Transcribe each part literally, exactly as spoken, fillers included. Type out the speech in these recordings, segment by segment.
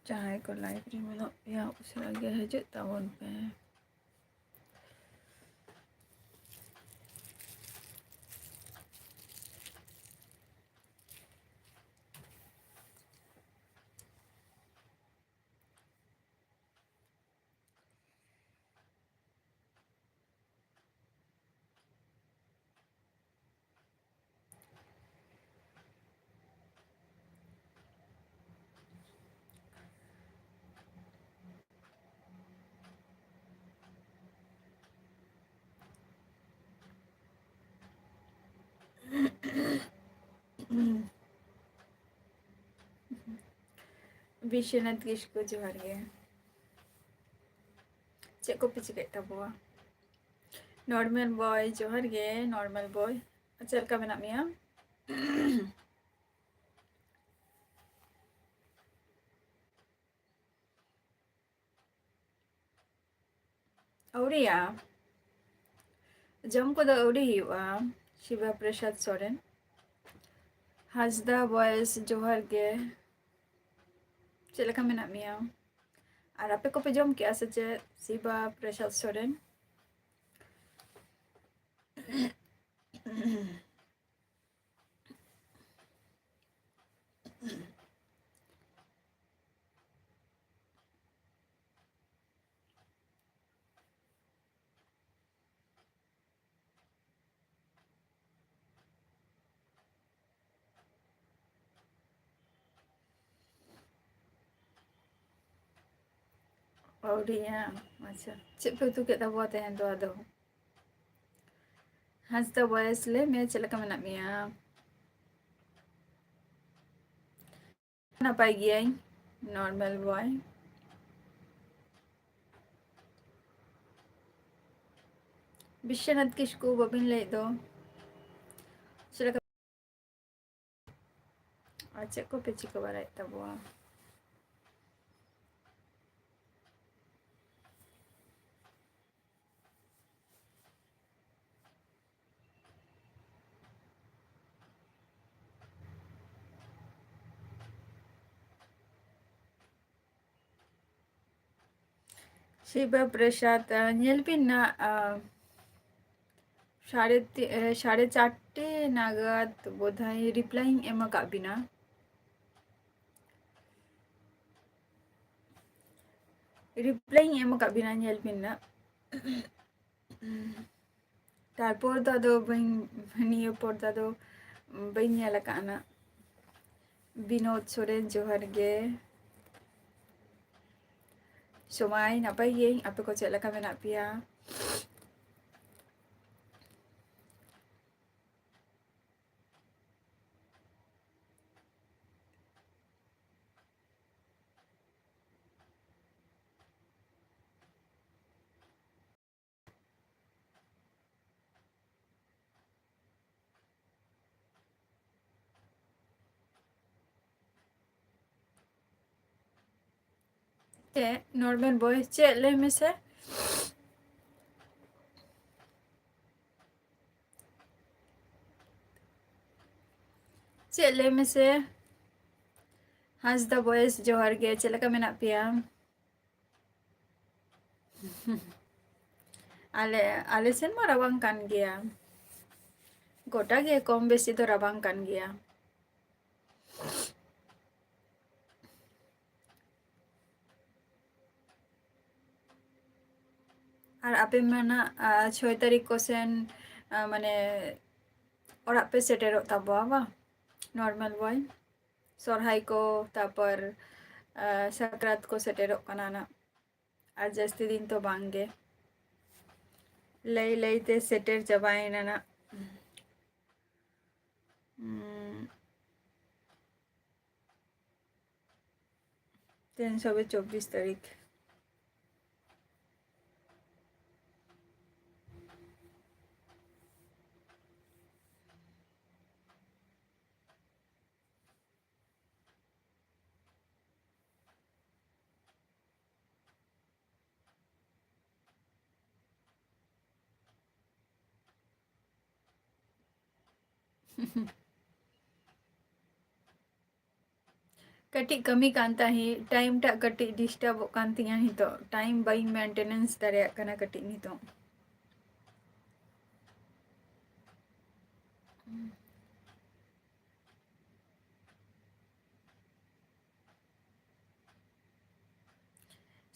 ᱡᱟᱦᱟᱸᱭ ᱠᱚ live ᱨᱮ ᱢᱮᱱᱟᱜ ᱯᱮᱭᱟ, ᱩᱥᱟᱹᱨᱟ ᱜᱮ ᱦᱤᱡᱩᱜ ᱛᱟᱵᱚᱱ ᱯᱮ᱾ ᱵᱤᱥᱥᱚᱱᱟᱛᱷ ᱠᱤᱥᱠᱩ, ᱡᱚᱦᱟᱨ ᱜᱮ᱾ ᱪᱮᱫ ᱠᱚᱯᱮ ᱪᱤᱠᱟᱹᱭᱮᱫ ᱛᱟᱵᱚᱣᱟ? ᱱᱚᱨᱢᱟᱞ ᱵᱚᱭ, ᱡᱚᱦᱟᱨ ᱜᱮ ᱱᱚᱨᱢᱟᱞ ᱵᱚᱭ᱾ ᱪᱮᱫ ᱞᱮᱠᱟ ᱢᱮᱱᱟᱜ ᱢᱮᱭᱟ? ᱟᱹᱣᱨᱤᱭᱟ, ᱡᱚᱢ ᱠᱚᱫᱚ ᱟᱹᱣᱨᱤ ᱦᱩᱭᱩᱜᱼᱟ᱾ ᱥᱤᱵᱟ ᱯᱨᱚᱥᱟᱫᱽ ᱥᱚᱨᱮᱱ, ᱦᱟᱸᱥᱫᱟ ᱵᱚᱭᱮᱥ, ᱡᱚᱦᱟᱨ ᱜᱮ᱾ ᱪᱮᱫ ᱞᱮᱠᱟ ᱢᱮᱱᱟᱜ ᱢᱮᱭᱟ? ᱟᱨ ᱟᱯᱮ ᱠᱚᱯᱮ ᱡᱚᱢ ᱠᱮᱜᱼᱟ ᱥᱮ ᱪᱮᱫ? ᱥᱤᱵᱟ ᱯᱨᱚᱥᱟᱫᱽ ᱥᱚᱨᱮᱱ᱾ ᱟᱹᱣᱨᱤᱭᱟ᱾ ᱟᱪᱪᱷᱟ, ᱪᱮᱫ ᱯᱮ ᱩᱛᱩ ᱠᱮᱫ ᱛᱟᱵᱚᱣᱟ ᱛᱮᱦᱮᱧ ᱫᱚ ᱟᱫᱚ? ᱦᱟᱸᱥᱫᱟ ᱵᱚᱭᱮᱥ, ᱞᱟᱹᱭ ᱢᱮ, ᱪᱮᱫ ᱞᱮᱠᱟ ᱢᱮᱱᱟᱜ ᱢᱮᱭᱟ? ᱱᱟᱯᱟᱭ ᱜᱤᱭᱟᱹᱧ, ᱱᱚᱨᱢᱟᱞ ᱵᱚᱭ᱾ ᱵᱤᱥᱥᱚᱱᱟᱛᱷ ᱠᱤᱥᱠᱩ, ᱵᱟᱹᱵᱤᱱ ᱞᱟᱹᱭᱮᱫ ᱫᱚ? ᱪᱮᱫ ᱞᱮᱠᱟ? ᱟᱨ ᱪᱮᱫ ᱠᱚᱯᱮ ᱪᱤᱠᱟᱹ ᱵᱟᱲᱟᱭᱮᱫ ᱛᱟᱵᱚᱣᱟ? ᱥᱤᱵᱟ ᱯᱨᱚᱥᱟᱫᱽ, ᱟᱸ, ᱧᱮᱞ ᱵᱤᱱ ᱱᱟᱜ, ᱟᱸ, ᱥᱟᱲᱮ ᱛᱤ-, ᱮ, ᱥᱟᱲᱮ ᱪᱟᱨᱴᱮ ᱱᱟᱜᱟᱫ ᱵᱳᱫᱷᱚᱭ reply ᱤᱧ ᱮᱢ ᱟᱠᱟᱫ ᱵᱤᱱᱟ᱾ Reply ᱤᱧ ᱮᱢ ᱟᱠᱟᱫ ᱵᱤᱱᱟ, ᱧᱮᱞ ᱵᱤᱱ ᱱᱟᱜ᱾ ᱛᱟᱨᱯᱚᱨ ᱫᱚ ᱟᱫᱚ ᱵᱟᱹᱧ, ᱱᱤᱭᱟᱹ ᱯᱚᱨ ᱫᱚ ᱟᱫᱚ ᱵᱟᱹᱧ ᱧᱮᱞ ᱟᱠᱟᱫᱼᱟ ᱱᱟᱜ᱾ ᱵᱤᱱᱳᱫ ᱥᱚᱨᱮᱱ, ᱡᱚᱦᱟᱨ ᱜᱮ᱾ ᱥᱚᱢᱟᱭ, ᱱᱟᱯᱟᱭ ᱜᱤᱭᱟᱹᱧ, ᱟᱯᱮ ᱠᱚ ᱪᱮᱫ ᱞᱮᱠᱟ ᱢᱮᱱᱟᱜ ᱯᱮᱭᱟ? ᱪᱮᱫ normal voice? ᱪᱮᱫ? ᱞᱟᱹᱭ ᱢᱮᱥᱮ᱾ ᱪᱮᱫ? ᱞᱟᱹᱭ ᱢᱮᱥᱮ᱾ ᱦᱟᱸᱥᱫᱟ voice, ᱡᱚᱦᱟᱨ ᱜᱮ, ᱪᱮᱫ ᱞᱮᱠᱟ ᱢᱮᱱᱟᱜ ᱯᱮᱭᱟ? ᱟᱞᱮ, ᱟᱞᱮ ᱥᱮᱱ ᱢᱟ ᱨᱟᱵᱟᱝ ᱠᱟᱱ ᱜᱮᱭᱟ, ᱜᱚᱴᱟ ᱜᱮ ᱠᱚᱢ ᱵᱮᱥᱤ ᱫᱚ ᱨᱟᱵᱟᱝ ᱠᱟᱱ ᱜᱮᱭᱟ᱾ ᱟᱨ ᱟᱯᱮ ᱢᱟ ᱱᱟᱜ, ᱟ, ᱪᱷᱚᱭ ᱛᱟᱹᱨᱤᱠᱷ ᱠᱚ ᱥᱮᱱ, ᱟ, ᱢᱟᱱᱮ ᱚᱲᱟᱜ ᱯᱮ ᱥᱮᱴᱮᱨᱚᱜ ᱛᱟᱵᱚᱣᱟ ᱵᱟᱝ? Normal boy, ᱥᱚᱨᱦᱟᱭ ᱠᱚ, ᱛᱟᱯᱚᱨ, ᱟ, ᱥᱟᱠᱨᱟᱛ ᱠᱚ ᱥᱮᱴᱮᱨᱚᱜ ᱠᱟᱱᱟ ᱱᱟᱜ᱾ ᱟᱨ ᱡᱟᱹᱥᱛᱤ ᱫᱤᱱ ᱛᱚ ᱵᱟᱝ ᱜᱮ, ᱞᱟᱹᱭ ᱞᱟᱹᱭ ᱛᱮ ᱥᱮᱴᱮᱨ ᱪᱟᱵᱟᱭᱮᱱᱟ ᱱᱟᱜ᱾ ᱩᱸ, ᱛᱮᱦᱮᱧ ᱥᱚᱵᱮ ᱪᱚᱵᱵᱤᱥ ᱛᱟᱹᱨᱤᱠᱷ᱾ ᱠᱟᱹᱴᱤᱡ ᱠᱟᱹᱢᱤ ᱠᱟᱱ ᱛᱟᱦᱮᱸᱫ, time ᱴᱟᱜ ᱠᱟᱹᱴᱤᱡ disturb ᱚᱜ ᱠᱟᱱ ᱛᱤᱧᱟᱹ ᱱᱤᱛᱚᱜ, time ᱵᱟᱹᱧ maintenance ᱫᱟᱲᱮᱭᱟᱜ ᱠᱟᱱᱟ ᱠᱟᱹᱴᱤᱡ ᱱᱤᱛᱚᱜ᱾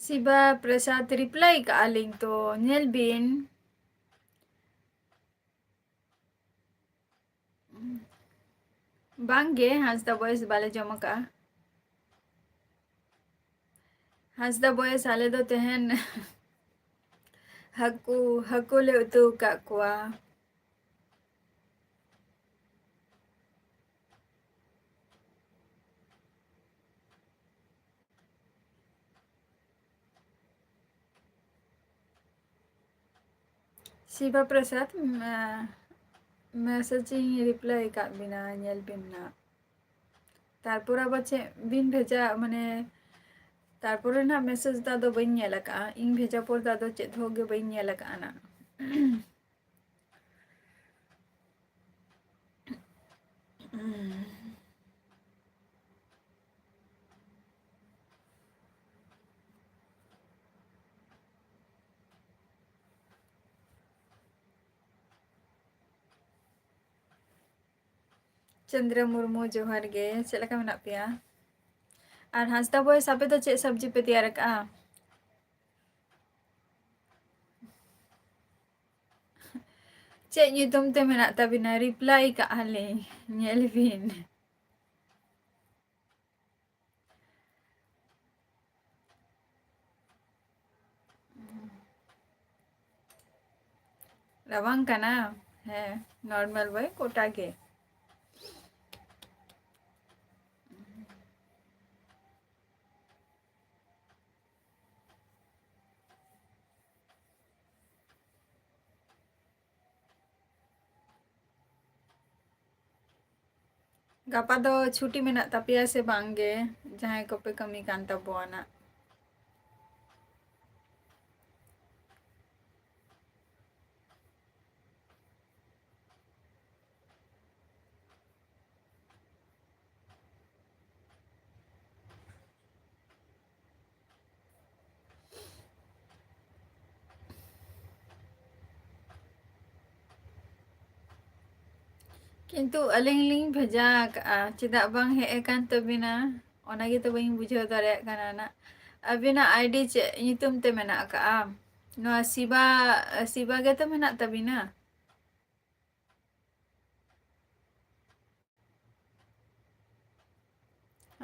ᱥᱤᱵᱟ ᱯᱨᱚᱥᱟᱫᱽ reply ᱠᱟᱜᱼᱟ ᱞᱤᱧ ᱛᱚ, ᱧᱮᱞ ᱵᱤᱱ᱾ ᱵᱟᱝ ᱜᱮ, ᱦᱟᱸᱥᱫᱟ ᱵᱚᱭᱮᱥ ᱵᱟᱞᱮ ᱡᱚᱢ ᱟᱠᱟᱜᱼᱟ᱾ ᱦᱟᱸᱥᱫᱟ ᱵᱚᱭᱮᱥ, ᱟᱞᱮ ᱫᱚ ᱛᱮᱦᱮᱧ ᱦᱟᱹᱠᱩ, ᱦᱟᱹᱠᱩ ᱞᱮ ᱩᱛᱩ ᱟᱠᱟᱫ ᱠᱚᱣᱟ᱾ ᱥᱤᱵᱟ ᱯᱨᱚᱥᱟᱫᱽ, ᱢᱮ-, message ᱤᱧ reply ᱟᱠᱟᱫ ᱵᱤᱱᱟ, ᱧᱮᱞ ᱵᱤᱱ ᱱᱟᱜ᱾ ᱛᱟᱨᱯᱚᱨ ᱟᱵᱟᱨ ᱪᱮᱫ ᱵᱤᱱ ᱵᱷᱮᱡᱟ, ᱢᱟᱱᱮ, ᱛᱟᱨᱯᱚᱨᱮ ᱱᱟᱜ message ᱫᱚ ᱟᱫᱚ ᱵᱟᱹᱧ ᱧᱮᱞ ᱟᱠᱟᱫᱼᱟ᱾ ᱤᱧ ᱵᱷᱮᱡᱟ ᱯᱚᱨ ᱫᱚ ᱟᱫᱚ ᱪᱮᱫ ᱦᱚᱸ ᱜᱮ ᱵᱟᱹᱧ ᱧᱮᱞ ᱟᱠᱟᱫᱼᱟ ᱱᱟᱜ᱾ ᱪᱚᱱᱫᱨᱚ ᱢᱩᱨᱢᱩ, ᱡᱚᱦᱟᱨ ᱜᱮ, ᱪᱮᱫ ᱞᱮᱠᱟ ᱢᱮᱱᱟᱜ ᱯᱮᱭᱟ? ᱟᱨ ᱦᱟᱸᱥᱫᱟ ᱵᱚᱭᱮᱥ, ᱟᱯᱮ ᱫᱚ ᱪᱮᱫ ᱥᱚᱵᱽᱡᱤ ᱯᱮ ᱛᱮᱭᱟᱨ ᱟᱠᱟᱜᱼᱟ? ᱪᱮᱫ ᱧᱩᱛᱩᱢ ᱛᱮ ᱢᱮᱱᱟᱜ ᱛᱟᱵᱤᱱᱟ? Reply ᱠᱟᱜᱼᱟ ᱞᱤᱧ, ᱧᱮᱞ ᱵᱤᱱ᱾ ᱨᱟᱵᱟᱝ ᱠᱟᱱᱟ? ᱦᱮᱸ, normal ᱵᱟᱭ, ᱜᱚᱴᱟ ᱜᱮ᱾ ᱜᱟᱯᱟ ᱫᱚ ᱪᱷᱩᱴᱤ ᱢᱮᱱᱟᱜ ᱛᱟᱯᱮᱭᱟ ᱥᱮ ᱵᱟᱝ ᱜᱮ, ᱡᱟᱦᱟᱸᱭ ᱠᱚᱯᱮ ᱠᱟᱹᱢᱤ ᱠᱟᱱ ᱛᱟᱵᱚᱱᱟ ᱱᱟᱜ? ᱠᱤᱱᱛᱩ ᱟᱹᱞᱤᱧ ᱞᱤᱧ ᱵᱷᱮᱡᱟ ᱟᱠᱟᱫᱼᱟ, ᱪᱮᱫᱟᱜ ᱵᱟᱝ ᱦᱮᱡ ᱟᱠᱟᱱ ᱛᱟᱹᱵᱤᱱᱟ? ᱚᱱᱟ ᱜᱮᱛᱚ ᱵᱟᱹᱧ ᱵᱩᱡᱷᱟᱹᱣ ᱫᱟᱲᱮᱭᱟᱜ ᱠᱟᱱᱟ ᱱᱟᱜ᱾ ᱟᱹᱵᱤᱱᱟᱜ ᱟᱭᱰᱤ ᱪᱮᱫ ᱧᱩᱛᱩᱢ ᱛᱮ ᱢᱮᱱᱟᱜ ᱟᱠᱟᱫᱼᱟ? ᱱᱚᱣᱟ ᱥᱤᱵᱟ, ᱥᱤᱵᱟ ᱜᱮᱛᱚ ᱢᱮᱱᱟᱜ ᱛᱟᱹᱵᱤᱱᱟ?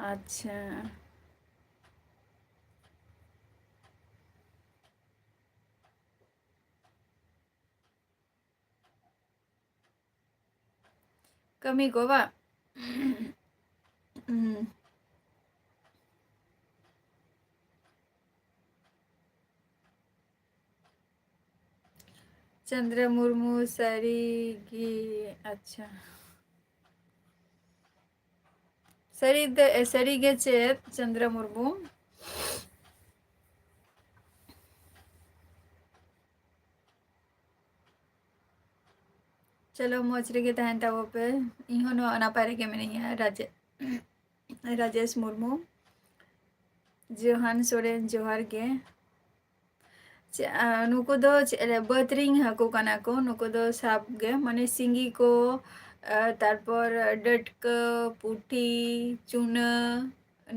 ᱟᱪᱪᱷᱟ᱾ ᱠᱟᱹᱢᱤ ᱠᱚ ᱵᱟ? ᱦᱩᱸ᱾ ᱪᱚᱱᱫᱨᱟ ᱢᱩᱨᱢᱩ, ᱥᱟᱹᱨᱤ ᱜᱮ? ᱟᱪᱪᱷᱟ, ᱥᱟᱹᱨᱤ ᱛᱮ, ᱥᱟᱹᱨᱤ ᱜᱮ ᱪᱮᱫ ᱪᱚᱱᱫᱨᱟ ᱢᱩᱨᱢᱩ? ᱪᱚᱞᱚ, ᱢᱚᱡᱽ ᱨᱮᱜᱮ ᱛᱟᱦᱮᱱ ᱛᱟᱵᱚ ᱯᱮ᱾ ᱤᱧ ᱦᱚᱸ ᱱᱚᱣᱟ ᱱᱟᱯᱟᱭ ᱨᱮᱜᱮ ᱢᱤᱱᱟᱹᱧᱟ᱾ ᱨᱟᱡᱮ-, ᱨᱟᱡᱮᱥ ᱢᱩᱨᱢᱩ, ᱡᱚᱦᱟᱱ ᱥᱚᱨᱮᱱ, ᱡᱚᱦᱟᱨ ᱜᱮ᱾ ᱪᱮ-, ᱟ, ᱱᱩᱠᱩ ᱫᱚ ᱪᱮᱫ ᱨᱮ, ᱵᱟᱹᱫᱽ ᱨᱤᱧ ᱦᱟᱹᱠᱩ ᱠᱟᱱᱟ ᱠᱚ᱾ ᱱᱩᱠᱩ ᱫᱚ ᱥᱟᱵ ᱜᱮ, ᱢᱟᱱᱮ ᱥᱤᱸᱜᱤ ᱠᱚ, ᱟ, ᱛᱟᱨᱯᱚᱨ ᱰᱟᱹᱴᱠᱟᱹ, ᱯᱩᱴᱷᱤ, ᱪᱩᱱᱟᱹ,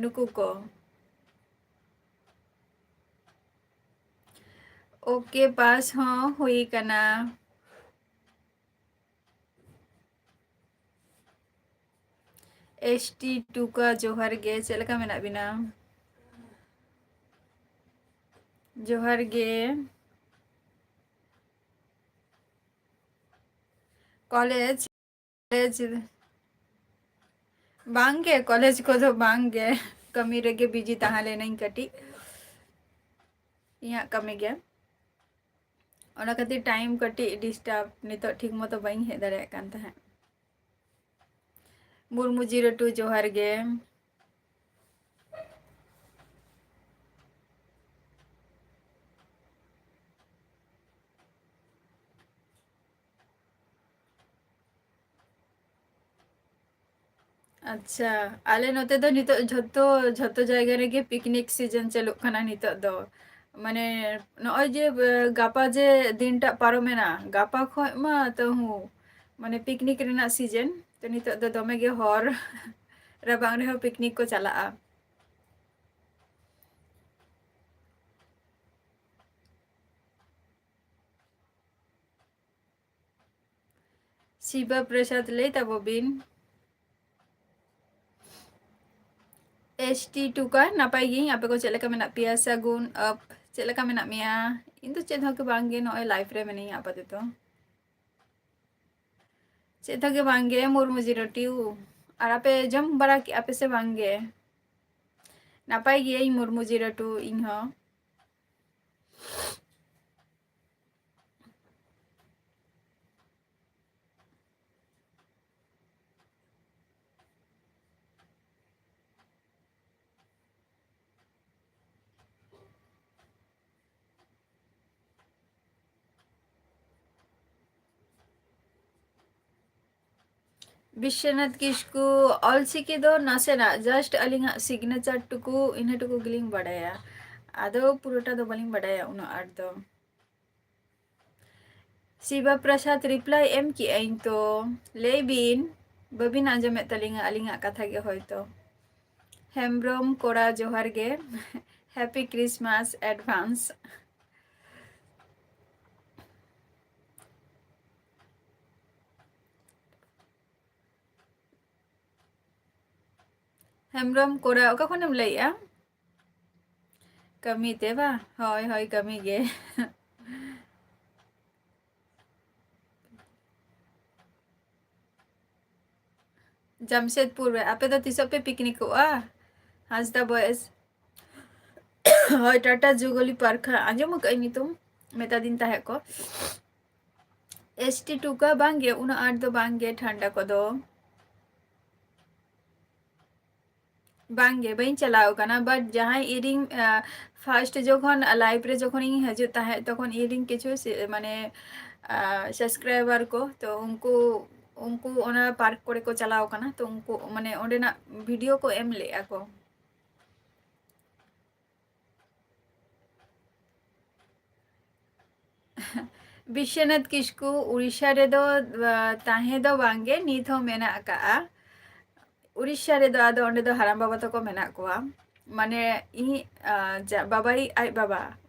ᱱᱩᱠᱩ ᱠᱚ᱾ ᱳᱠᱮ, ᱯᱟᱥ ᱦᱚᱸ ᱦᱩᱭ ᱠᱟᱱᱟ᱾ ᱮᱥ ᱴᱤ ᱴᱩᱠᱟ, ᱡᱚᱦᱟᱨ ᱜᱮ, ᱪᱮᱫ ᱞᱮᱠᱟ ᱢᱮᱱᱟᱜ ᱵᱤᱱᱟ? ᱡᱚᱦᱟᱨ ᱜᱮ᱾ ᱠᱚᱞᱮᱡᱽ, ᱠᱚᱞᱮᱡᱽ ᱵᱟᱝ ᱜᱮ, ᱠᱚᱞᱮᱡᱽ ᱠᱚᱫᱚ ᱵᱟᱝ ᱜᱮ, ᱠᱟᱹᱢᱤ ᱨᱮᱜᱮ ᱵᱤᱡᱤ ᱛᱟᱦᱮᱸ ᱞᱮᱱᱟᱹᱧ ᱠᱟᱹᱴᱤᱡ, ᱤᱧᱟᱹᱜ ᱠᱟᱹᱢᱤ ᱜᱮ, ᱚᱱᱟ ᱠᱷᱟᱹᱛᱤᱨ ᱴᱟᱭᱤᱢ ᱠᱟᱹᱴᱤᱡ ᱰᱤᱥᱴᱟᱵᱽ, ᱱᱤᱛᱚᱜ ᱴᱷᱤᱠ ᱢᱚᱛᱚ ᱵᱟᱹᱧ ᱦᱮᱡ ᱫᱟᱲᱮᱭᱟᱜ ᱠᱟᱱ ᱛᱟᱦᱮᱸᱫ᱾ ᱢᱩᱨᱢᱩ ᱡᱤᱨᱳ ᱴᱩ, ᱡᱚᱦᱟᱨ ᱜᱮ᱾ ᱟᱪᱪᱷᱟ, ᱟᱞᱮ ᱱᱚᱛᱮ ᱫᱚ ᱱᱤᱛᱚᱜ ᱡᱷᱚᱛᱚ, ᱡᱷᱚᱛᱚ ᱡᱟᱭᱜᱟ ᱨᱮᱜᱮ ᱯᱤᱠᱱᱤᱠ ᱥᱤᱡᱚᱱ ᱪᱟᱹᱞᱩᱜ ᱠᱟᱱᱟ ᱱᱤᱛᱚᱜ ᱫᱚ᱾ ᱢᱟᱱᱮ, ᱱᱚᱜᱼᱚᱭ ᱡᱮ, ᱮ, ᱜᱟᱯᱟ ᱡᱮ ᱫᱤᱱᱴᱟᱜ ᱯᱟᱨᱚᱢᱮᱱᱟ, ᱜᱟᱯᱟ ᱠᱷᱚᱡ ᱢᱟ ᱛᱟᱹᱦᱩ ᱢᱟᱱᱮ ᱯᱤᱠᱱᱤᱠ ᱨᱮᱱᱟᱜ ᱥᱤᱡᱮᱱ᱾ ᱛᱚ ᱱᱤᱛᱚᱜ ᱫᱚ ᱫᱚᱢᱮ ᱜᱮ ᱦᱚᱲ, ᱨᱟᱵᱟᱝ ᱨᱮᱦᱚᱸ ᱯᱤᱠᱱᱤᱠ ᱠᱚ ᱪᱟᱞᱟᱜᱼᱟ᱾ ᱥᱤᱵᱟ ᱯᱨᱚᱥᱟᱫᱽ ᱞᱟᱹᱭ ᱛᱟᱵᱚ ᱵᱤᱱ᱾ ᱮᱥ ᱴᱤ ᱴᱩᱠᱟ, ᱱᱟᱯᱟᱭ ᱜᱤᱭᱟᱹᱧ, ᱟᱯᱮ ᱠᱚ ᱪᱮᱫ ᱞᱮᱠᱟ ᱢᱮᱱᱟᱜ ᱯᱮᱭᱟ? ᱥᱟᱹᱜᱩᱱ ᱟᱯ, ᱪᱮᱫ ᱞᱮᱠᱟ ᱢᱮᱱᱟᱜ ᱢᱮᱭᱟ? ᱤᱧ ᱫᱚ ᱪᱮᱫ ᱦᱚᱸ ᱜᱮ ᱵᱟᱝ ᱜᱮ, ᱱᱚᱜᱼᱚᱭ ᱞᱟᱭᱤᱯᱷ ᱨᱮ ᱢᱤᱱᱟᱹᱧᱟ ᱟᱯᱟᱛᱚᱛᱚ᱾ ᱪᱮᱫ ᱦᱚᱸ ᱜᱮ ᱵᱟᱝ ᱜᱮ, ᱢᱩᱨᱢᱩ ᱡᱤᱨᱳ ᱴᱩ᱾ ᱟᱨ ᱟᱯᱮ ᱡᱚᱢ ᱵᱟᱲᱟ ᱠᱮᱜᱼᱟ ᱯᱮ ᱥᱮ ᱵᱟᱝ ᱜᱮ? ᱱᱟᱯᱟᱭ ᱜᱤᱭᱟᱹᱧ ᱢᱩᱨᱢᱩ ᱡᱤᱨᱳ ᱴᱩ, ᱤᱧ ᱦᱚᱸ᱾ ᱵᱤᱥᱥᱚᱱᱟᱛᱷ ᱠᱤᱥᱠᱩ, ᱚᱞᱪᱤᱠᱤ ᱫᱚ ᱱᱟᱥᱮᱱᱟᱜ, just ᱟᱹᱞᱤᱧᱟᱜ signature ᱴᱩᱠᱩ, ᱤᱱᱟᱹ ᱴᱩᱠᱩ ᱜᱮᱞᱤᱧ ᱵᱟᱰᱟᱭᱟ, ᱟᱫᱚ ᱯᱩᱨᱟᱹᱴᱟ ᱫᱚ ᱵᱟᱹᱞᱤᱧ ᱵᱟᱰᱟᱭᱟ ᱩᱱᱟᱹᱜ ᱟᱸᱴ ᱫᱚ᱾ ᱥᱤᱵᱟ ᱯᱨᱚᱥᱟᱫᱽ, reply ᱮᱢ ᱠᱮᱜᱼᱟᱹᱧ ᱛᱚ, ᱞᱟᱹᱭ ᱵᱤᱱ, ᱵᱟᱹᱵᱤᱱ ᱟᱸᱡᱚᱢᱮᱫ ᱛᱟᱹᱞᱤᱧᱟ ᱟᱹᱞᱤᱧᱟᱜ ᱠᱟᱛᱷᱟ ᱜᱮ ᱦᱚᱭᱛᱚ᱾ ᱦᱮᱢᱵᱨᱚᱢ ᱠᱚᱲᱟ ᱡᱚᱦᱟᱨ ᱜᱮ, happy Christmas advance᱾ ᱦᱮᱢᱵᱨᱚᱢ ᱠᱚᱲᱟ, ᱚᱠᱟ ᱠᱷᱚᱱᱮᱢ ᱞᱟᱹᱭᱮᱜᱼᱟ? ᱠᱟᱹᱢᱤ ᱛᱮ ᱵᱟ? ᱦᱳᱭ, ᱦᱳᱭ, ᱠᱟᱹᱢᱤ ᱜᱮ᱾ ᱡᱟᱢᱥᱮᱫᱽᱯᱩᱨ ᱨᱮ ᱟᱯᱮ ᱫᱚ ᱛᱤᱥᱚᱜ ᱯᱮ ᱯᱤᱠᱱᱤᱠᱚᱜᱼᱟ? ᱦᱟᱸᱥᱫᱟ ᱵᱚᱭᱮᱥ᱾ ᱦᱳᱭ, ᱴᱟᱴᱟ ᱡᱩᱜᱽᱞᱤ ᱯᱟᱨᱠ, ᱦᱟᱸᱜ ᱟᱸᱡᱚᱢ ᱟᱠᱟᱫᱟᱹᱧ ᱧᱩᱛᱩᱢ, ᱢᱮᱛᱟ ᱫᱤᱧ ᱛᱟᱦᱮᱸᱫ ᱠᱚ᱾ ᱮᱥ ᱴᱤ ᱴᱩᱠᱟ, ᱵᱟᱝ ᱜᱮ, ᱩᱱᱟᱹᱜ ᱟᱸᱴ ᱫᱚ ᱵᱟᱝ ᱜᱮ ᱴᱷᱟᱱᱰᱟ ᱠᱚᱫᱚ᱾ ᱵᱟᱝ ᱜᱮ, ᱵᱟᱹᱧ ᱪᱟᱞᱟᱣ ᱟᱠᱟᱱᱟ, but ᱡᱟᱦᱟᱸᱭ ᱤᱧ, ᱟᱸ, first ᱡᱚᱠᱷᱚᱱ live ᱨᱮ ᱡᱚᱠᱷᱚᱱ ᱤᱧ ᱦᱤᱡᱩᱜ ᱛᱟᱦᱮᱸᱫ, ᱛᱚᱠᱷᱚᱱ ᱤᱧ ᱨᱮᱱ ᱠᱤᱪᱷᱩ ᱥᱮ-, ᱢᱟᱱᱮ, ᱟᱸ, subscriber ᱠᱚ, ᱛᱚ ᱩᱱᱠᱩ, ᱩᱱᱠᱩ ᱚᱱᱟ ᱯᱟᱨᱠ ᱠᱚᱨᱮ ᱠᱚ ᱪᱟᱞᱟᱣ ᱟᱠᱟᱱᱟ, ᱛᱚ ᱩᱱᱠᱩ ᱢᱟᱱᱮ ᱚᱸᱰᱮᱱᱟᱜ video ᱠᱚ ᱮᱢ ᱞᱮᱫᱼᱟ ᱠᱚ᱾ ᱵᱤᱥᱥᱚᱱᱟᱛᱷ ᱠᱤᱥᱠᱩ ᱩᱲᱤᱥᱥᱟ ᱨᱮᱫᱚ, ᱟ, ᱛᱟᱦᱮᱸ ᱫᱚ ᱵᱟᱝᱜᱮ, ᱱᱤᱛ ᱦᱚᱸ ᱢᱮᱱᱟᱜ ᱟᱠᱟᱜᱼᱟ᱾ ᱩᱲᱤᱥᱥᱟ ᱨᱮᱫᱚ ᱟᱫᱚ ᱚᱸᱰᱮ ᱫᱚ ᱦᱟᱲᱟᱢ ᱵᱟᱵᱟ ᱛᱟᱠᱚ ᱢᱮᱱᱟᱜ ᱠᱚᱣᱟ᱾ ᱢᱟᱱᱮ ᱤᱧ, ᱟ, ᱡᱟ-, ᱵᱟᱵᱟᱭᱤᱡ ᱟᱡ ᱵᱟᱵᱟ,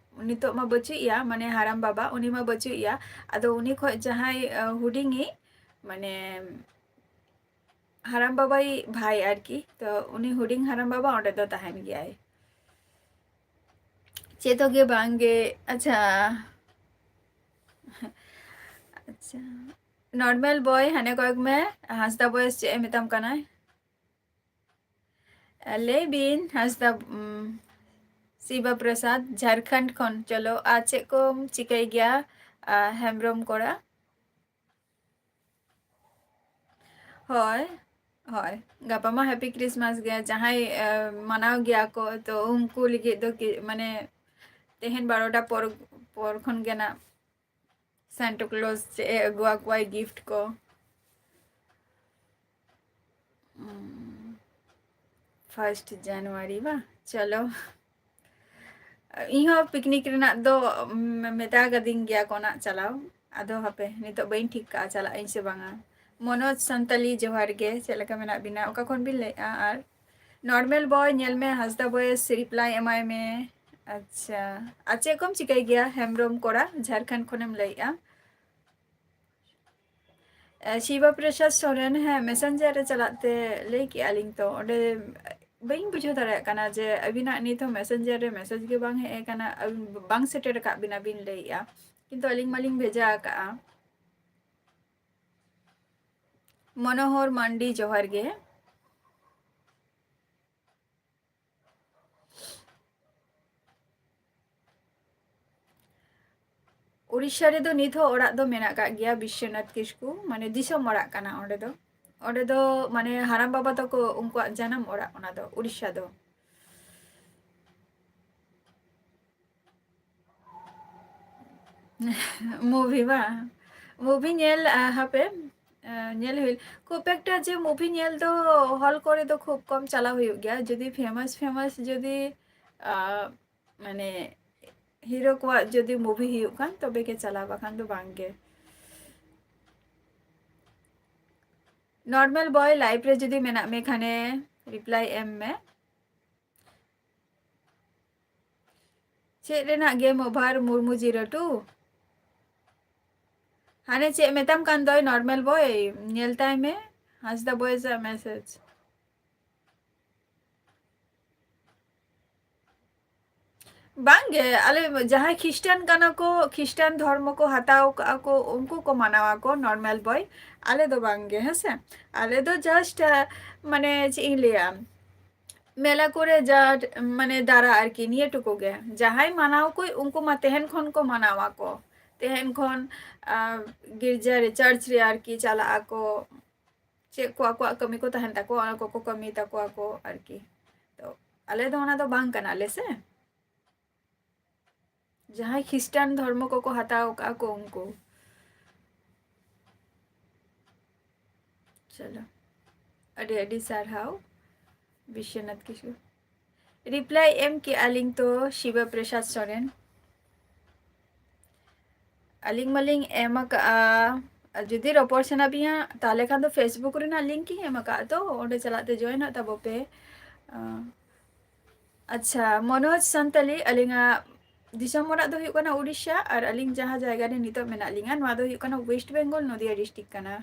ᱱᱤᱛᱚᱜ ᱢᱟ ᱵᱟᱹᱪᱩᱜ ᱮᱭᱟ, ᱢᱟᱱᱮ ᱦᱟᱲᱟᱢ ᱵᱟᱵᱟ, ᱩᱱᱤ ᱢᱟ ᱵᱟᱹᱪᱩᱜ ᱮᱭᱟ᱾ ᱟᱫᱚ ᱩᱱᱤ ᱠᱷᱚᱡ ᱡᱟᱦᱟᱸᱭ, ᱟ, ᱦᱩᱰᱤᱧᱤᱡ, ᱢᱟᱱᱮ ᱦᱟᱲᱟᱢ ᱵᱟᱵᱟᱭᱤᱡ ᱵᱷᱟᱭ ᱟᱨᱠᱤ, ᱛᱚ ᱩᱱᱤ ᱦᱩᱰᱤᱧ ᱦᱟᱲᱟᱢ ᱵᱟᱵᱟ ᱚᱸᱰᱮ ᱫᱚ ᱛᱟᱦᱮᱱ ᱜᱮᱭᱟᱭ᱾ ᱪᱮᱫ ᱦᱚᱸ ᱜᱮ ᱵᱟᱝ ᱜᱮ᱾ ᱟᱪᱪᱷᱟ, ᱟᱪᱪᱷᱟ, ᱱᱚᱨᱢᱟᱞ ᱵᱚᱭ, ᱦᱟᱱᱮ ᱠᱚᱭᱮᱠ ᱢᱮ, ᱦᱟᱸᱥᱫᱟ ᱵᱚᱭᱮᱥ ᱪᱮᱫ ᱮ ᱢᱮᱛᱟᱢ ᱠᱟᱱᱟᱭ? ᱞᱟᱹᱭ ᱵᱤᱱ ᱦᱟᱸᱥᱫᱟ, ᱩᱢ, ᱥᱤᱵᱟ ᱯᱨᱚᱥᱟᱫᱽ ᱡᱷᱟᱲᱠᱷᱚᱸᱰ ᱠᱷᱚᱱ᱾ ᱪᱚᱞᱚ, ᱟᱨ ᱪᱮᱫ ᱠᱚᱢ ᱪᱤᱠᱟᱹᱭ ᱜᱮᱭᱟ, ᱟ, ᱦᱮᱢᱵᱨᱚᱢ ᱠᱚᱲᱟ? ᱦᱳᱭ, ᱦᱳᱭ, ᱜᱟᱯᱟ ᱢᱟ ᱦᱮᱯᱤ ᱠᱨᱤᱥᱢᱟᱥ ᱜᱮ᱾ ᱡᱟᱦᱟᱸᱭ, ᱟ, ᱢᱟᱱᱟᱣ ᱜᱮᱭᱟ ᱠᱚ, ᱛᱚ ᱩᱱᱠᱩ ᱞᱟᱹᱜᱤᱫ ᱫᱚ ᱠᱤ, ᱢᱟᱱᱮ ᱛᱮᱦᱮᱧ ᱵᱟᱨᱚᱴᱟ ᱯᱚᱨ, ᱯᱚᱨ ᱠᱷᱚᱱ ᱜᱮ ᱱᱟᱜ ᱥᱟᱱᱴᱟ ᱠᱞᱚᱡᱽ ᱪᱮᱫ ᱮ ᱟᱹᱜᱩ ᱟᱠᱚᱣᱟᱭ ᱜᱤᱯᱷᱴ ᱠᱚ᱾ ᱩᱸ, ᱯᱷᱟᱨᱥᱴ ᱡᱟᱱᱩᱣᱟᱨᱤ ᱵᱟ? ᱪᱚᱞᱚ᱾ ᱤᱧ ᱦᱚᱸ ᱯᱤᱠᱱᱤᱠ ᱨᱮᱱᱟᱜ ᱫᱚ, ᱩᱸ, ᱢᱮᱛᱟ ᱠᱟᱫᱤᱧ ᱜᱮᱭᱟ ᱠᱚ ᱱᱟᱜ ᱪᱟᱞᱟᱣ᱾ ᱟᱫᱚ ᱦᱟᱯᱮ, ᱱᱤᱛᱚᱜ ᱵᱟᱹᱧ ᱴᱷᱤᱠ ᱠᱟᱜᱼᱟ ᱪᱟᱞᱟᱜ ᱟᱹᱧ ᱥᱮ ᱵᱟᱝᱟ᱾ ᱢᱚᱱᱳᱡᱽ ᱥᱟᱱᱛᱟᱞᱤ, ᱡᱚᱦᱟᱨ ᱜᱮ, ᱪᱮᱫ ᱞᱮᱠᱟ ᱢᱮᱱᱟᱜ ᱵᱤᱱᱟ? ᱚᱠᱟ ᱠᱷᱚᱱ ᱵᱤᱱ ᱞᱟᱹᱭᱮᱫᱼᱟ? ᱟᱨ ᱱᱚᱨᱢᱟᱞ ᱵᱚᱭ, ᱧᱮᱞ ᱢᱮ, ᱦᱟᱸᱥᱫᱟ ᱵᱚᱭᱮᱥ ᱨᱤᱯᱞᱟᱭ ᱮᱢᱟᱭ ᱢᱮ᱾ ᱟᱪᱪᱷᱟ, ᱟᱨ ᱪᱮᱫ ᱠᱚᱢ ᱪᱤᱠᱟᱹᱭ ᱜᱮᱭᱟ, ᱦᱮᱢᱵᱨᱚᱢ ᱠᱚᱲᱟ, ᱡᱷᱟᱲᱠᱷᱚᱸᱰ ᱠᱷᱚᱱᱮᱢ ᱞᱟᱹᱭᱮᱫᱼᱟ? ᱮ, ᱥᱤᱵᱟ ᱯᱨᱚᱥᱟᱫᱽ ᱥᱚᱨᱮᱱ, ᱦᱮᱸ, ᱢᱮᱥᱮᱧᱡᱟᱨ ᱨᱮ ᱪᱟᱞᱟᱜ ᱛᱮ ᱞᱟᱹᱭ ᱠᱮᱜᱼᱟ ᱞᱤᱧ ᱛᱚ, ᱚᱸᱰᱮ ᱵᱟᱹᱧ ᱵᱩᱡᱷᱟᱹᱣ ᱫᱟᱲᱮᱭᱟᱜ ᱠᱟᱱᱟ ᱡᱮ ᱟᱹᱵᱤᱱᱟᱜ ᱱᱤᱛ ᱦᱚᱸ ᱢᱮᱥᱮᱧᱡᱟᱨ ᱨᱮ ᱢᱮᱥᱮᱡᱽ ᱜᱮ ᱵᱟᱝ ᱦᱮᱡ ᱟᱠᱟᱱᱟ, ᱟᱹᱵᱤᱱ ᱵᱟᱝ ᱥᱮᱴᱮᱨ ᱟᱠᱟᱫ ᱵᱤᱱᱟ ᱵᱤᱱ ᱞᱟᱹᱭᱮᱜᱼᱟ, ᱠᱤᱱᱛᱩ ᱟᱹᱞᱤᱧ ᱢᱟᱞᱤᱧ ᱵᱷᱮᱡᱟ ᱟᱠᱟᱜᱼᱟ᱾ ᱢᱚᱱᱳᱦᱚᱨ ᱢᱟᱱᱰᱤ, ᱡᱚᱦᱟᱨ ᱜᱮ᱾ ᱩᱲᱤᱥᱥᱟ ᱨᱮᱫᱚ ᱱᱤᱛ ᱦᱚᱸ ᱚᱲᱟᱜ ᱫᱚ ᱢᱮᱱᱟᱜ ᱟᱠᱟᱫ ᱜᱮᱭᱟ, ᱵᱤᱥᱥᱚᱱᱟᱛᱷ ᱠᱤᱥᱠᱩ, ᱢᱟᱱᱮ ᱫᱤᱥᱚᱢ ᱚᱲᱟᱜ ᱠᱟᱱᱟ ᱚᱸᱰᱮ ᱫᱚ᱾ ᱚᱸᱰᱮ ᱫᱚ ᱢᱟᱱᱮ ᱦᱟᱲᱟᱢ ᱵᱟᱵᱟ ᱛᱟᱠᱚ ᱩᱱᱠᱩᱣᱟᱜ ᱡᱟᱱᱟᱢ ᱚᱲᱟᱜ ᱚᱱᱟ ᱫᱚ, ᱩᱲᱤᱥᱥᱟ ᱫᱚ᱾ ᱢᱩᱵᱷᱤ ᱵᱟᱝ? ᱢᱩᱵᱷᱤ ᱧᱮᱞ, ᱟ, ᱦᱟᱯᱮ, ᱟ, ᱧᱮᱞ ᱦᱩᱭ, ᱠᱷᱩᱵ ᱮᱠᱴᱟ ᱡᱮ ᱢᱩᱵᱷᱤ ᱧᱮᱞ ᱫᱚ ᱦᱚᱞ ᱠᱚᱨᱮ ᱫᱚ ᱠᱷᱩᱵ ᱠᱚᱢ ᱪᱟᱞᱟᱣ ᱦᱩᱭᱩᱜ ᱜᱮᱭᱟ᱾ ᱡᱩᱫᱤ ᱯᱷᱮᱢᱟᱥ, ᱯᱷᱮᱢᱟᱥ ᱡᱩᱫᱤ, ᱟ, ᱢᱟᱱᱮ ᱦᱤᱨᱳ ᱠᱚᱣᱟᱜ ᱡᱩᱫᱤ ᱢᱩᱵᱷᱤ ᱦᱩᱭᱩᱜ ᱠᱷᱟᱱ ᱛᱚᱵᱮ ᱜᱮ ᱪᱟᱞᱟᱣ, ᱵᱟᱠᱷᱟᱱ ᱫᱚ ᱵᱟᱝ ᱜᱮ᱾ ᱱᱚᱨᱢᱟᱞ ᱵᱚᱭ, ᱞᱟᱭᱤᱵᱷ ᱨᱮ ᱡᱩᱫᱤ ᱢᱮᱱᱟᱜ ᱢᱮ ᱠᱷᱟᱱᱮ, ᱨᱤᱯᱞᱟᱭ ᱮᱢ ᱢᱮ᱾ ᱪᱮᱫ ᱨᱮᱱᱟᱜ ᱜᱮᱢ ᱳᱵᱷᱟᱨ, ᱢᱩᱨᱢᱩ ᱡᱤᱨᱳ ᱴᱩ? ᱦᱟᱱᱮ ᱪᱮᱫ ᱢᱮᱛᱟᱢ ᱠᱟᱱ ᱫᱚᱭ ᱱᱚᱨᱢᱟᱞ ᱵᱚᱭ, ᱧᱮᱞ ᱛᱟᱭ ᱢᱮ ᱦᱟᱸᱥᱫᱟ ᱵᱚᱭᱮᱥ ᱟᱜ ᱢᱮᱥᱮᱡᱽ᱾ ᱵᱟᱝ ᱜᱮ, ᱟᱞᱮ ᱡᱟᱦᱟᱸᱭ ᱠᱷᱨᱤᱥᱴᱟᱱ ᱠᱟᱱᱟ ᱠᱚ, ᱠᱷᱨᱤᱥᱴᱟᱱ ᱫᱷᱚᱨᱢᱚ ᱠᱚ ᱦᱟᱛᱟᱣ ᱠᱟᱜᱼᱟ ᱠᱚ, ᱩᱱᱠᱩ ᱠᱚ ᱢᱟᱱᱟᱣᱟ ᱠᱚ ᱱᱚᱨᱢᱟᱞ ᱵᱚᱭ᱾ ᱟᱞᱮ ᱫᱚ ᱵᱟᱝ ᱜᱮ, ᱦᱮᱸ ᱥᱮ᱾ ᱟᱞᱮ ᱫᱚ ᱡᱟᱥᱴ, ᱢᱟᱱᱮ, ᱪᱮᱫ ᱤᱧ ᱞᱟᱹᱭᱟ, ᱢᱮᱞᱟ ᱠᱚᱨᱮ ᱡᱟ, ᱢᱟᱱᱮ, ᱫᱟᱨᱟ ᱟᱨᱠᱤ, ᱱᱤᱭᱟᱹ ᱴᱩᱠᱩ ᱜᱮ᱾ ᱡᱟᱦᱟᱸᱭ ᱢᱟᱱᱟᱣ ᱠᱚ, ᱩᱱᱠᱩ ᱢᱟ ᱛᱮᱦᱮᱱ ᱠᱷᱚᱱ ᱠᱚ ᱢᱟᱱᱟᱣᱟ ᱠᱚ, ᱛᱮᱦᱮᱱ ᱠᱷᱚᱱ, ᱟᱨ, ᱜᱤᱨᱡᱟᱹ ᱨᱮ, ᱪᱟᱨᱪ ᱨᱮ ᱟᱨᱠᱤ ᱪᱟᱞᱟᱜ ᱟᱠᱚ, ᱪᱮᱫ ᱠᱚ ᱟᱠᱚᱣᱟᱜ ᱠᱟᱹᱢᱤ ᱠᱚ ᱛᱟᱦᱮᱱ ᱛᱟᱠᱚᱣᱟ, ᱚᱱᱟ ᱠᱚᱠᱚ ᱠᱟᱹᱢᱤ ᱛᱟᱠᱚᱣᱟ ᱠᱚ ᱟᱨᱠᱤ᱾ ᱛᱚ, ᱟᱞᱮ ᱫᱚ ᱚᱱᱟ ᱫᱚ ᱵᱟᱝ ᱠᱟᱱᱟᱞᱮ ᱥᱮ᱾ ᱡᱟᱦᱟᱸᱭ ᱠᱷᱨᱤᱥᱴᱟᱱ ᱫᱷᱚᱨᱢᱚ ᱠᱚᱠᱚ ᱦᱟᱛᱟᱣ ᱠᱟᱜᱼᱟ ᱠᱚ ᱩᱱᱠᱩ᱾ ᱪᱚᱞᱚ, ᱟᱹᱰᱤ ᱟᱹᱰᱤ ᱥᱟᱨᱦᱟᱣ ᱵᱤᱥᱥᱚᱱᱟᱛᱷ ᱠᱤᱥᱠᱩ᱾ ᱨᱤᱯᱞᱟᱭ ᱮᱢ ᱠᱮᱜᱼᱟ ᱞᱤᱧ ᱛᱚ, ᱥᱤᱵᱟ ᱯᱨᱚᱥᱟᱫᱽ ᱥᱚᱨᱮᱱ᱾ ᱟᱹᱞᱤᱧ ᱢᱟᱞᱤᱧ ᱮᱢ ᱟᱠᱟᱜᱼᱟ᱾ ᱟᱨ ᱡᱩᱫᱤ ᱨᱚᱯᱚᱲ ᱥᱟᱱᱟ ᱯᱮᱭᱟ, ᱛᱟᱦᱞᱮ ᱠᱷᱟᱱ ᱫᱚ Facebook ᱨᱮᱱᱟᱜ ᱞᱤᱝᱠ ᱤᱧ ᱮᱢ ᱟᱠᱟᱫ ᱫᱚ, ᱚᱸᱰᱮ ᱪᱟᱞᱟᱜ ᱛᱮ ᱡᱚᱭᱮᱱᱚᱜ ᱛᱟᱵᱚ ᱯᱮ᱾ ᱟᱸ, ᱟᱪᱪᱷᱟ, ᱢᱚᱱᱳᱡᱽ ᱥᱟᱱᱛᱟᱞᱤ, ᱟᱹᱞᱤᱧᱟᱜ ᱫᱤᱥᱚᱢ ᱚᱲᱟᱜ ᱫᱚ ᱦᱩᱭᱩᱜ ᱠᱟᱱᱟ ᱩᱰᱤᱥᱟ, ᱟᱨ ᱟᱹᱞᱤᱧ ᱡᱟᱦᱟᱸ ᱡᱟᱭᱜᱟ ᱨᱮ ᱱᱤᱛᱚᱜ ᱢᱮᱱᱟᱜ ᱞᱤᱧᱟ, ᱱᱚᱣᱟ ᱫᱚ ᱦᱩᱭᱩᱜ ᱠᱟᱱᱟ ᱳᱭᱮᱥᱴ ᱵᱮᱝᱜᱚᱞ, ᱱᱚᱫᱤᱭᱟ ᱰᱤᱥᱴᱨᱤᱠᱴ ᱠᱟᱱᱟ᱾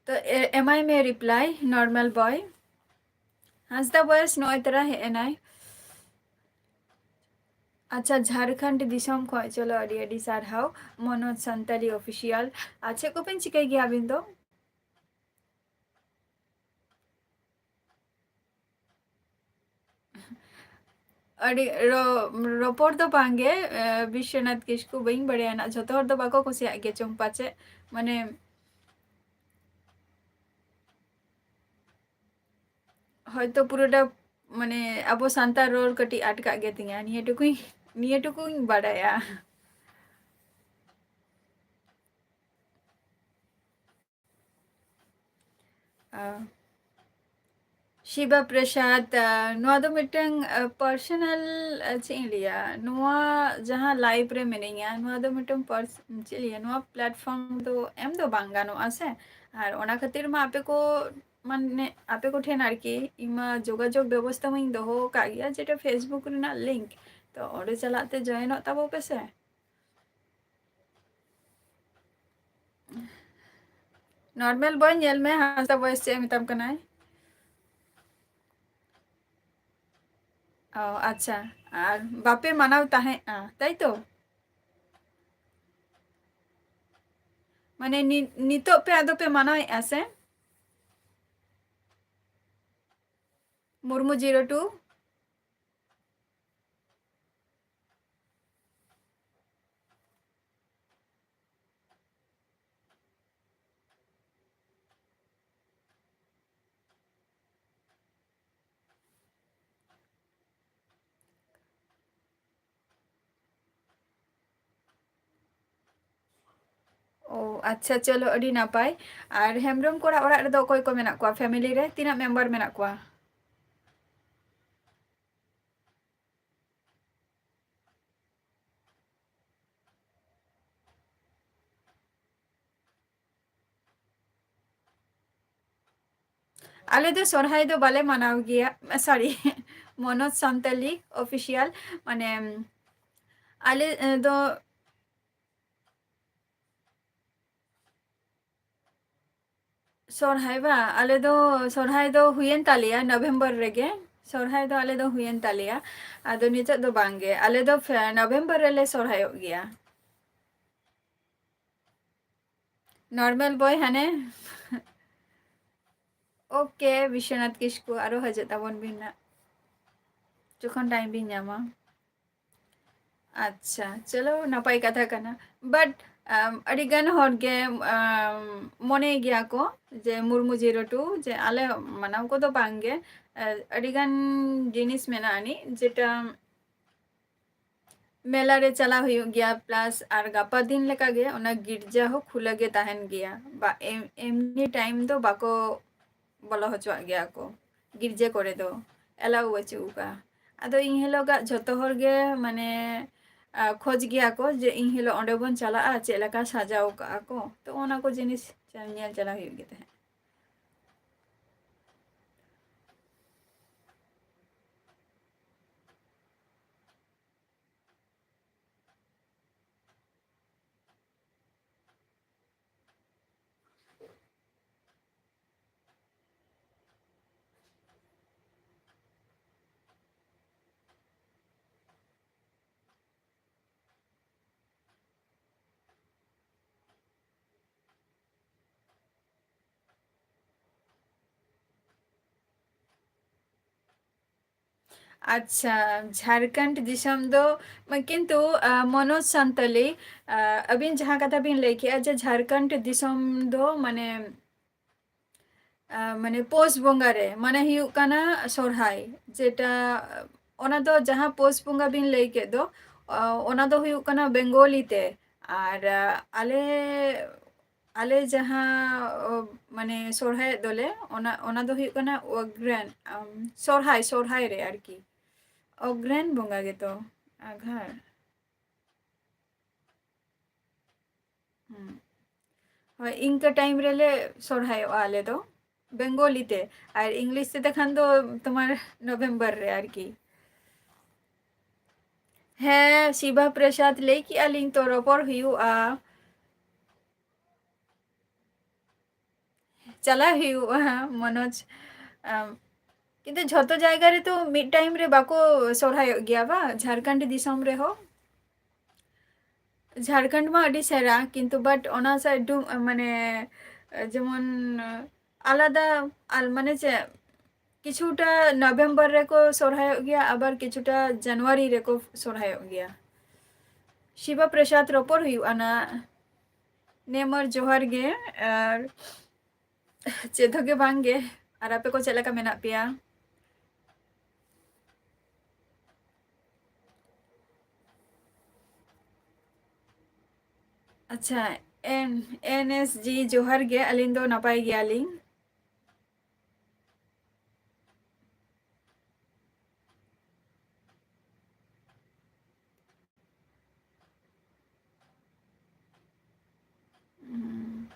ᱛᱚ, ᱮ-, ᱮᱢᱟᱭ ᱢᱮ ᱨᱤᱯᱞᱟᱭ, ᱱᱚᱨᱢᱟᱞ ᱵᱚᱭ᱾ ᱦᱟᱸᱥᱫᱟ ᱵᱚᱭᱮᱥ ᱱᱚᱜᱼᱚᱭ ᱛᱚᱨᱟ ᱦᱮᱡ ᱮᱱᱟᱭ᱾ ᱟᱪᱪᱷᱟ, ᱡᱷᱟᱲᱠᱷᱚᱸᱰ ᱫᱤᱥᱚᱢ ᱠᱷᱚᱱ, ᱪᱚᱞᱚ, ᱟᱹᱰᱤ ᱟᱹᱰᱤ ᱥᱟᱨᱦᱟᱣ᱾ ᱢᱚᱱᱳᱡᱽ ᱥᱟᱱᱛᱟᱞᱤ ᱚᱯᱷᱤᱥᱤᱭᱟᱞ᱾ ᱟᱨ ᱪᱮᱫ ᱠᱚᱵᱮᱱ ᱪᱤᱠᱟᱹᱭ ᱜᱮᱭᱟ ᱟᱹᱵᱤᱱ ᱫᱚ? ᱟᱹᱰᱤ ᱨᱚ-, ᱨᱚᱯᱚᱲ ᱫᱚ ᱵᱟᱝᱜᱮ, ᱮ, ᱵᱤᱥᱥᱚᱱᱟᱛᱷ ᱠᱤᱥᱠᱩ, ᱵᱟᱹᱧ ᱵᱟᱲᱟᱭᱟ ᱱᱟᱜ, ᱡᱷᱚᱛᱚ ᱦᱚᱲ ᱫᱚ ᱵᱟᱠᱚ ᱠᱩᱥᱤᱭᱟᱜ ᱜᱮᱭᱟ ᱪᱚᱝ ᱯᱟᱪᱮᱫ, ᱢᱟᱱᱮ, ᱦᱚᱭᱛᱚ ᱯᱩᱨᱟᱹᱴᱟ, ᱢᱟᱱᱮ, ᱟᱵᱚ ᱥᱟᱱᱛᱟᱲ ᱨᱚᱲ ᱠᱟᱹᱴᱤᱡ ᱟᱴᱠᱟᱜ ᱜᱮ ᱛᱤᱧᱟ, ᱱᱤᱭᱟᱹ ᱴᱩᱠᱩᱧ, ᱱᱤᱭᱟᱹ ᱴᱩᱠᱩᱧ ᱵᱟᱰᱟᱭᱟ᱾ ᱟᱸ, ᱥᱤᱵᱟ ᱯᱨᱚᱥᱟᱫᱽ, ᱟᱸ, ᱱᱚᱣᱟ ᱫᱚ ᱢᱤᱫᱴᱟᱝ, ᱟᱸ, personal, ᱟᱸ, ᱪᱮᱫ ᱤᱧ ᱞᱟᱹᱭᱟ, ᱱᱚᱣᱟ ᱡᱟᱦᱟᱸ live ᱨᱮ ᱢᱤᱱᱟᱹᱧᱟ, ᱱᱚᱣᱟ ᱫᱚ ᱢᱤᱫᱴᱟᱝ pers-, ᱪᱮᱫ ᱤᱧ ᱞᱟᱹᱭᱟ, ᱱᱚᱣᱟ platform ᱫᱚ ᱮᱢ ᱫᱚ ᱵᱟᱝ ᱜᱟᱱᱚᱜᱼᱟ ᱥᱮ᱾ ᱟᱨ ᱚᱱᱟ ᱠᱷᱟᱹᱛᱤᱨ ᱢᱟ ᱟᱯᱮ ᱠᱚ, ᱢᱟᱱᱮ, ᱟᱯᱮ ᱠᱚᱴᱷᱮᱱ ᱟᱨᱠᱤ ᱤᱧ ᱢᱟ ᱡᱳᱜᱟᱡᱳᱜᱽ ᱵᱮᱵᱚᱥᱛᱟ ᱢᱟᱧ ᱫᱚᱦᱚ ᱟᱠᱟᱫ ᱜᱮᱭᱟ, ᱡᱮᱴᱟ Facebook ᱨᱮᱱᱟᱜ link, ᱛᱚ ᱚᱸᱰᱮ ᱪᱟᱞᱟᱜ ᱛᱮ joinᱚᱜ ᱛᱟᱵᱚ ᱯᱮ ᱥᱮ᱾ Normal boy ᱧᱮᱞ ᱢᱮ, ᱦᱟᱸᱥᱫᱟ boy ᱪᱮᱫ ᱮ ᱢᱮᱛᱟᱢ ᱠᱟᱱᱟᱭ᱾ ᱚ, ᱟᱪᱪᱷᱟ᱾ ᱟᱨ ᱵᱟᱯᱮ ᱢᱟᱱᱟᱣ ᱛᱟᱦᱮᱸᱫᱼᱟ, ᱛᱟᱭ ᱛᱚ? ᱢᱟᱱᱮ, ᱱᱤ-, ᱱᱤᱛᱚᱜ ᱯᱮ ᱟᱫᱚ ᱯᱮ ᱢᱟᱱᱟᱣᱮᱫᱼᱟ ᱥᱮ? Murmu zero two᱾ ᱚ, ᱟᱪᱪᱷᱟ, ᱪᱚᱞᱚ, ᱟᱹᱰᱤ ᱱᱟᱯᱟᱭ᱾ ᱟᱨ ᱦᱮᱢᱵᱨᱚᱢ ᱠᱚᱲᱟ ᱚᱲᱟᱜ ᱨᱮᱫᱚ ᱚᱠᱚᱭ ᱠᱚ ᱢᱮᱱᱟᱜ ᱠᱚᱣᱟ? Family ᱨᱮ ᱛᱤᱱᱟᱹᱜ member ᱢᱮᱱᱟᱜ ᱠᱚᱣᱟ? ᱟᱞᱮ ᱫᱚ ᱥᱚᱨᱦᱟᱭ ᱫᱚ ᱵᱟᱞᱮ ᱢᱟᱱᱟᱣ ᱜᱮᱭᱟ᱾ Sorry, ᱢᱚᱱᱳᱡᱽ ᱥᱟᱱᱛᱟᱞᱤ ᱚᱯᱷᱤᱥᱤᱭᱟᱞ, ᱢᱟᱱᱮ, ᱟᱞᱮ, ᱮ, ᱫᱚ ᱥᱚᱨᱦᱟᱭ ᱵᱟ, ᱟᱞᱮ ᱫᱚ ᱥᱚᱨᱦᱟᱭ ᱫᱚ ᱦᱩᱭᱮᱱ ᱛᱟᱞᱮᱭᱟ November ᱨᱮᱜᱮ, ᱥᱚᱨᱦᱟᱭ ᱫᱚ ᱟᱞᱮ ᱫᱚ ᱦᱩᱭᱮᱱ ᱛᱟᱞᱮᱭᱟ᱾ ᱟᱫᱚ ᱱᱤᱛᱚᱜ ᱫᱚ ᱵᱟᱝ ᱜᱮ, ᱟᱞᱮ ᱫᱚ ᱯᱷᱮ-, ᱱᱚᱵᱷᱮᱢᱵᱚᱨ ᱨᱮᱞᱮ ᱥᱚᱨᱦᱟᱭᱚᱜ ᱜᱮᱭᱟ᱾ Normal boy ᱦᱟᱱᱮ᱾ OK, ᱵᱤᱥᱥᱚᱱᱟᱛᱷ ᱠᱤᱥᱠᱩ, ᱟᱨᱚ ᱦᱤᱡᱩᱜ ᱛᱟᱵᱚᱱ ᱵᱤᱱ ᱱᱟᱜ, ᱡᱚᱠᱷᱚᱱ time ᱵᱤᱱ ᱧᱟᱢᱟ᱾ ᱟᱪᱪᱷᱟ, ᱪᱚᱞᱚ, ᱱᱟᱯᱟᱭ ᱠᱟᱛᱷᱟ ᱠᱟᱱᱟ᱾ But, ᱟᱢ, ᱟᱹᱰᱤ ᱜᱟᱱ ᱦᱚᱲ ᱜᱮ, ᱟᱢ, ᱢᱚᱱᱮᱭ ᱜᱮᱭᱟ ᱠᱚ ᱡᱮ ᱢᱩᱨᱢᱩ zero two, ᱡᱮ ᱟᱞᱮ ᱢᱟᱱᱟᱣ ᱠᱚᱫᱚ ᱵᱟᱝ ᱜᱮ᱾ ᱮ, ᱟᱹᱰᱤ ᱜᱟᱱ ᱡᱤᱱᱤᱥ ᱢᱮᱱᱟᱜ ᱟᱹᱱᱤᱡ, ᱡᱮᱴᱟ ᱢᱮᱞᱟ ᱨᱮ ᱪᱟᱞᱟᱣ ᱦᱩᱭᱩᱜ ᱜᱮᱭᱟ, plus ᱟᱨ ᱜᱟᱯᱟ ᱫᱤᱱ ᱞᱮᱠᱟ ᱜᱮ ᱚᱱᱟ ᱜᱤᱨᱡᱟ ᱦᱚᱸ ᱠᱷᱩᱞᱟᱹ ᱜᱮ ᱛᱟᱦᱮᱱ ᱜᱮᱭᱟ, ᱵᱟ ᱮᱢ-, ᱮᱢᱱᱤ time ᱫᱚ ᱵᱟᱠᱚ ᱵᱚᱞᱚ ᱦᱚᱪᱚᱣᱟᱜ ᱜᱮᱭᱟ ᱠᱚ, ᱜᱤᱨᱡᱟᱹ ᱠᱚᱨᱮ ᱫᱚ allow ᱵᱟᱹᱪᱩᱜ ᱟᱠᱟᱫᱼᱟ᱾ ᱟᱫᱚ ᱤᱱ ᱦᱤᱞᱳᱜᱟᱜ ᱡᱷᱚᱛᱚ ᱦᱚᱲ ᱜᱮ ᱢᱟᱱᱮ, ᱟ, ᱠᱷᱚᱡᱽ ᱜᱮᱭᱟ ᱠᱚ ᱡᱮ ᱤᱱ ᱦᱤᱞᱳᱜ ᱚᱸᱰᱮ ᱵᱚᱱ ᱪᱟᱞᱟᱜᱼᱟ, ᱪᱮᱫ ᱞᱮᱠᱟ ᱥᱟᱡᱟᱣ ᱠᱟᱜᱼᱟ ᱠᱚ, ᱛᱚ ᱚᱱᱟ ᱠᱚ ᱡᱤᱱᱤᱥ ᱧᱮᱞ ᱪᱟᱞᱟᱣ ᱦᱩᱭᱩᱜ ᱜᱮ ᱛᱟᱦᱮᱸᱫ᱾ ᱟᱪᱪᱷᱟ, ᱡᱷᱟᱲᱠᱷᱚᱸᱰ ᱫᱤᱥᱚᱢ ᱫᱚ, ᱠᱤᱱᱛᱩ, ᱟ, ᱢᱚᱱᱳᱡᱽ ᱥᱟᱱᱛᱟᱞᱤ, ᱟ, ᱟᱹᱵᱤᱱ ᱡᱟᱦᱟᱸ ᱠᱟᱛᱷᱟ ᱵᱤᱱ ᱞᱟᱹᱭ ᱠᱮᱜᱼᱟ ᱡᱮ ᱡᱷᱟᱲᱠᱷᱚᱸᱰ ᱫᱤᱥᱚᱢ ᱫᱚ ᱢᱟᱱᱮ, ᱟ, ᱢᱟᱱᱮ ᱯᱳᱥ ᱵᱚᱸᱜᱟ ᱨᱮ, ᱢᱟᱱᱮ ᱦᱩᱭᱩᱜ ᱠᱟᱱᱟ ᱥᱚᱨᱦᱟᱭ, ᱡᱮᱴᱟ, ᱚᱱᱟ ᱫᱚ ᱡᱟᱦᱟᱸ ᱯᱳᱥ ᱵᱚᱸᱜᱟ ᱵᱤᱱ ᱞᱟᱹᱭ ᱠᱮᱫ ᱫᱚ, ᱟ, ᱚᱱᱟ ᱫᱚ ᱦᱩᱭᱩᱜ ᱠᱟᱱᱟ ᱵᱮᱝᱜᱚᱞᱤ ᱛᱮ᱾ ᱟᱨ, ᱟ, ᱟᱞᱮ, ᱟᱞᱮ ᱡᱟᱦᱟᱸ, ᱚ, ᱢᱟᱱᱮ ᱥᱚᱨᱦᱟᱭᱮᱫ ᱫᱚᱞᱮ, ᱚᱱᱟ, ᱚᱱᱟ ᱫᱚ ᱦᱩᱭᱩᱜ ᱠᱟᱱᱟ ᱚᱜᱽᱨᱟᱭᱟᱱ, ᱟᱢ, ᱥᱚᱨᱦᱟᱭ, ᱥᱚᱨᱦᱟᱭ ᱨᱮ ᱟᱨᱠᱤ᱾ ᱚᱜᱽᱨᱟᱭᱟᱱ ᱵᱚᱸᱜᱟ ᱜᱮᱛᱚ, ᱟᱜᱷᱟᱲ᱾ ᱦᱩᱸ᱾ ᱦᱳᱭ, ᱤᱱᱠᱟᱹ time ᱨᱮᱞᱮ ᱥᱚᱨᱦᱟᱭᱚᱜᱼᱟ ᱟᱞᱮ ᱫᱚ, ᱵᱮᱝᱜᱚᱞᱤ ᱛᱮ᱾ ᱟᱨ English ᱛᱮ ᱛᱮᱠᱷᱟᱱ ᱫᱚ ᱛᱳᱢᱟᱨ ᱱᱚᱵᱷᱮᱢᱵᱚᱨ ᱨᱮ ᱟᱨᱠᱤ᱾ ᱦᱮᱸ, ᱥᱤᱵᱟ ᱯᱨᱚᱥᱟᱫᱽ ᱞᱟᱹᱭ ᱠᱮᱜᱼᱟ ᱞᱤᱧ ᱛᱚ, ᱨᱚᱯᱚᱲ ᱦᱩᱭᱩᱜᱼᱟ᱾ ᱪᱟᱞᱟᱜ ᱦᱩᱭᱩᱜᱼᱟ, ᱢᱚᱱᱳᱡᱽ, ᱟᱢ, ᱠᱤᱱᱛᱩ ᱡᱷᱚᱛᱚ ᱡᱟᱭᱜᱟ ᱨᱮᱛᱚ ᱢᱤᱫ time ᱨᱮ ᱵᱟᱠᱚ ᱥᱚᱨᱦᱟᱭᱚᱜ ᱜᱮᱭᱟ ᱵᱟ, ᱡᱷᱟᱲᱠᱷᱚᱸᱰ ᱫᱤᱥᱚᱢ ᱨᱮᱦᱚᱸ᱾ ᱡᱷᱟᱲᱠᱷᱚᱸᱰ ᱢᱟ ᱟᱹᱰᱤ ᱥᱮᱬᱟ, ᱠᱤᱱᱛᱩ but ᱚᱱᱟ side ᱫᱚ, ᱢᱟᱱᱮ, ᱡᱮᱢᱚᱱ ᱟᱞᱟᱫᱟ, ᱟᱞ-, ᱢᱟᱱᱮ ᱪᱮᱫ, ᱠᱤᱪᱷᱩᱴᱟ November ᱨᱮᱠᱚ ᱥᱚᱨᱦᱟᱭᱚᱜ ᱜᱮᱭᱟ, ᱟᱵᱟᱨ ᱠᱤᱪᱷᱩᱴᱟ January ᱨᱮᱠᱚ ᱥᱚᱨᱦᱟᱭᱚᱜ ᱜᱮᱭᱟ᱾ ᱥᱤᱵᱟ ᱯᱨᱚᱥᱟᱫᱽ, ᱨᱚᱯᱚᱲ ᱦᱩᱭᱩᱜᱼᱟ ᱱᱟ᱾ ᱱᱮᱢᱚᱨ ᱡᱚᱦᱟᱨ ᱜᱮ, ᱟᱨ ᱪᱮᱫ ᱦᱚᱸ ᱜᱮ ᱵᱟᱝ ᱜᱮ᱾ ᱟᱨ ᱟᱯᱮ ᱠᱚ ᱪᱮᱫ ᱞᱮᱠᱟ ᱢᱮᱱᱟᱜ ᱯᱮᱭᱟ? ᱟᱪᱪᱷᱟ, ᱮᱱ, NSG ᱡᱚᱦᱟᱨ ᱜᱮ, ᱟᱹᱞᱤᱧ ᱫᱚ ᱱᱟᱯᱟᱭ ᱜᱮᱭᱟᱞᱤᱧ᱾ ᱦᱩᱸ᱾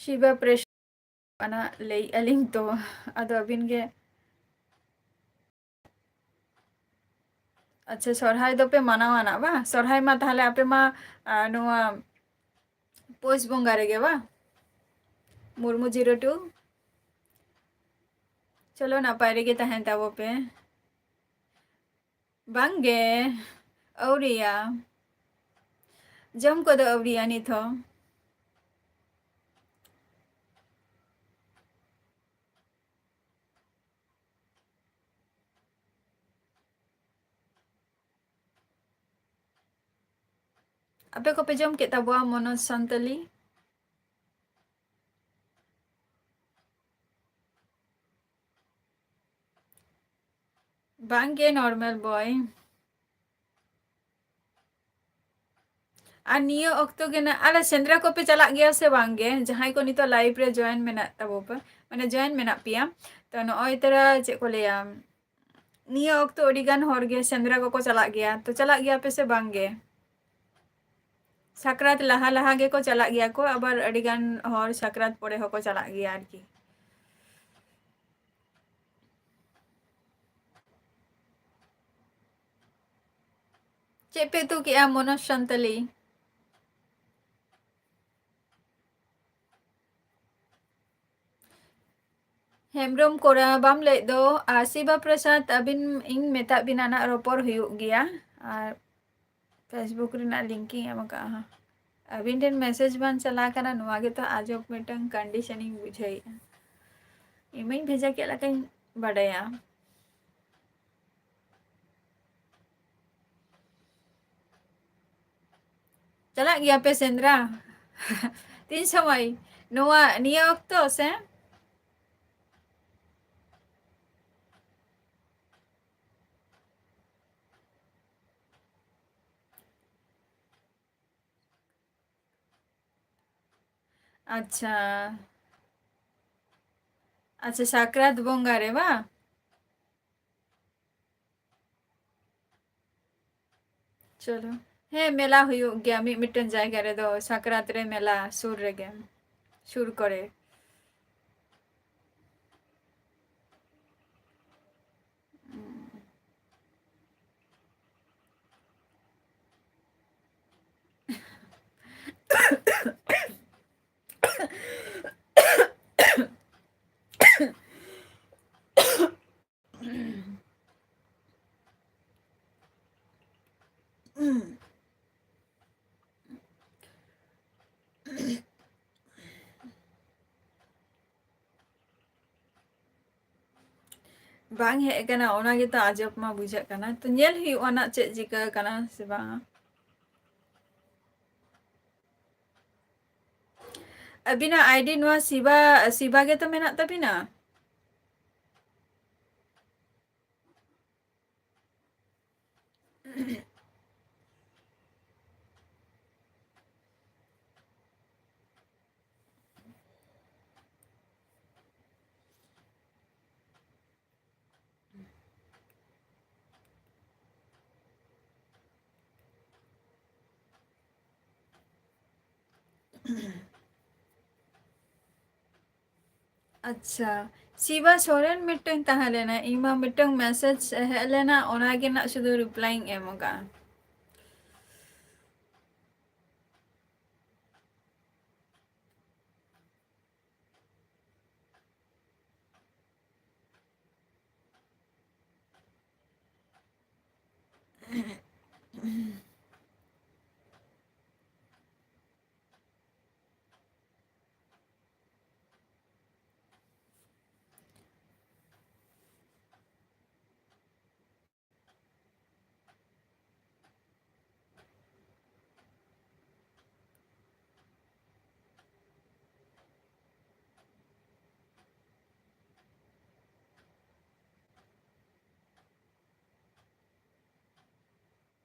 ᱥᱤᱵᱟ ᱯᱨᱮᱥ ᱟᱱᱟ ᱞᱟᱹᱭᱮᱜᱼᱟ ᱞᱤᱧ ᱛᱚ, ᱟᱫᱚ ᱟᱹᱵᱤᱱ ᱜᱮ᱾ ᱟᱪᱪᱷᱟ, ᱥᱚᱨᱦᱟᱭ ᱫᱚᱯᱮ ᱢᱟᱱᱟᱣᱟ ᱱᱟᱜ ᱵᱟᱝ? ᱥᱚᱨᱦᱟᱭ ᱢᱟ ᱛᱟᱦᱞᱮ ᱟᱯᱮ ᱢᱟ, ᱟ, ᱱᱚᱣᱟ ᱯᱩᱥ ᱵᱚᱸᱜᱟ ᱨᱮᱜᱮ ᱵᱟᱝ? Murmu zero two᱾ ᱪᱚᱞᱚ, ᱱᱟᱯᱟᱭ ᱨᱮᱜᱮ ᱛᱟᱦᱮᱱ ᱛᱟᱵᱚ ᱯᱮ᱾ ᱵᱟᱝ ᱜᱮ, ᱟᱹᱣᱨᱤᱭᱟ᱾ ᱡᱚᱢ ᱠᱚᱫᱚ ᱟᱹᱣᱨᱤᱭᱟ ᱱᱤᱛ ᱦᱚᱸ᱾ ᱟᱯᱮ ᱠᱚᱯᱮ ᱡᱚᱢ ᱠᱮᱫ ᱛᱟᱵᱚᱣᱟ, ᱢᱚᱱᱳᱡᱽ ᱥᱟᱱᱛᱟᱞᱤ? ᱵᱟᱝ ᱜᱮ, normal boy᱾ ᱟᱨ ᱱᱤᱭᱟᱹ ᱚᱠᱛᱚ ᱜᱮ ᱱᱟ-, ᱟᱞᱮ ᱥᱮᱸᱫᱽᱨᱟ ᱠᱚᱯᱮ ᱪᱟᱞᱟᱜ ᱜᱮᱭᱟ ᱥᱮ ᱵᱟᱝ ᱜᱮ? ᱡᱟᱦᱟᱸᱭ ᱠᱚ ᱱᱤᱛᱚᱜ live ᱨᱮ join ᱢᱮᱱᱟᱜ ᱛᱟᱵᱚ ᱯᱮ, ᱢᱟᱱᱮ join ᱢᱮᱱᱟᱜ ᱯᱮᱭᱟ, ᱛᱚ ᱱᱚᱜᱼᱚᱭ ᱛᱚᱨᱟ ᱪᱮᱫ ᱠᱚ ᱞᱟᱹᱭᱟ, ᱱᱤᱭᱟᱹ ᱚᱠᱛᱚ ᱟᱹᱰᱤ ᱜᱟᱱ ᱦᱚᱲ ᱜᱮ ᱥᱮᱸᱫᱽᱨᱟ ᱠᱚᱠᱚ ᱪᱟᱞᱟᱜ ᱜᱮᱭᱟ, ᱛᱚ ᱪᱟᱞᱟᱜ ᱜᱮᱭᱟ ᱯᱮ ᱥᱮ ᱵᱟᱝ ᱜᱮ? ᱥᱟᱠᱨᱟᱛ ᱞᱟᱦᱟ ᱞᱟᱦᱟ ᱜᱮᱠᱚ ᱪᱟᱞᱟᱜ ᱜᱮᱭᱟ ᱠᱚ, ᱟᱵᱟᱨ ᱟᱹᱰᱤ ᱜᱟᱱ ᱦᱚᱲ ᱥᱟᱠᱨᱟᱛ ᱯᱚᱨᱮ ᱦᱚᱸᱠᱚ ᱪᱟᱞᱟᱜ ᱜᱮᱭᱟ ᱟᱨᱠᱤ᱾ ᱪᱮᱫ ᱯᱮ ᱩᱛᱩ ᱠᱮᱜᱼᱟ, ᱢᱚᱱᱳᱡᱽ ᱥᱟᱱᱛᱟᱞᱤ? ᱦᱮᱢᱵᱨᱚᱢ ᱠᱚᱲᱟ ᱵᱟᱢ ᱞᱟᱹᱭᱮᱫ ᱫᱚ, ᱟᱨ ᱥᱤᱵᱟ ᱯᱨᱚᱥᱟᱫᱽ, ᱟᱹᱵᱤᱱ ᱤᱧ ᱢᱮᱛᱟᱜ ᱵᱤᱱᱟ ᱱᱟᱜ, ᱨᱚᱯᱚᱲ ᱦᱩᱭᱩᱜ ᱜᱮᱭᱟ᱾ ᱟᱨ Facebook ᱨᱮᱱᱟᱜ link ᱤᱧ ᱮᱢ ᱟᱠᱟᱫᱼᱟ᱾ ᱟᱹᱵᱤᱱ ᱴᱷᱮᱱ message ᱵᱟᱝ ᱪᱟᱞᱟᱣ ᱠᱟᱱᱟ, ᱱᱚᱣᱟ ᱜᱮᱛᱚ ᱟᱡᱚᱵ ᱢᱤᱫᱴᱟᱝ condition ᱤᱧ ᱵᱩᱡᱷᱟᱹᱣᱮᱫᱼᱟ᱾ ᱤᱧ ᱢᱟᱧ ᱵᱷᱮᱡᱟ ᱠᱮᱫ ᱞᱮᱠᱟᱧ ᱵᱟᱰᱟᱭᱟ᱾ ᱪᱟᱞᱟᱜ ᱜᱮᱭᱟ ᱯᱮ ᱥᱮᱸᱫᱽᱨᱟ? ᱛᱤᱱ ᱥᱚᱢᱚᱭ? ᱱᱚᱣᱟ, ᱱᱤᱭᱟᱹ ᱚᱠᱛᱚ ᱥᱮ? ᱟᱪᱪᱷᱟ, ᱟᱪᱪᱷᱟ, ᱥᱟᱠᱨᱟᱛ ᱵᱚᱸᱜᱟ ᱨᱮ ᱵᱟᱝ? ᱪᱚᱞᱚ, ᱦᱮᱸ, ᱢᱮᱞᱟ ᱦᱩᱭᱩᱜ ᱜᱮᱭᱟ ᱢᱤᱫ ᱢᱤᱫᱴᱮᱱ ᱡᱟᱭᱜᱟ ᱨᱮᱫᱚ, ᱥᱟᱠᱨᱟᱛ ᱨᱮ ᱢᱮᱞᱟ ᱥᱩᱨ ᱨᱮᱜᱮ, ᱥᱩᱨ ᱠᱚᱨᱮ᱾ ᱵᱟᱝ ᱦᱮᱡ ᱟᱠᱟᱱᱟ, ᱚᱱᱟ ᱜᱮᱛᱚ ᱟᱡᱚᱵ ᱢᱟ ᱵᱩᱡᱷᱟᱹᱜ ᱠᱟᱱᱟ᱾ ᱛᱚ ᱧᱮᱞ ᱦᱩᱭᱩᱜᱼᱟ ᱱᱟᱜ ᱪᱮᱫ ᱪᱤᱠᱟᱹ ᱟᱠᱟᱱᱟ ᱥᱮ ᱵᱟᱝ᱾ ᱟᱹᱵᱤᱱᱟᱜ ID ᱱᱚᱣᱟ ᱥᱤᱵᱟ, ᱥᱤᱵᱟ ᱜᱮᱛᱚ ᱢᱮᱱᱟᱜ ᱛᱟᱵᱤᱱᱟ? ᱟᱪᱪᱷᱟ, ᱥᱤᱵᱟ ᱥᱚᱨᱮᱱ ᱢᱤᱫᱴᱟᱝ ᱛᱟᱦᱮᱸ ᱞᱮᱱᱟ, ᱤᱧ ᱢᱟ ᱢᱤᱫᱴᱟᱝ message ᱦᱮᱡ ᱞᱮᱱᱟ, ᱚᱱᱟ ᱜᱮ ᱱᱟᱜ ᱥᱩᱫᱷᱩ reply ᱤᱧ ᱮᱢ ᱟᱠᱟᱫᱼᱟ᱾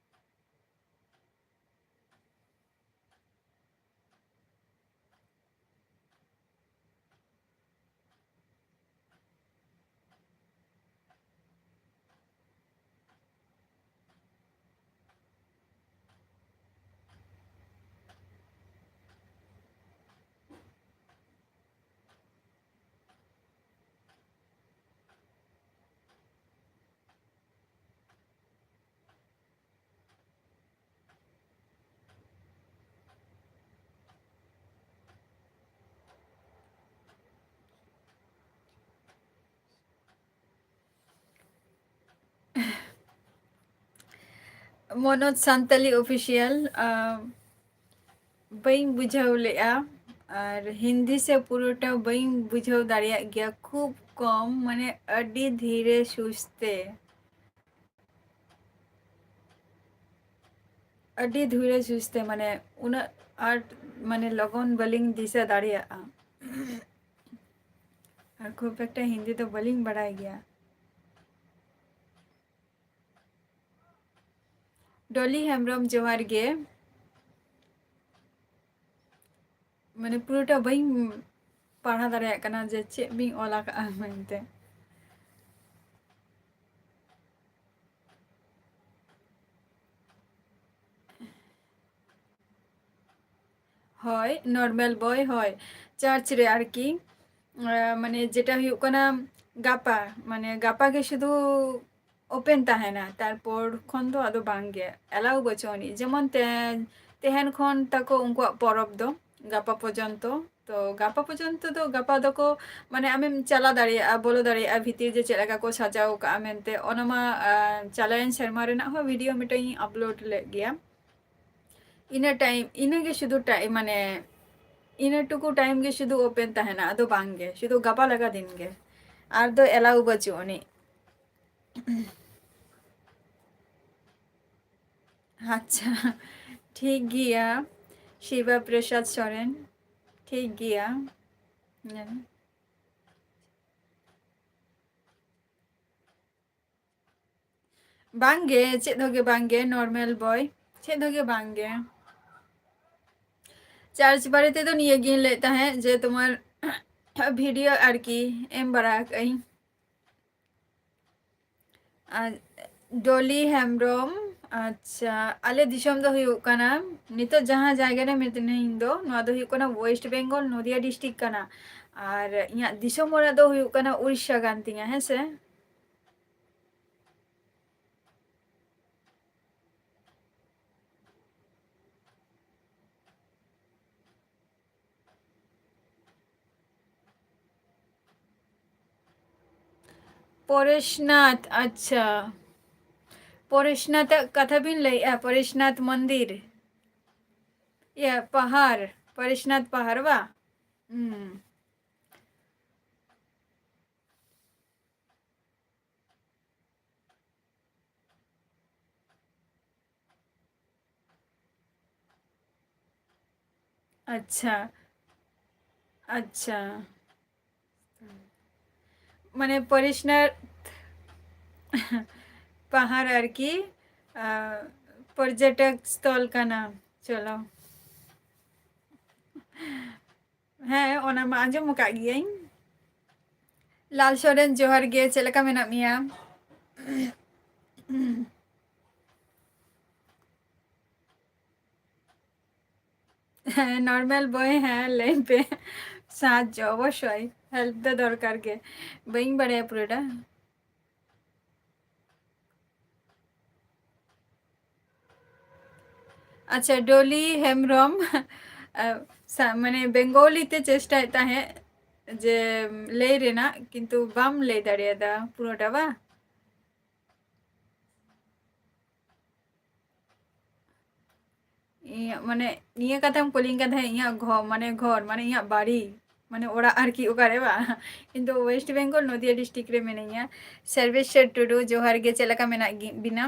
ᱢᱚᱱᱳᱡᱽ ᱥᱟᱱᱛᱟᱞᱤ ᱚᱯᱷᱤᱥᱤᱭᱟᱞ, ᱟᱢ, ᱵᱟᱹᱧ ᱵᱩᱡᱷᱟᱹᱣ ᱞᱮᱜᱼᱟ᱾ ᱟᱨ ᱦᱤᱱᱫᱤ ᱥᱮ ᱯᱩᱨᱟᱹᱴᱟ ᱵᱟᱹᱧ ᱵᱩᱡᱷᱟᱹᱣ ᱫᱟᱲᱮᱭᱟᱜ ᱜᱮᱭᱟ, ᱠᱷᱩᱵ ᱠᱚᱢ, ᱢᱟᱱᱮ ᱟᱹᱰᱤ ᱫᱷᱤᱨᱮ ᱥᱩᱥᱛᱮ, ᱟᱹᱰᱤ ᱫᱷᱤᱨᱮ ᱥᱩᱥᱛᱮ, ᱢᱟᱱᱮ ᱩᱱᱟᱹᱜ ᱟᱸᱴ, ᱢᱟᱱᱮ ᱞᱚᱜᱚᱱ ᱵᱟᱹᱞᱤᱧ ᱫᱤᱥᱟᱹ ᱫᱟᱲᱮᱭᱟᱜᱼᱟ᱾ ᱟᱨ ᱠᱷᱩᱵ ᱮᱠᱴᱟ ᱦᱤᱱᱫᱤ ᱫᱚ ᱵᱟᱹᱞᱤᱧ ᱵᱟᱲᱟᱭ ᱜᱮᱭᱟ᱾ ᱰᱚᱞᱤ ᱦᱮᱢᱵᱨᱚᱢ, ᱡᱚᱦᱟᱨ ᱜᱮ᱾ ᱢᱟᱱᱮ ᱯᱩᱨᱟᱹᱴᱟ ᱵᱟᱹᱧ ᱯᱟᱲᱦᱟᱣ ᱫᱟᱲᱮᱭᱟᱜ ᱠᱟᱱᱟ ᱡᱮ ᱪᱮᱫ ᱵᱤᱱ ᱚᱞ ᱟᱠᱟᱜᱼᱟ ᱢᱮᱱᱛᱮ᱾ ᱦᱳᱭ, ᱱᱚᱨᱢᱟᱞ ᱵᱚᱭ, ᱦᱳᱭ, ᱪᱟᱨᱪ ᱨᱮ ᱟᱨᱠᱤ᱾ ᱟᱸ, ᱢᱟᱱᱮ ᱡᱮᱴᱟ ᱦᱩᱭᱩᱜ ᱠᱟᱱᱟ ᱜᱟᱯᱟ, ᱢᱟᱱᱮ ᱜᱟᱯᱟ ᱜᱮ ᱥᱩᱫᱷᱩ ᱳᱯᱮᱱ ᱛᱟᱦᱮᱱᱟ, ᱛᱟᱨᱯᱚᱨ ᱠᱷᱚᱱ ᱫᱚ ᱟᱫᱚ ᱵᱟᱝ ᱜᱮ, ᱮᱞᱟᱣ ᱵᱟᱹᱪᱩᱜ ᱟᱹᱱᱤᱡ᱾ ᱡᱮᱢᱚᱱ ᱛᱮ-, ᱛᱮᱦᱮᱧ ᱠᱷᱚᱱ ᱛᱟᱠᱚ ᱩᱱᱠᱩᱣᱟᱜ ᱯᱚᱨᱚᱵᱽ ᱫᱚ, ᱜᱟᱯᱟ ᱯᱚᱨᱡᱚᱱᱛᱚ ᱛᱚ ᱜᱟᱯᱟ ᱯᱚᱨᱡᱚᱱᱛᱚ ᱫᱚ, ᱜᱟᱯᱟ ᱫᱚᱠᱚ, ᱢᱟᱱᱮ, ᱟᱢᱮᱢ ᱪᱟᱞᱟᱣ ᱫᱟᱲᱮᱭᱟᱜᱼᱟ, ᱵᱚᱞᱚ ᱫᱟᱲᱮᱭᱟᱜᱼᱟ ᱵᱷᱤᱛᱤᱨ ᱡᱮ ᱪᱮᱫ ᱞᱮᱠᱟ ᱠᱚ ᱥᱟᱡᱟᱣ ᱠᱟᱜᱼᱟ ᱢᱮᱱᱛᱮ᱾ ᱚᱱᱟ ᱢᱟ, ᱟᱸ, ᱪᱟᱞᱟᱣᱮᱱ ᱥᱮᱨᱢᱟ ᱨᱮᱱᱟᱜ ᱦᱚᱸ ᱵᱷᱤᱰᱤᱭᱳ ᱢᱤᱫᱴᱟᱝ ᱤᱧ ᱟᱯᱞᱳᱰ ᱞᱮᱫ ᱜᱮᱭᱟ᱾ ᱤᱱᱟᱹ ᱴᱟᱭᱤᱢ, ᱤᱱᱟᱹᱜᱮ ᱥᱩᱫᱷᱩ ᱴᱟᱭᱤᱢ, ᱢᱟᱱᱮ, ᱤᱱᱟᱹ ᱴᱩᱠᱩ ᱴᱟᱭᱤᱢ ᱜᱮ ᱥᱩᱫᱷᱩ ᱳᱯᱮᱱ ᱛᱟᱦᱮᱱᱟ, ᱟᱫᱚ ᱵᱟᱝ ᱜᱮ, ᱥᱩᱫᱷᱩ ᱜᱟᱯᱟ ᱞᱟᱜᱟ ᱫᱤᱱ ᱜᱮ, ᱟᱨ ᱫᱚ ᱮᱞᱟᱣ ᱵᱟᱹᱪᱩᱜ ᱟᱹᱱᱤᱡ᱾ ᱟᱪᱪᱷᱟ, ᱴᱷᱤᱠ ᱜᱮᱭᱟ᱾ ᱥᱤᱵᱟ ᱯᱨᱚᱥᱟᱫᱽ ᱥᱚᱨᱮᱱ, ᱴᱷᱤᱠ ᱜᱮᱭᱟ᱾ ᱵᱟᱝᱜᱮ, ᱪᱮᱫ ᱦᱚᱸ ᱜᱮ ᱵᱟᱝᱜᱮ, ᱱᱚᱨᱢᱟᱞ ᱵᱚᱭ, ᱪᱮᱫ ᱦᱚᱸ ᱜᱮ ᱵᱟᱝᱜᱮ᱾ ᱪᱟᱨᱡᱽ ᱵᱟᱨᱮ ᱛᱮᱫᱚ ᱱᱤᱭᱟᱹ ᱜᱤᱧ ᱞᱟᱹᱭᱮᱫ ᱛᱟᱦᱮᱸᱫ ᱡᱮ ᱛᱳᱢᱟᱨ ᱵᱷᱤᱰᱤᱭᱳ ᱟᱨᱠᱤ ᱮᱢ ᱵᱟᱲᱟ ᱟᱠᱟᱫ ᱟᱹᱧ᱾ ᱟᱨ ᱰᱚᱞᱤ ᱦᱮᱢᱵᱨᱚᱢ, ᱟᱪᱪᱷᱟ, ᱟᱞᱮ ᱫᱤᱥᱚᱢ ᱫᱚ ᱦᱩᱭᱩᱜ ᱠᱟᱱᱟ, ᱱᱤᱛᱚᱜ ᱡᱟᱦᱟᱸ ᱡᱟᱭᱜᱟ ᱨᱮ ᱢᱤᱱᱟᱹᱧ ᱫᱚ, ᱱᱚᱣᱟ ᱫᱚ ᱦᱩᱭᱩᱜ ᱠᱟᱱᱟ ᱳᱭᱮᱥᱴ ᱵᱮᱝᱜᱚᱞ, ᱱᱚᱫᱤᱭᱟ ᱰᱤᱥᱴᱨᱤᱠᱴ ᱠᱟᱱᱟ᱾ ᱟᱨ ᱤᱧᱟᱹᱜ ᱫᱤᱥᱚᱢ ᱚᱲᱟᱜ ᱫᱚ ᱦᱩᱭᱩᱜ ᱠᱟᱱᱟ ᱩᱲᱤᱥᱥᱟ ᱠᱟᱱ ᱛᱤᱧᱟ, ᱦᱮᱸ ᱥᱮ᱾ ᱯᱚᱨᱮᱥᱱᱟᱛᱷ, ᱟᱪᱪᱷᱟ, ᱯᱚᱨᱮᱥᱱᱟᱛᱷ ᱟᱜ ᱠᱟᱛᱷᱟ ᱵᱤᱱ ᱞᱟᱹᱭᱮᱜᱼᱟ, ᱯᱚᱨᱮᱥᱱᱟᱛᱷ ᱢᱚᱱᱫᱤᱨ, ᱤᱭᱟᱹ, ᱯᱟᱦᱟᱲ, ᱯᱚᱨᱮᱥᱱᱟᱛᱷ ᱯᱟᱦᱟᱲ ᱵᱟ? ᱦᱩᱸ᱾ ᱟᱪᱪᱷᱟ, ᱟᱪᱪᱷᱟ, ᱢᱟᱱᱮ ᱯᱚᱨᱮᱥᱱᱟᱛᱷ ᱯᱟᱦᱟᱲ ᱟᱨᱠᱤ, ᱟᱸ, ᱯᱚᱨᱡᱚᱴᱚᱠ ᱥᱛᱷᱚᱞ ᱠᱟᱱᱟ᱾ ᱪᱚᱞᱚ, ᱦᱮᱸ, ᱚᱱᱟ ᱢᱟ ᱟᱸᱡᱚᱢ ᱟᱠᱟᱫ ᱜᱤᱭᱟᱹᱧ᱾ ᱞᱟᱞ ᱥᱚᱨᱮᱱ, ᱡᱚᱦᱟᱨ ᱜᱮ, ᱪᱮᱫ ᱞᱮᱠᱟ ᱢᱮᱱᱟᱜ ᱢᱮᱭᱟ? ᱦᱮᱸ, ᱱᱚᱨᱢᱟᱞ ᱵᱚᱭ, ᱦᱮᱸ, ᱞᱟᱹᱭ ᱯᱮ᱾ ᱥᱟᱦᱟᱡᱽᱡᱚ, ᱚᱵᱚᱥᱥᱳᱭ, ᱦᱮᱞᱯ ᱫᱚ ᱫᱚᱨᱠᱟᱨ ᱜᱮ᱾ ᱵᱟᱹᱧ ᱵᱟᱲᱟᱭᱟ ᱯᱩᱨᱟᱹᱴᱟ᱾ ᱟᱪᱪᱷᱟ, ᱰᱚᱞᱤ ᱦᱮᱢᱵᱨᱚᱢ, ᱟ, ᱥᱟ-, ᱢᱟᱱᱮ ᱵᱮᱝᱜᱚᱞᱤ ᱛᱮ ᱪᱮᱥᱴᱟᱭᱮᱫ ᱛᱟᱦᱮᱸᱫ ᱡᱮ ᱞᱟᱹᱭ ᱨᱮᱱᱟᱜ, ᱠᱤᱱᱛᱩ ᱵᱟᱢ ᱞᱟᱹᱭ ᱫᱟᱲᱮᱭᱟᱫᱟ ᱯᱩᱨᱟᱹᱴᱟ, ᱵᱟ? ᱤᱧᱟᱹᱜ ᱢᱟᱱᱮ ᱱᱤᱭᱟᱹ ᱠᱟᱛᱷᱟᱢ ᱠᱩᱞᱤᱧ ᱠᱟᱱ ᱛᱟᱦᱮᱸᱫ, ᱤᱧᱟᱹᱜ ᱜᱷᱚ-, ᱢᱟᱱᱮ ᱜᱷᱚᱨ, ᱢᱟᱱᱮ ᱤᱧᱟᱹᱜ ᱵᱟᱲᱤ, ᱢᱟᱱᱮ ᱚᱲᱟᱜ ᱟᱨᱠᱤ ᱚᱠᱟᱨᱮ, ᱵᱟ? ᱤᱧ ᱫᱚ West Bengal, ᱱᱚᱫᱤᱭᱟ district ᱨᱮ ᱢᱤᱱᱟᱹᱧᱟ᱾ ᱥᱚᱨᱵᱮᱥᱥᱚᱨ ᱴᱩᱰᱩ, ᱡᱚᱦᱟᱨ ᱜᱮ, ᱪᱮᱫ ᱞᱮᱠᱟ ᱢᱮᱱᱟᱜ ᱜᱤ-, ᱵᱤᱱᱟ?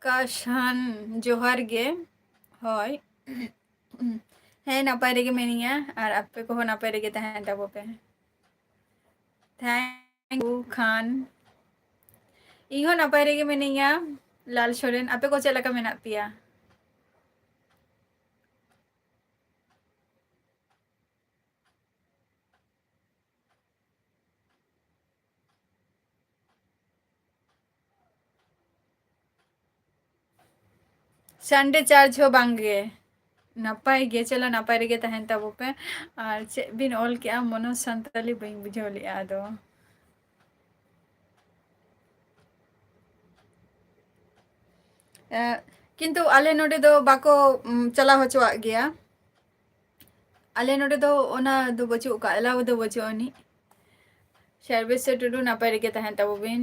ᱠᱟᱥᱦᱟᱱ, ᱡᱚᱦᱟᱨ ᱜᱮ᱾ ᱦᱳᱭ᱾ ᱦᱮᱸ, ᱱᱟᱯᱟᱭ ᱨᱮᱜᱮ ᱢᱤᱱᱟᱹᱧᱟ, ᱟᱨ ᱟᱯᱮ ᱠᱚᱦᱚᱸ ᱱᱟᱯᱟᱭ ᱨᱮᱜᱮ ᱛᱟᱦᱮᱱ ᱛᱟᱵᱚ ᱯᱮ᱾ Thank you ᱠᱷᱟᱱ᱾ ᱤᱧ ᱦᱚᱸ ᱱᱟᱯᱟᱭ ᱨᱮᱜᱮ ᱢᱤᱱᱟᱹᱧᱟ, ᱞᱟᱞ ᱥᱚᱨᱮᱱ᱾ ᱟᱯᱮ ᱠᱚ ᱪᱮᱫ ᱞᱮᱠᱟ ᱢᱮᱱᱟᱜ ᱯᱮᱭᱟ? Sunday church ᱦᱚᱸ ᱵᱟᱝ ᱜᱮ᱾ ᱱᱟᱯᱟᱭ ᱜᱮ, ᱪᱚᱞᱚ ᱱᱟᱯᱟᱭ ᱨᱮᱜᱮ ᱛᱟᱦᱮᱱ ᱛᱟᱵᱚ ᱯᱮ᱾ ᱟᱨ ᱪᱮᱫ ᱵᱤᱱ ᱚᱞ ᱠᱮᱜᱼᱟ? ᱢᱚᱱᱳᱡᱽ ᱥᱟᱱᱛᱟᱞᱤ ᱵᱟᱹᱧ ᱵᱩᱡᱷᱟᱹᱣ ᱞᱮᱜᱼᱟ ᱟᱫᱚ᱾ ᱮ, ᱠᱤᱱᱛᱩ ᱟᱞᱮ ᱱᱚᱰᱮ ᱫᱚ ᱵᱟᱠᱚ, ᱩᱢ, ᱪᱟᱞᱟᱣ ᱦᱚᱪᱚᱣᱟᱜ ᱜᱮᱭᱟ᱾ ᱟᱞᱮ ᱱᱚᱰᱮ ᱫᱚ ᱚᱱᱟ ᱫᱚ ᱵᱟᱹᱪᱩᱜ ᱟᱠᱟᱫ, allow ᱫᱚ ᱵᱟᱹᱪᱩᱜ ᱟᱹᱱᱤᱡ᱾ ᱥᱚᱨᱵᱮᱥᱥᱚᱨ ᱴᱩᱰᱩ, ᱱᱟᱯᱟᱭ ᱨᱮᱜᱮ ᱛᱟᱦᱮᱱ ᱛᱟᱵᱚ ᱵᱤᱱ᱾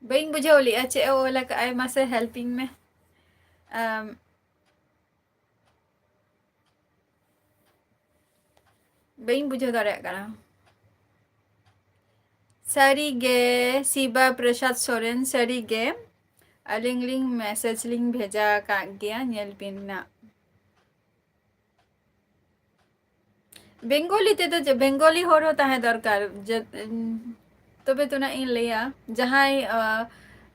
ᱵᱟᱹᱧ ᱵᱩᱡᱷᱟᱹᱣ ᱞᱮᱜᱼᱟ ᱪᱮᱫ ᱮ ᱚᱞ ᱟᱠᱟᱫᱼᱟᱭ, ᱢᱟᱥᱮ helping ᱢᱮ᱾ ᱟᱢ, ᱵᱟᱹᱧ ᱵᱩᱡᱷᱟᱹᱣ ᱫᱟᱲᱮᱭᱟᱜ ᱠᱟᱱᱟ᱾ ᱥᱟᱹᱨᱤᱜᱮ, ᱥᱤᱵᱟ ᱯᱨᱚᱥᱟᱫᱽ ᱥᱚᱨᱮᱱ, ᱥᱟᱹᱨᱤᱜᱮ ᱟᱹᱞᱤᱧ ᱞᱤᱧ message ᱞᱤᱧ ᱵᱷᱮᱡᱟ ᱟᱠᱟᱫ ᱜᱮᱭᱟ, ᱧᱮᱞ ᱵᱤᱱ ᱱᱟᱜ᱾ ᱵᱮᱝᱜᱚᱞᱤ ᱛᱮᱫᱚ ᱪᱮᱫ, ᱵᱮᱝᱜᱚᱞᱤ ᱦᱚᱲ ᱦᱚᱸ ᱛᱟᱦᱮᱸ ᱫᱚᱨᱠᱟᱨ᱾ ᱡᱮ, ᱩᱸ, ᱛᱚᱵᱮ ᱛᱚ ᱱᱟᱜ ᱤᱧ ᱞᱟᱹᱭᱟ, ᱡᱟᱦᱟᱸᱭ, ᱟ,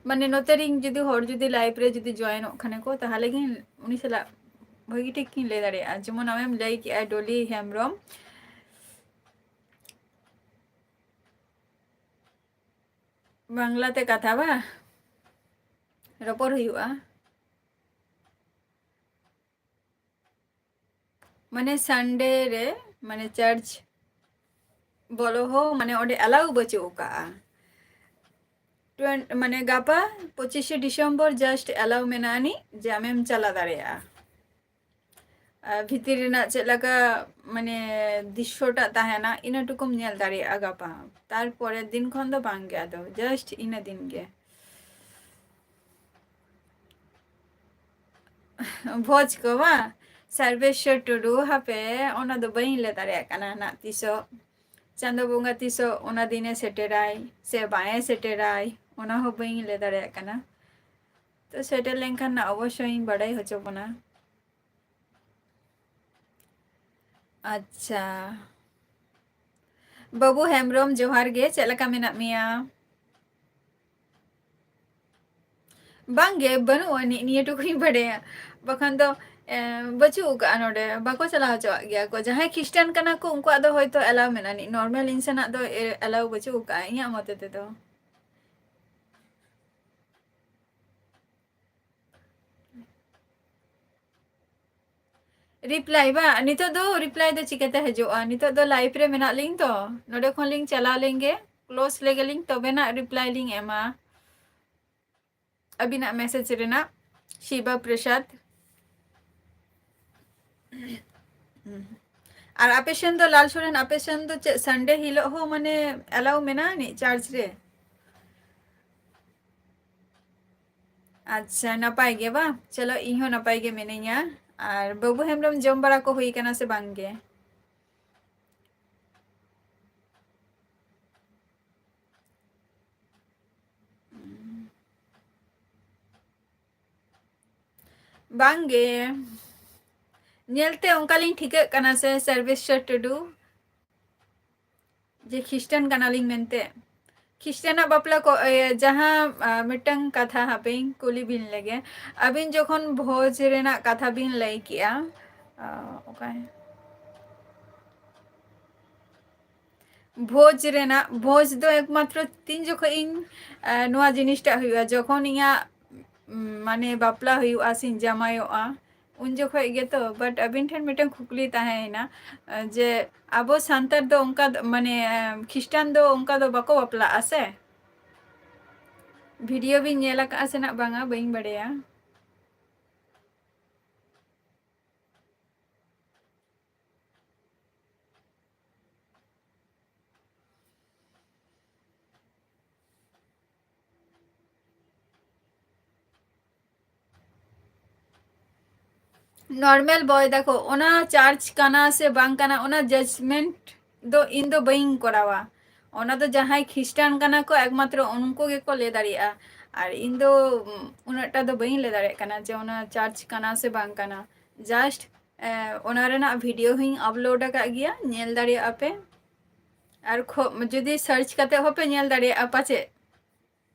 ᱢᱟᱱᱮ ᱱᱚᱛᱮ ᱨᱤᱧ ᱡᱩᱫᱤ ᱦᱚᱲ ᱡᱩᱫᱤ live ᱨᱮ ᱡᱩᱫᱤ joinᱚᱜ ᱠᱷᱟᱱ ᱠᱚ, ᱛᱟᱦᱚᱞᱮ ᱜᱤᱧ ᱩᱱᱤ ᱥᱟᱞᱟᱜ ᱵᱷᱟᱹᱜᱤ ᱴᱷᱤᱠ ᱜᱤᱧ ᱞᱟᱹᱭ ᱫᱟᱲᱮᱭᱟᱜᱼᱟ᱾ ᱡᱮᱢᱚᱱ ᱟᱢᱮᱢ ᱞᱟᱹᱭ ᱠᱮᱜᱼᱟ ᱰᱚᱞᱤ ᱦᱮᱢᱵᱨᱚᱢ, ᱵᱟᱝᱞᱟ ᱛᱮ ᱠᱟᱛᱷᱟ ᱵᱟ ᱨᱚᱯᱚᱲ ᱦᱩᱭᱩᱜᱼᱟ᱾ ᱢᱟᱱᱮ Sunday ᱨᱮ, ᱢᱟᱱᱮ church ᱵᱚᱞᱚ ᱦᱚᱸ ᱢᱟᱱᱮ ᱚᱸᱰᱮ allow ᱵᱟᱹᱪᱩᱜ ᱟᱠᱟᱜᱼᱟ᱾ Twen- ᱢᱟᱱᱮ ᱜᱟᱯᱟ ᱯᱚᱸᱪᱤᱥᱮ ᱰᱤᱥᱮᱢᱵᱚᱨ just allow ᱢᱮᱱᱟᱜ ᱟᱹᱱᱤᱡ ᱡᱮ ᱟᱢᱮᱢ ᱪᱟᱞᱟᱣ ᱫᱟᱲᱮᱭᱟᱜᱼᱟ᱾ ᱟᱨ ᱵᱷᱤᱛᱤᱨ ᱨᱮᱱᱟᱜ ᱪᱮᱫ ᱞᱮᱠᱟ ᱢᱟᱱᱮ ᱫᱨᱤᱥᱥᱚᱴᱟᱜ ᱛᱟᱦᱮᱱᱟ, ᱤᱱᱟᱹ ᱴᱩᱠᱩᱢ ᱧᱮᱞ ᱫᱟᱲᱮᱭᱟᱜᱼᱟ ᱜᱟᱯᱟ᱾ ᱛᱟᱨᱯᱚᱨᱮᱨ ᱫᱤᱱ ᱠᱷᱚᱱ ᱫᱚ ᱵᱟᱝ ᱜᱮ, ᱟᱫᱚ just ᱤᱱᱟᱹ ᱫᱤᱱ ᱜᱮ᱾ ᱵᱷᱚᱡᱽ ᱠᱚ ᱵᱟᱝ? ᱥᱚᱨᱵᱮᱥᱥᱚᱨ ᱴᱩᱰᱩ, ᱦᱟᱯᱮ, ᱚᱱᱟ ᱫᱚ ᱵᱟᱹᱧ ᱞᱟᱹᱭ ᱫᱟᱲᱮᱭᱟᱜ ᱠᱟᱱᱟ ᱱᱟᱜ ᱛᱤᱥᱚᱜ᱾ ᱪᱟᱸᱫᱚ ᱵᱚᱸᱜᱟ ᱛᱤᱥᱚᱜ ᱚᱱᱟ ᱫᱤᱱᱮ ᱥᱮᱴᱮᱨᱟᱭ ᱥᱮ ᱵᱟᱝ ᱮ ᱥᱮᱴᱮᱨᱟᱭ, ᱚᱱᱟ ᱦᱚᱸ ᱵᱟᱹᱧ ᱞᱟᱹᱭ ᱫᱟᱲᱮᱭᱟᱜ ᱠᱟᱱᱟ᱾ ᱛᱚ ᱥᱮᱴᱮᱨ ᱞᱮᱱᱠᱷᱟᱱ ᱱᱟᱜ ᱚᱵᱚᱥᱥᱳᱭ ᱤᱧ ᱵᱟᱲᱟᱭ ᱦᱚᱪᱚ ᱵᱚᱱᱟ᱾ ᱟᱪᱪᱷᱟ, ᱵᱟᱹᱵᱩ ᱦᱮᱢᱵᱨᱚᱢ, ᱡᱚᱦᱟᱨ ᱜᱮ, ᱪᱮᱫ ᱞᱮᱠᱟ ᱢᱮᱱᱟᱜ ᱢᱮᱭᱟ? ᱵᱟᱝ ᱜᱮ, ᱵᱟᱹᱱᱩᱜ ᱟᱹᱱᱤᱡ, ᱱᱤᱭᱟᱹ ᱴᱩᱠᱩᱧ ᱵᱟᱰᱟᱭᱟ᱾ ᱵᱟᱠᱷᱟᱱ ᱫᱚ, ᱮ, ᱵᱟᱹᱪᱩᱜ ᱟᱠᱟᱜᱼᱟ ᱱᱚᱰᱮ, ᱵᱟᱠᱚ ᱪᱟᱞᱟᱣ ᱦᱚᱪᱚᱣᱟᱜ ᱜᱮᱭᱟ ᱠᱚ᱾ ᱡᱟᱦᱟᱸᱭ ᱠᱷᱨᱤᱥᱴᱟᱱ ᱠᱟᱱᱟ ᱠᱚ, ᱩᱱᱠᱩᱣᱟᱜ ᱫᱚ ᱦᱚᱭᱛᱳ allow ᱢᱮᱱᱟᱜᱼᱟ ᱟᱹᱱᱤᱡ, normal ᱤᱱᱥᱟᱱᱟᱜ ᱫᱚ, ᱮ, allow ᱵᱟᱹᱪᱩᱜ ᱟᱠᱟᱜᱼᱟ ᱤᱧᱟᱹᱜ ᱢᱚᱛᱮ ᱛᱮᱫᱚ᱾ ᱨᱤᱯᱞᱟᱭ ᱵᱟ, ᱱᱤᱛᱚᱜ ᱫᱚ ᱨᱤᱯᱞᱟᱭ ᱫᱚ ᱪᱤᱠᱟᱹᱛᱮ ᱦᱤᱡᱩᱜᱼᱟ? ᱱᱤᱛᱚᱜ ᱫᱚ ᱞᱟᱭᱤᱵᱷ ᱨᱮ ᱢᱮᱱᱟᱜ ᱞᱤᱧ ᱛᱚ, ᱱᱚᱰᱮ ᱠᱷᱚᱱ ᱞᱤᱧ ᱪᱟᱞᱟᱣ ᱞᱮᱱ ᱜᱮ, ᱠᱞᱳᱡᱽ ᱞᱮᱜᱮ ᱞᱤᱧ, ᱛᱚᱵᱮ ᱱᱟᱜ ᱨᱤᱯᱞᱟᱭ ᱞᱤᱧ ᱮᱢᱟ᱾ ᱟᱹᱵᱤᱱᱟᱜ ᱢᱮᱥᱮᱡᱽ ᱨᱮᱱᱟᱜ, ᱥᱤᱵᱟ ᱯᱨᱚᱥᱟᱫᱽ᱾ ᱟᱨ ᱟᱯᱮ ᱥᱮᱱ ᱫᱚ, ᱞᱟᱞ ᱥᱚᱨᱮᱱ, ᱟᱯᱮ ᱥᱮᱱ ᱫᱚ ᱪᱮᱫ ᱥᱟᱱᱰᱮ ᱦᱤᱞᱳᱜ ᱦᱚᱸ ᱢᱟᱱᱮ ᱮᱞᱟᱣ ᱢᱮᱱᱟᱜᱼᱟ ᱱᱤᱡ ᱪᱟᱨᱪ ᱨᱮ? ᱟᱪᱪᱷᱟ, ᱱᱟᱯᱟᱭ ᱜᱮ ᱵᱟᱝ? ᱪᱚᱞᱚ, ᱤᱧ ᱦᱚᱸ ᱱᱟᱯᱟᱭ ᱜᱮ ᱢᱤᱱᱟᱹᱧᱟ᱾ ᱟᱨ ᱵᱟᱹᱵᱩ ᱦᱮᱢᱵᱨᱚᱢ, ᱡᱚᱢ ᱵᱟᱲᱟ ᱠᱚ ᱦᱩᱭ ᱠᱟᱱᱟ ᱥᱮ ᱵᱟᱝ ᱜᱮ? ᱵᱟᱝ ᱜᱮ, ᱧᱮᱞᱛᱮ ᱚᱱᱠᱟ ᱞᱤᱧ ᱴᱷᱤᱠᱟᱹᱜ ᱠᱟᱱᱟ ᱥᱮ, ᱥᱚᱨᱵᱮᱥᱥᱚᱨ ᱴᱩᱰᱩ, ᱡᱮ ᱠᱷᱨᱤᱥᱴᱟᱱ ᱠᱟᱱᱟᱞᱤᱧ ᱢᱮᱱᱛᱮ? ᱠᱷᱨᱤᱥᱴᱟᱱᱟᱜ ᱵᱟᱯᱞᱟ ᱠᱚ, ᱤᱭᱟᱹ, ᱡᱟᱦᱟᱸ, ᱟ, ᱢᱤᱫᱴᱟᱝ ᱠᱟᱛᱷᱟ ᱦᱟᱯᱮᱧ ᱠᱩᱞᱤ ᱵᱤᱱ ᱞᱮᱜᱮ, ᱟᱹᱵᱤᱱ ᱡᱚᱠᱷᱚᱱ ᱵᱷᱚᱡᱽ ᱨᱮᱱᱟᱜ ᱠᱟᱛᱷᱟ ᱵᱤᱱ ᱞᱟᱹᱭ ᱠᱮᱜᱼᱟ, ᱟ, ᱚᱠᱟ ᱵᱷᱚᱡᱽ ᱨᱮᱱᱟᱜ, ᱵᱷᱚᱡᱽ ᱫᱚ ᱮᱠᱢᱟᱛᱨᱚ ᱛᱤᱱ ᱡᱚᱠᱷᱚᱡ ᱤᱧ, ᱮ, ᱱᱚᱣᱟ ᱡᱤᱱᱤᱥᱴᱟᱜ ᱦᱩᱭᱩᱜᱼᱟ, ᱡᱚᱠᱷᱚᱱ ᱤᱧᱟᱹᱜ, ᱩᱢ, ᱢᱟᱱᱮ ᱵᱟᱯᱞᱟ ᱦᱩᱭᱩᱜᱼᱟ ᱥᱮᱧ ᱡᱟᱢᱟᱭᱚᱜᱼᱟ, ᱩᱱ ᱡᱚᱠᱷᱚᱡ ᱜᱮᱛᱚ᱾ But ᱟᱹᱵᱤᱱ ᱴᱷᱮᱱ ᱢᱤᱫᱴᱮᱱ ᱠᱩᱠᱞᱤ ᱛᱟᱦᱮᱸᱭᱮᱱᱟ, ᱡᱮ ᱟᱵᱚ ᱥᱟᱱᱛᱟᱲ ᱫᱚ ᱚᱱᱠᱟ ᱫᱚ, ᱢᱟᱱᱮ, ᱠᱷᱨᱤᱥᱴᱟᱱ ᱫᱚ ᱚᱱᱠᱟ ᱫᱚ ᱵᱟᱠᱚ ᱵᱟᱯᱞᱟᱜᱼᱟ ᱥᱮ? ᱵᱷᱤᱰᱤᱭᱳ ᱵᱤᱱ ᱧᱮᱞ ᱟᱠᱟᱫᱼᱟ ᱥᱮ ᱱᱟᱜ ᱵᱟᱝᱟ, ᱵᱟᱹᱧ ᱵᱟᱲᱟᱭᱟ᱾ ᱱᱚᱨᱢᱟᱞ ᱵᱚᱭ, ᱫᱮᱠᱷᱚ, ᱚᱱᱟ ᱪᱟᱨᱪ ᱠᱟᱱᱟ ᱥᱮ ᱵᱟᱝ ᱠᱟᱱᱟ, ᱚᱱᱟ ᱡᱟᱡᱽᱢᱮᱱᱴ ᱫᱚ ᱤᱧ ᱫᱚ ᱵᱟᱹᱧ ᱠᱚᱨᱟᱣᱟ᱾ ᱚᱱᱟ ᱫᱚ ᱡᱟᱦᱟᱸᱭ ᱠᱷᱨᱤᱥᱴᱟᱱ ᱠᱟᱱᱟ ᱠᱚ, ᱮᱠᱢᱟᱛᱨᱚ ᱩᱱᱠᱩ ᱜᱮᱠᱚ ᱞᱟᱹᱭ ᱫᱟᱲᱮᱭᱟᱜᱼᱟ᱾ ᱟᱨ ᱤᱧ ᱫᱚ, ᱩᱢ, ᱩᱱᱟᱹᱜ ᱴᱟ ᱫᱚ ᱵᱟᱹᱧ ᱞᱟᱹᱭ ᱫᱟᱲᱮᱭᱟᱜ ᱠᱟᱱᱟ ᱡᱮ ᱚᱱᱟ ᱪᱟᱨᱪ ᱠᱟᱱᱟ ᱥᱮ ᱵᱟᱝ ᱠᱟᱱᱟ᱾ ᱡᱟᱥᱴ, ᱮ, ᱚᱱᱟ ᱨᱮᱱᱟᱜ ᱵᱷᱤᱰᱤᱭᱳ ᱦᱚᱸᱧ ᱟᱯᱞᱳᱰ ᱟᱠᱟᱫ ᱜᱮᱭᱟ, ᱧᱮᱞ ᱫᱟᱲᱮᱭᱟᱜᱼᱟ ᱯᱮ᱾ ᱟᱨ ᱠᱷᱚ-, ᱡᱩᱫᱤ ᱥᱟᱨᱪ ᱠᱟᱛᱮ ᱦᱚᱸᱯᱮ ᱧᱮᱞ ᱫᱟᱲᱮᱭᱟᱜᱼᱟ ᱯᱟᱪᱮᱫ᱾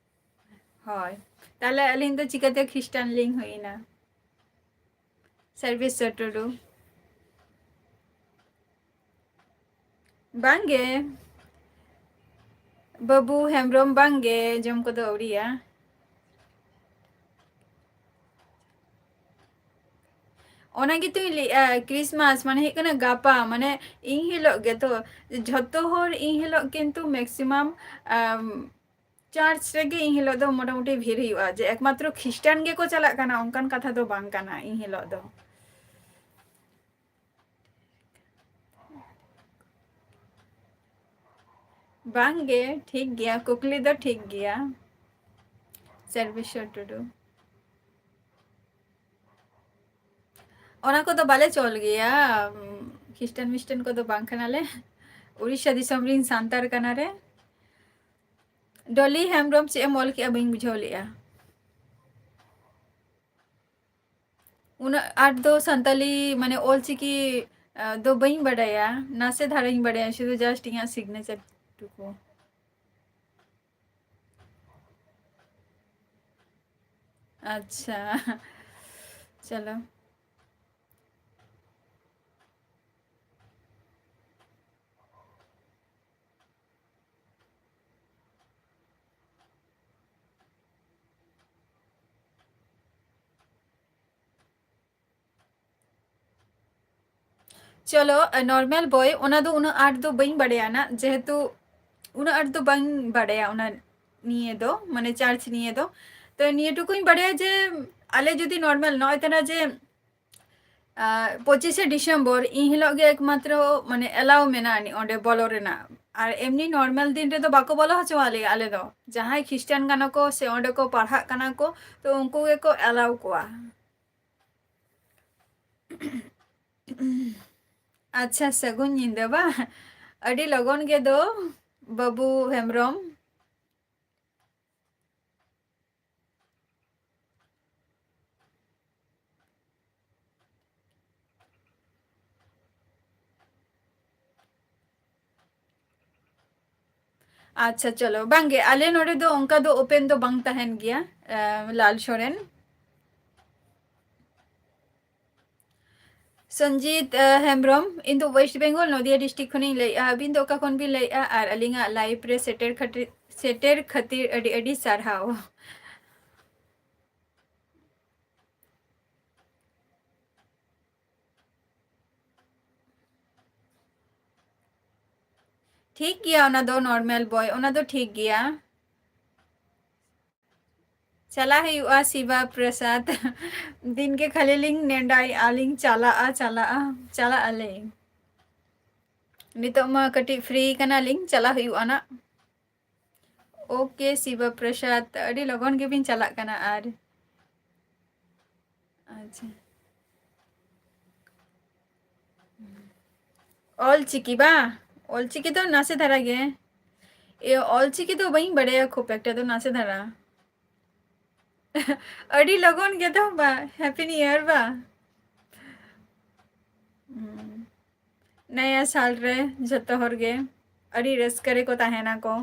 ᱦᱳᱭ, ᱛᱟᱦᱞᱮ ᱟᱹᱞᱤᱧ ᱫᱚ ᱪᱤᱠᱟᱹᱛᱮ ᱠᱷᱨᱤᱥᱴᱟᱱ ᱞᱤᱧ ᱦᱩᱭ ᱮᱱᱟ? ᱥᱚᱨᱵᱮᱥᱥᱚᱨ ᱴᱩᱰᱩ᱾ ᱵᱟᱝᱜᱮ, ᱵᱟᱹᱵᱩ ᱦᱮᱢᱵᱨᱚᱢ, ᱵᱟᱝᱜᱮ, ᱡᱚᱢ ᱠᱚᱫᱚ ᱟᱹᱣᱨᱤᱭᱟ᱾ ᱚᱱᱟ ᱜᱮᱛᱚᱧ ᱞᱟᱹᱭᱮᱜᱼᱟ, ᱠᱨᱤᱥᱢᱟᱥ ᱢᱟᱱᱮ ᱦᱩᱭᱩᱜ ᱠᱟᱱᱟ ᱜᱟᱯᱟ, ᱢᱟᱱᱮ ᱤᱱ ᱦᱤᱞᱳᱜ ᱜᱮᱛᱚ, ᱡᱷᱚᱛᱚ ᱦᱚᱲ ᱤᱱ ᱦᱤᱞᱳᱜ ᱠᱤᱱᱛᱩ ᱢᱮᱠᱥᱤᱢᱟᱢ, ᱟᱢ, ᱪᱟᱨᱪ ᱨᱮᱜᱮ ᱤᱱ ᱦᱤᱞᱳᱜ ᱫᱚ ᱢᱚᱴᱟᱢᱩᱴᱤ ᱵᱷᱤᱲ ᱦᱩᱭᱩᱜᱼᱟ᱾ ᱡᱮ ᱮᱠᱢᱟᱛᱨᱚ ᱠᱷᱨᱤᱥᱴᱟᱱ ᱜᱮᱠᱚ ᱪᱟᱞᱟᱜ ᱠᱟᱱᱟ, ᱚᱱᱠᱟᱱ ᱠᱟᱛᱷᱟ ᱫᱚ ᱵᱟᱝ ᱠᱟᱱᱟ ᱤᱱ ᱦᱤᱞᱳᱜ ᱫᱚ᱾ ᱵᱟᱝᱜᱮ, ᱴᱷᱤᱠ ᱜᱮᱭᱟ, ᱠᱩᱠᱞᱤ ᱫᱚ ᱴᱷᱤᱠ ᱜᱮᱭᱟ᱾ ᱥᱚᱨᱵᱮᱥᱥᱚᱨ ᱴᱩᱰᱩ᱾ ᱚᱱᱟ ᱠᱚᱫᱚ ᱵᱟᱞᱮ ᱪᱚᱞ ᱜᱮᱭᱟ, ᱩᱢ, ᱠᱷᱨᱤᱥᱴᱟᱱ ᱢᱤᱥᱴᱟᱱ ᱠᱚᱫᱚ ᱵᱟᱝ ᱠᱟᱱᱟᱞᱮ᱾ ᱩᱲᱤᱥᱥᱟ ᱫᱤᱥᱚᱢ ᱨᱤᱱ ᱥᱟᱱᱛᱟᱲ ᱠᱟᱱᱟᱞᱮ᱾ ᱰᱚᱞᱤ ᱦᱮᱢᱵᱨᱚᱢ, ᱪᱮᱫ ᱮᱢ ᱚᱞ ᱠᱮᱜᱼᱟ? ᱵᱟᱹᱧ ᱵᱩᱡᱷᱟᱹᱣ ᱞᱮᱜᱼᱟ᱾ ᱩᱱᱟᱹᱜ ᱟᱸᱴ ᱫᱚ ᱥᱟᱱᱛᱟᱞᱤ, ᱢᱟᱱᱮ, ᱚᱞᱪᱤᱠᱤ, ᱟ, ᱫᱚ ᱵᱟᱹᱧ ᱵᱟᱰᱟᱭᱟ, ᱱᱟᱥᱮ ᱫᱷᱟᱨᱟᱧ ᱵᱟᱰᱟᱭᱟ, ᱥᱩᱫᱷᱩ just ᱤᱧᱟᱹᱜ signature ᱴᱩᱠᱩ᱾ ᱟᱪᱪᱷᱟ, ᱪᱚᱞᱚ᱾ ᱪᱚᱞᱚ, ᱱᱚᱨᱢᱟᱞ ᱵᱚᱭ, ᱚᱱᱟ ᱫᱚ ᱩᱱᱟᱹᱜ ᱟᱸᱴ ᱫᱚ ᱵᱟᱹᱧ ᱵᱟᱲᱟᱭᱟ ᱱᱟᱜ, ᱡᱮᱦᱮᱛᱩ ᱩᱱᱟᱹᱜ ᱟᱸᱴ ᱫᱚ ᱵᱟᱹᱧ ᱵᱟᱲᱟᱭᱟ ᱚᱱᱟ ᱱᱤᱭᱮ ᱫᱚ, ᱢᱟᱱᱮ ᱪᱟᱨᱪ ᱱᱤᱭᱮ ᱫᱚ᱾ ᱛᱚ ᱱᱤᱭᱟᱹ ᱴᱩᱠᱩᱧ ᱵᱟᱲᱟᱭᱟ ᱡᱮ ᱟᱞᱮ ᱡᱩᱫᱤ ᱱᱚᱨᱢᱟᱞ ᱱᱚᱜᱼᱚᱭ ᱛᱟᱨᱟ ᱡᱮ, ᱟᱸ, ᱯᱚᱸᱪᱤᱥᱮ ᱰᱤᱥᱮᱢᱵᱚᱨ ᱤᱱ ᱦᱤᱞᱳᱜ ᱜᱮ ᱮᱠᱢᱟᱛᱨᱚ ᱢᱟᱱᱮ ᱮᱞᱟᱣ ᱢᱮᱱᱟᱜᱼᱟ ᱟᱹᱱᱤᱡ ᱚᱸᱰᱮ ᱵᱚᱞᱚ ᱨᱮᱱᱟᱜ᱾ ᱟᱨ ᱮᱢᱱᱤ ᱱᱚᱨᱢᱟᱞ ᱫᱤᱱ ᱨᱮᱫᱚ ᱵᱟᱠᱚ ᱵᱚᱞᱚ ᱦᱚᱪᱚᱣᱟᱜ ᱞᱮᱭᱟ ᱟᱞᱮ ᱫᱚ᱾ ᱡᱟᱦᱟᱸᱭ ᱠᱷᱨᱤᱥᱴᱟᱱ ᱠᱟᱱᱟ ᱠᱚ ᱥᱮ ᱚᱸᱰᱮ ᱠᱚ ᱯᱟᱲᱦᱟᱜ ᱠᱟᱱᱟ ᱠᱚ, ᱛᱚ ᱩᱱᱠᱩ ᱜᱮᱠᱚ ᱮᱞᱟᱣ ᱠᱚᱣᱟ᱾ ᱟᱪᱪᱷᱟ, ᱥᱟᱹᱜᱩᱱ ᱧᱤᱫᱟᱹ ᱵᱟ᱾ ᱟᱹᱰᱤ ᱞᱚᱜᱚᱱ ᱜᱮ ᱫᱚ, ᱵᱟᱹᱵᱩ ᱦᱮᱢᱵᱨᱚᱢ᱾ ᱟᱪᱪᱷᱟ, ᱪᱚᱞᱚ, ᱵᱟᱝᱜᱮ, ᱟᱞᱮ ᱱᱚᱰᱮ ᱫᱚ ᱚᱱᱠᱟ ᱫᱚ ᱳᱯᱮᱱ ᱫᱚ ᱵᱟᱝ ᱛᱟᱦᱮᱱ ᱜᱮᱭᱟ, ᱮ, ᱞᱟᱞ ᱥᱚᱨᱮᱱ᱾ ᱥᱚᱧᱡᱤᱛ, ᱮ, ᱦᱮᱢᱵᱨᱚᱢ, ᱤᱧ ᱫᱚ ᱳᱭᱮᱥᱴ ᱵᱮᱝᱜᱚᱞ, ᱱᱚᱫᱤᱭᱟ ᱰᱤᱥᱴᱨᱤᱠᱴ ᱠᱷᱚᱱᱤᱧ ᱞᱟᱹᱭᱮᱫᱼᱟ᱾ ᱟᱹᱵᱤᱱ ᱫᱚ ᱚᱠᱟ ᱠᱷᱚᱱ ᱵᱤᱱ ᱞᱟᱹᱭᱮᱫᱼᱟ? ᱟᱨ ᱟᱹᱞᱤᱧᱟᱜ ᱞᱟᱭᱤᱵᱷ ᱨᱮ ᱥᱮᱴᱮᱨ ᱠᱷᱟᱹᱛᱤᱨ, ᱥᱮᱴᱮᱨ ᱠᱷᱟᱹᱛᱤᱨ ᱟᱹᱰᱤ ᱟᱹᱰᱤ ᱥᱟᱨᱦᱟᱣ᱾ ᱴᱷᱤᱠ ᱜᱮᱭᱟ, ᱚᱱᱟ ᱫᱚ ᱱᱚᱨᱢᱟᱞ ᱵᱚᱭ, ᱚᱱᱟ ᱫᱚ ᱴᱷᱤᱠ ᱜᱮᱭᱟ᱾ ᱪᱟᱞᱟᱜ ᱦᱩᱭᱩᱜᱼᱟ ᱥᱤᱵᱟ ᱯᱨᱚᱥᱟᱫᱽ᱾ ᱫᱤᱱ ᱜᱮ ᱠᱷᱟᱹᱞᱤ ᱞᱤᱧ ᱱᱮᱰᱟᱭᱮᱜᱼᱟ ᱞᱤᱧ, ᱪᱟᱞᱟᱜᱼᱟ, ᱪᱟᱞᱟᱜᱼᱟ, ᱪᱟᱞᱟᱜ ᱟᱞᱮ᱾ ᱱᱤᱛᱚᱜ ᱢᱟ ᱠᱟᱹᱴᱤᱡ ᱯᱷᱨᱤ ᱠᱟᱱᱟᱞᱤᱧ, ᱪᱟᱞᱟᱜ ᱦᱩᱭᱩᱜᱼᱟ ᱱᱟᱜ᱾ ᱳᱠᱮ ᱥᱤᱵᱟ ᱯᱨᱚᱥᱟᱫᱽ, ᱟᱹᱰᱤ ᱞᱚᱜᱚᱱ ᱜᱮᱵᱤᱱ ᱪᱟᱞᱟᱜ ᱠᱟᱱᱟ ᱟᱨ᱾ ᱟᱪᱪᱷᱟ᱾ ᱚᱞ ᱪᱤᱠᱤ ᱵᱟ? ᱚᱞ ᱪᱤᱠᱤ ᱫᱚ ᱱᱟᱥᱮ ᱫᱷᱟᱨᱟ ᱜᱮ᱾ ᱮ, ᱚᱞ ᱪᱤᱠᱤ ᱫᱚ ᱵᱟᱹᱧ ᱵᱟᱲᱟᱭᱟ ᱠᱷᱩᱵ ᱮᱠᱴᱟ ᱫᱚ, ᱱᱟᱥᱮ ᱫᱷᱟᱨᱟ᱾ ᱟᱹᱰᱤ ᱞᱚᱜᱚᱱ ᱜᱮ ᱫᱚ ᱵᱟ, Happy New Year ᱵᱟ᱾ ᱦᱩᱸ᱾ ᱱᱟᱭᱟ ᱥᱟᱞ ᱨᱮ ᱡᱷᱚᱛᱚ ᱦᱚᱲ ᱜᱮ ᱟᱹᱰᱤ ᱨᱟᱹᱥᱠᱟᱹ ᱨᱮᱠᱚ ᱛᱟᱦᱮᱱᱟ ᱠᱚ᱾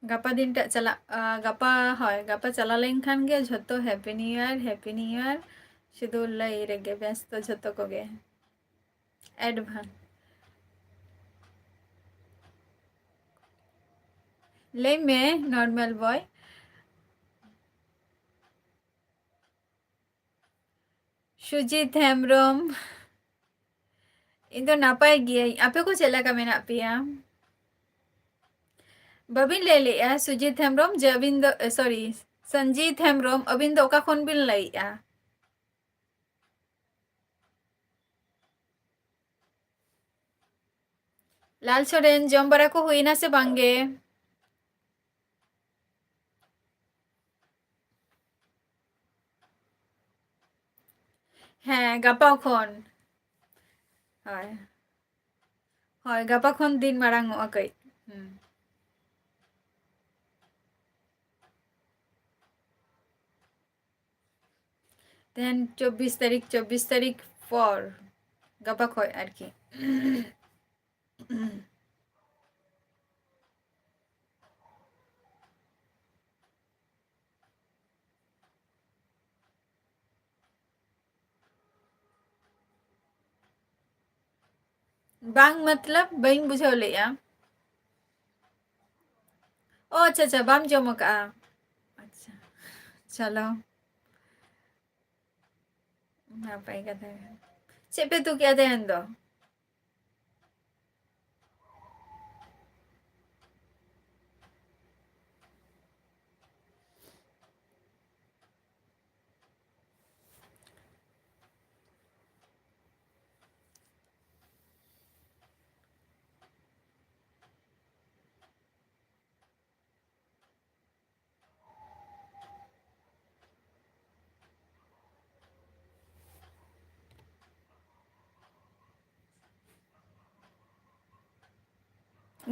ᱜᱟᱯᱟ ᱫᱤᱱᱴᱟᱜ ᱪᱟᱞᱟᱜ, ᱟ, ᱜᱟᱯᱟ, ᱦᱳᱭ, ᱜᱟᱯᱟ ᱪᱟᱞᱟᱣ ᱞᱮᱱᱠᱷᱟᱱ ᱜᱮ ᱡᱷᱚᱛᱚ Happy New Year, Happy New Year, ᱥᱩᱫᱷᱩ ᱞᱟᱹᱭ ᱨᱮᱜᱮ ᱵᱮᱥᱛᱚ ᱡᱷᱚᱛᱚ ᱠᱚᱜᱮ᱾ Advance᱾ ᱞᱟᱹᱭ ᱢᱮ, ᱱᱚᱨᱢᱟᱞ ᱵᱚᱭ᱾ ᱥᱩᱡᱤᱛ ᱦᱮᱢᱵᱨᱚᱢ, ᱤᱧ ᱫᱚ ᱱᱟᱯᱟᱭ ᱜᱤᱭᱟᱹᱧ, ᱟᱯᱮ ᱠᱚ ᱪᱮᱫ ᱞᱮᱠᱟ ᱢᱮᱱᱟᱜ ᱯᱮᱭᱟ? ᱵᱟᱹᱵᱤᱱ ᱞᱟᱹᱭ ᱞᱮᱜᱼᱟ ᱥᱩᱡᱤᱛ ᱦᱮᱢᱵᱨᱚᱢ ᱡᱮ ᱟᱹᱵᱤᱱ ᱫᱚ, ᱥᱚᱨᱤ, ᱥᱚᱧᱡᱤᱛ ᱦᱮᱢᱵᱨᱚᱢ, ᱟᱹᱵᱤᱱ ᱫᱚ ᱚᱠᱟ ᱠᱷᱚᱱ ᱵᱤᱱ ᱞᱟᱹᱭᱮᱜᱼᱟ? ᱞᱟᱞ ᱥᱚᱨᱮᱱ, ᱡᱚᱢ ᱵᱟᱲᱟ ᱠᱚ ᱦᱩᱭᱱᱟ ᱥᱮ ᱵᱟᱝ ᱜᱮ? ᱦᱮᱸ, ᱜᱟᱯᱟ ᱠᱷᱚᱱ᱾ ᱦᱳᱭ᱾ ᱦᱳᱭ, ᱜᱟᱯᱟ ᱠᱷᱚᱱ ᱫᱤᱱ ᱢᱟᱲᱟᱝ ᱚᱜᱼᱟ ᱠᱟᱹᱡ᱾ ᱦᱩᱸ᱾ ᱛᱮᱦᱮᱧ ᱪᱚᱵᱵᱤᱥ ᱛᱟᱹᱨᱤᱠᱷ, ᱪᱚᱵᱵᱤᱥ ᱛᱟᱹᱨᱤᱠᱷ ᱯᱚᱨ, ᱜᱟᱯᱟ ᱠᱷᱚᱡ ᱟᱨᱠᱤ᱾ ᱵᱟᱝ, ᱢᱚᱛᱞᱚᱵ, ᱵᱟᱹᱧ ᱵᱩᱡᱷᱟᱹᱣ ᱞᱮᱜᱼᱟ᱾ ᱚ, ᱟᱪᱪᱷᱟ, ᱟᱪᱪᱷᱟ, ᱵᱟᱢ ᱡᱚᱢ ᱟᱠᱟᱜᱼᱟ? ᱟᱪᱪᱷᱟ, ᱪᱚᱞᱚ, ᱱᱟᱯᱟᱭ ᱠᱟᱛᱷᱟ ᱜᱮ᱾ ᱪᱮᱫ ᱯᱮ ᱩᱛᱩ ᱠᱮᱜᱼᱟ ᱛᱮᱦᱮᱧ ᱫᱚ?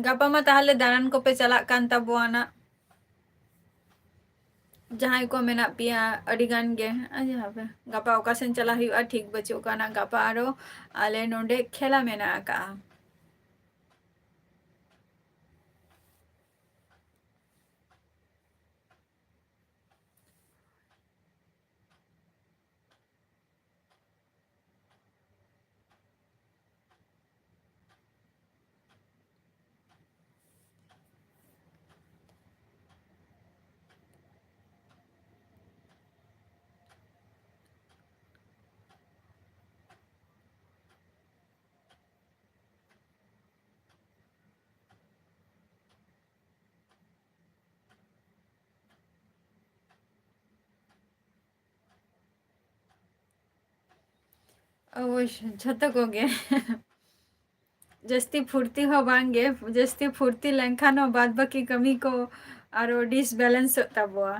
ᱜᱟᱯᱟ ᱢᱟ ᱛᱟᱦᱚᱞᱮ ᱫᱟᱬᱟᱱ ᱠᱚᱯᱮ ᱪᱟᱞᱟᱜ ᱠᱟᱱ ᱛᱟᱵᱚᱣᱟ ᱱᱟᱜ, ᱡᱟᱦᱟᱸᱭ ᱠᱚ ᱢᱮᱱᱟᱜ ᱯᱮᱭᱟ ᱟᱹᱰᱤ ᱜᱟᱱ ᱜᱮ᱾ ᱟᱨ ᱡᱟᱦᱟᱸ ᱯᱮ, ᱜᱟᱯᱟ ᱚᱠᱟ ᱥᱮᱱ ᱪᱟᱞᱟᱜ ᱦᱩᱭᱩᱜᱼᱟ ᱴᱷᱤᱠ ᱵᱟᱹᱪᱩᱜ ᱠᱟᱱᱟ᱾ ᱜᱟᱯᱟ ᱟᱨᱚ ᱟᱞᱮ ᱱᱚᱰᱮ ᱠᱷᱮᱞᱟ ᱢᱮᱱᱟᱜ ᱟᱠᱟᱜᱼᱟ᱾ ᱚᱵᱚᱥᱥᱳᱭ, ᱡᱷᱚᱛᱚ ᱠᱚᱜᱮ᱾ ᱡᱟᱹᱥᱛᱤ ᱯᱷᱩᱨᱛᱤ ᱦᱚᱸ ᱵᱟᱝ ᱜᱮ, ᱡᱟᱹᱥᱛᱤ ᱯᱷᱩᱨᱛᱤ ᱞᱮᱱᱠᱷᱟᱱ ᱦᱚᱸ ᱵᱟᱫ ᱵᱟᱹᱠᱤ ᱠᱟᱹᱢᱤ ᱠᱚ ᱟᱨᱚ ᱰᱤᱥᱵᱮᱞᱮᱱᱥᱚᱜ ᱛᱟᱵᱚᱣᱟ᱾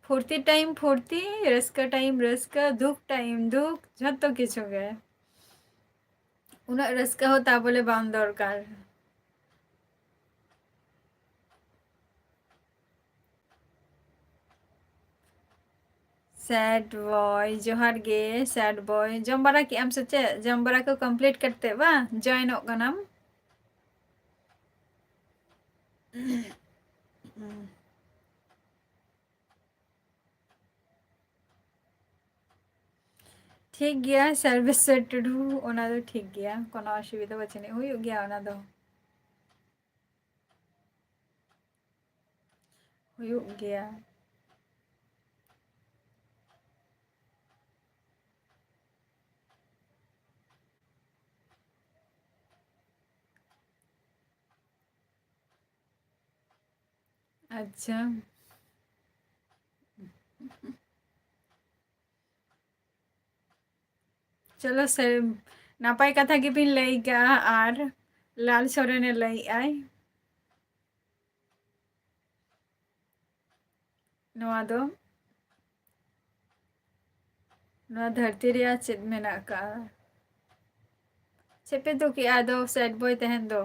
ᱯᱷᱩᱨᱛᱤ ᱴᱟᱭᱤᱢ ᱯᱷᱩᱨᱛᱤ, ᱨᱟᱹᱥᱠᱟᱹ ᱴᱟᱭᱤᱢ ᱨᱟᱹᱥᱠᱟᱹ, ᱫᱩᱠ ᱴᱟᱭᱤᱢ ᱫᱩᱠ, ᱡᱷᱚᱛᱚ ᱠᱤᱪᱷᱩ ᱜᱮ᱾ ᱩᱱᱟᱹᱜ ᱨᱟᱹᱥᱠᱟᱹ ᱦᱚᱸ ᱛᱟ ᱵᱚᱞᱮ ᱵᱟᱝ ᱫᱚᱨᱠᱟᱨ᱾ ᱥᱮᱰ ᱵᱚᱭ, ᱡᱚᱦᱟᱨ ᱜᱮ ᱥᱮᱰ ᱵᱚᱭ᱾ ᱡᱚᱢ ᱵᱟᱲᱟ ᱠᱮᱜ ᱟᱢ ᱥᱮ ᱪᱮᱫ? ᱡᱚᱢ ᱵᱟᱲᱟ ᱠᱚ ᱠᱚᱢᱯᱞᱤᱴ ᱠᱟᱛᱮ ᱵᱟ ᱡᱚᱭᱮᱱᱚᱜ ᱠᱟᱱᱟᱢ᱾ ᱴᱷᱤᱠ ᱜᱮᱭᱟ ᱥᱚᱨᱵᱮᱥᱥᱚᱨ ᱴᱩᱰᱩ, ᱚᱱᱟ ᱫᱚ ᱴᱷᱤᱠ ᱜᱮᱭᱟ, ᱠᱳᱱᱳ ᱚᱥᱩᱵᱤᱫᱷᱟ ᱵᱟᱹᱪᱩᱜ ᱟᱹᱱᱤᱡ, ᱦᱩᱭᱩᱜ ᱜᱮᱭᱟ ᱚᱱᱟ ᱫᱚ᱾ ᱦᱩᱭᱩᱜ ᱜᱮᱭᱟ᱾ ᱟᱪᱪᱷᱟ᱾ ᱪᱚᱞᱚ ᱥᱮ, ᱱᱟᱯᱟᱭ ᱠᱟᱛᱷᱟ ᱜᱮᱵᱤᱱ ᱞᱟᱹᱭ ᱠᱟᱜᱼᱟ᱾ ᱟᱨ ᱞᱟᱞ ᱥᱚᱨᱮᱱᱮ ᱞᱟᱹᱭᱮᱜᱼᱟᱭ, ᱱᱚᱣᱟ ᱫᱚ, ᱱᱚᱣᱟ ᱫᱷᱟᱹᱨᱛᱤ ᱨᱮᱭᱟᱜ ᱪᱮᱫ ᱢᱮᱱᱟᱜ ᱟᱠᱟᱜᱼᱟ? ᱪᱮᱫ ᱯᱮ ᱩᱛᱩ ᱠᱮᱜᱼᱟ ᱟᱫᱚ ᱥᱮᱴ ᱵᱚᱭ ᱛᱮᱦᱮᱧ ᱫᱚ?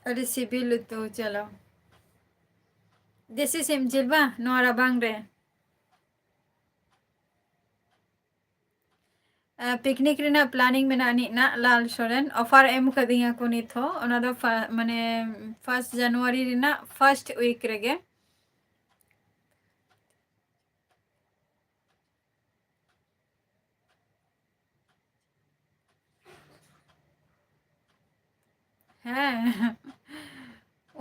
ᱟᱹᱰᱤ ᱥᱤᱵᱤᱞ ᱩᱛᱩ, ᱪᱚᱞᱚ᱾ ᱫᱮᱥᱤ ᱥᱤᱢ ᱡᱤᱞ ᱵᱟᱝ, ᱱᱚᱣᱟ ᱨᱟᱵᱟᱝ ᱨᱮ᱾ ᱟᱸ, picnic ᱨᱮᱱᱟᱜ planning ᱢᱮᱱᱟᱜ ᱟᱹᱱᱤᱡ ᱱᱟᱜ, ᱞᱟᱞ ᱥᱚᱨᱮᱱ᱾ Offer ᱮᱢ ᱠᱟᱹᱫᱤᱧᱟ ᱠᱚ ᱱᱤᱛ ᱦᱚᱸ, ᱚᱱᱟ ᱫᱚ ᱯᱷᱟ-, ᱢᱟᱱᱮ, first January ᱨᱮᱱᱟᱜ first week ᱨᱮᱜᱮ᱾ ᱦᱮᱸ᱾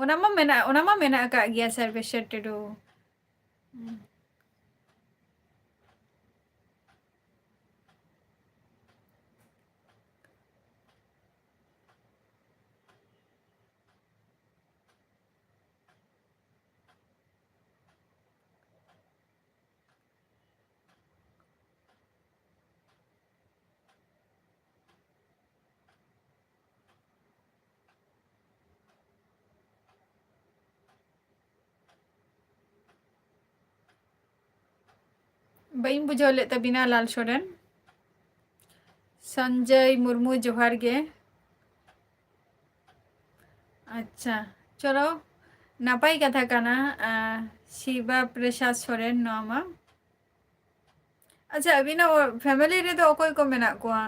ᱚᱱᱟ ᱢᱟ ᱢᱮᱱᱟᱜ, ᱚᱱᱟ ᱢᱟ ᱢᱮᱱᱟᱜ ᱟᱠᱟᱫ ᱜᱮᱭᱟ, ᱥᱚᱨᱵᱮᱥᱥᱚᱨ ᱴᱩᱰᱩ᱾ ᱦᱩᱸ᱾ ᱵᱟᱹᱧ ᱵᱩᱡᱷᱟᱹᱣ ᱞᱮᱫ ᱛᱟᱵᱤᱱᱟ, ᱞᱟᱞ ᱥᱚᱨᱮᱱ᱾ ᱥᱚᱧᱡᱚᱭ ᱢᱩᱨᱢᱩ, ᱡᱚᱦᱟᱨ ᱜᱮ᱾ ᱟᱪᱪᱷᱟ, ᱪᱚᱞᱚ, ᱱᱟᱯᱟᱭ ᱠᱟᱛᱷᱟ ᱠᱟᱱᱟ᱾ ᱟᱸ, ᱥᱤᱵᱟ ᱯᱨᱚᱥᱟᱫᱽ ᱥᱚᱨᱮᱱ, ᱱᱚᱣᱟ ᱢᱟ᱾ ᱟᱪᱪᱷᱟ, ᱟᱹᱵᱤᱱᱟᱜ ᱚ-, family ᱨᱮᱫᱚ ᱚᱠᱚᱭ ᱠᱚ ᱢᱮᱱᱟᱜ ᱠᱚᱣᱟ?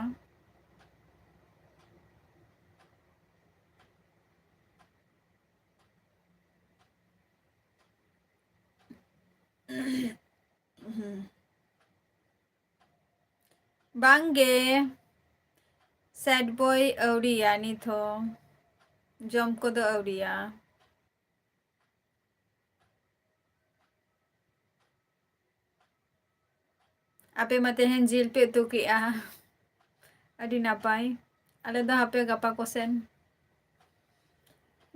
ᱵᱟᱝ ᱜᱮ, sad boy ᱟᱹᱣᱨᱤᱭᱟ ᱱᱤᱛ ᱦᱚᱸ, ᱡᱚᱢ ᱠᱚᱫᱚ ᱟᱹᱣᱨᱤᱭᱟ᱾ ᱟᱯᱮ ᱢᱟ ᱛᱮᱦᱮᱧ ᱡᱤᱞ ᱯᱮ ᱩᱛᱩ ᱠᱮᱜᱼᱟ, ᱟᱹᱰᱤ ᱱᱟᱯᱟᱭ᱾ ᱟᱞᱮ ᱫᱚ ᱦᱟᱯᱮ ᱜᱟᱯᱟ ᱠᱚᱥᱮᱱ,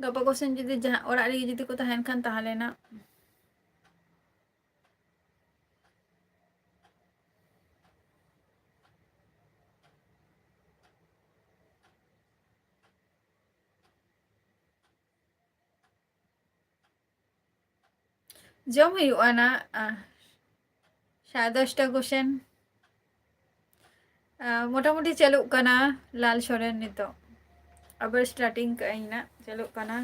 ᱜᱟᱯᱟ ᱠᱚᱥᱮᱱ ᱡᱩᱫᱤ ᱡᱟᱦᱟᱸ ᱚᱲᱟᱜ ᱨᱮᱜᱮ ᱡᱩᱫᱤ ᱠᱚ ᱛᱟᱦᱮᱱ ᱠᱷᱟᱱ ᱛᱟᱦᱚᱞᱮ ᱱᱟᱜ᱾ ᱡᱚᱢ ᱦᱩᱭᱩᱜᱼᱟ ᱱᱟᱜ, ᱟ, ᱥᱟᱲᱮ ᱫᱚᱥᱴᱟ ᱠᱚᱥᱮᱱ᱾ ᱟ, ᱢᱚᱴᱟᱢᱩᱴᱤ ᱪᱟᱹᱞᱩᱜ ᱠᱟᱱᱟ ᱞᱟᱞ ᱥᱚᱨᱮᱱ ᱱᱤᱛᱚᱜ᱾ ᱟᱵᱟᱨ starting ᱠᱟᱜ ᱟᱹᱧ ᱱᱟᱜ, ᱪᱟᱹᱞᱩᱜ ᱠᱟᱱᱟ᱾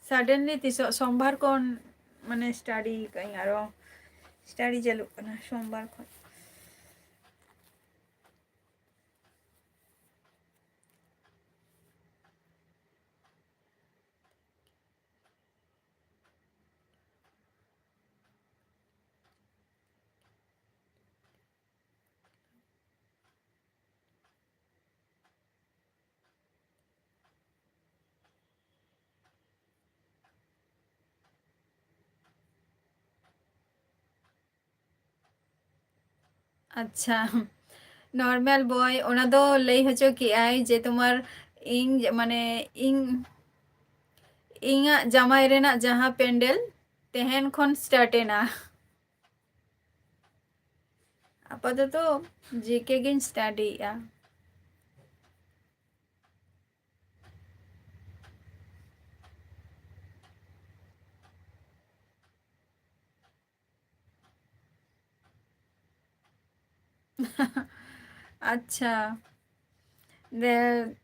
Suddenly ᱛᱤᱥᱚᱜ ᱥᱳᱢᱵᱟᱨ ᱠᱷᱚᱱ ᱢᱟᱱᱮ study ᱠᱟᱜ ᱟᱹᱧ, ᱟᱨᱚ study ᱪᱟᱹᱞᱩᱜ ᱠᱟᱱᱟ ᱥᱳᱢᱵᱟᱨ ᱠᱷᱚᱱ᱾ ᱟᱪᱪᱷᱟ, normal boy, ᱚᱱᱟ ᱫᱚ ᱞᱟᱹᱭ ᱦᱚᱪᱚ ᱠᱮᱜᱼᱟᱭ ᱡᱮ ᱛᱳᱢᱟᱨ, ᱤᱧ ᱢᱟᱱᱮ ᱤᱧ, ᱤᱧᱟᱹᱜ ᱡᱟᱢᱟᱭ ᱨᱮᱱᱟᱜ ᱡᱟᱦᱟᱸ ᱯᱮᱱᱰᱮᱞ ᱛᱮᱦᱮᱧ ᱠᱷᱚᱱ start ᱮᱱᱟ᱾ ᱟᱯᱟᱛᱚᱛᱚ ᱡᱤᱠᱮ ᱜᱤᱧ studyᱭᱮᱜᱼᱟ᱾ ᱟᱪᱪᱷᱟ, ᱫᱮ,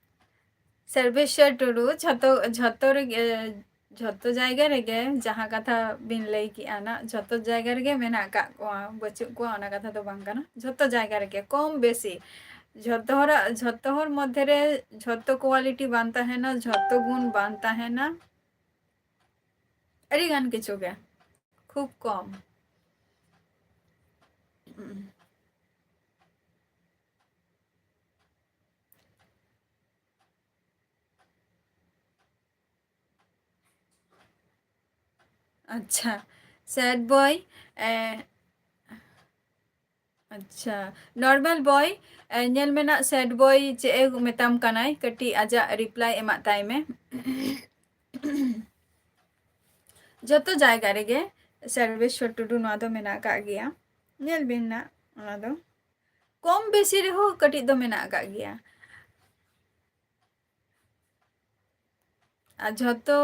ᱥᱚᱨᱵᱮᱥᱣᱚᱨ ᱴᱩᱰᱩ, ᱡᱷᱚᱛᱚ, ᱡᱷᱚᱛᱚ ᱨᱮᱜᱮ, ᱡᱷᱚᱛᱚ ᱡᱟᱭᱜᱟ ᱨᱮᱜᱮ ᱡᱟᱦᱟᱸ ᱠᱟᱛᱷᱟ ᱵᱤᱱ ᱞᱟᱹᱭ ᱠᱮᱜᱼᱟ ᱱᱟᱜ, ᱡᱷᱚᱛᱚ ᱡᱟᱭᱜᱟ ᱨᱮᱜᱮ ᱢᱮᱱᱟᱜ ᱟᱠᱟᱫ ᱠᱚᱣᱟ, ᱵᱟᱹᱪᱩᱜ ᱠᱚᱣᱟ ᱚᱱᱟ ᱠᱟᱛᱷᱟ ᱫᱚ ᱵᱟᱝ ᱠᱟᱱᱟ, ᱡᱷᱚᱛᱚ ᱡᱟᱭᱜᱟ ᱨᱮᱜᱮ ᱠᱚᱢ ᱵᱮᱥᱤ ᱡᱷᱚᱛᱚ ᱦᱚᱲᱟᱜ, ᱡᱷᱚᱛᱚ ᱦᱚᱲ ᱢᱚᱫᱽᱫᱷᱮ ᱨᱮ ᱡᱷᱚᱛᱚ quality ᱵᱟᱝ ᱛᱟᱦᱮᱱᱟ, ᱡᱷᱚᱛᱚ ᱜᱩᱱ ᱵᱟᱝ ᱛᱟᱦᱮᱱᱟ, ᱟᱹᱰᱤ ᱜᱟᱱ ᱠᱤᱪᱷᱩ ᱜᱮ, ᱠᱷᱩᱵ ᱠᱚᱢ᱾ ᱟᱪᱪᱷᱟ, sad boy, ᱮ, ᱟᱪᱪᱷᱟ, normal boy, ᱮ, ᱧᱮᱞ ᱢᱮ ᱱᱟᱜ, sad boy ᱪᱮᱫ ᱮ ᱢᱮᱛᱟᱢ ᱠᱟᱱᱟᱭ, ᱠᱟᱹᱴᱤᱡ ᱟᱡᱟᱜ reply ᱮᱢᱟᱜ ᱛᱟᱭ ᱢᱮ᱾ ᱡᱷᱚᱛᱚ ᱡᱟᱭᱜᱟ ᱨᱮᱜᱮ ᱥᱚᱨᱵᱮᱥᱣᱚᱨ ᱴᱩᱰᱩ ᱱᱚᱣᱟ ᱫᱚ ᱢᱮᱱᱟᱜ ᱟᱠᱟᱫ ᱜᱮᱭᱟ, ᱧᱮᱞ ᱵᱤᱱ ᱱᱟᱜ, ᱚᱱᱟ ᱫᱚ ᱠᱚᱢ ᱵᱮᱥᱤ ᱨᱮᱦᱚᱸ ᱠᱟᱹᱴᱤᱡ ᱫᱚ ᱢᱮᱱᱟᱜ ᱟᱠᱟᱫ ᱜᱮᱭᱟ᱾ ᱟᱨ ᱡᱷᱚᱛᱚ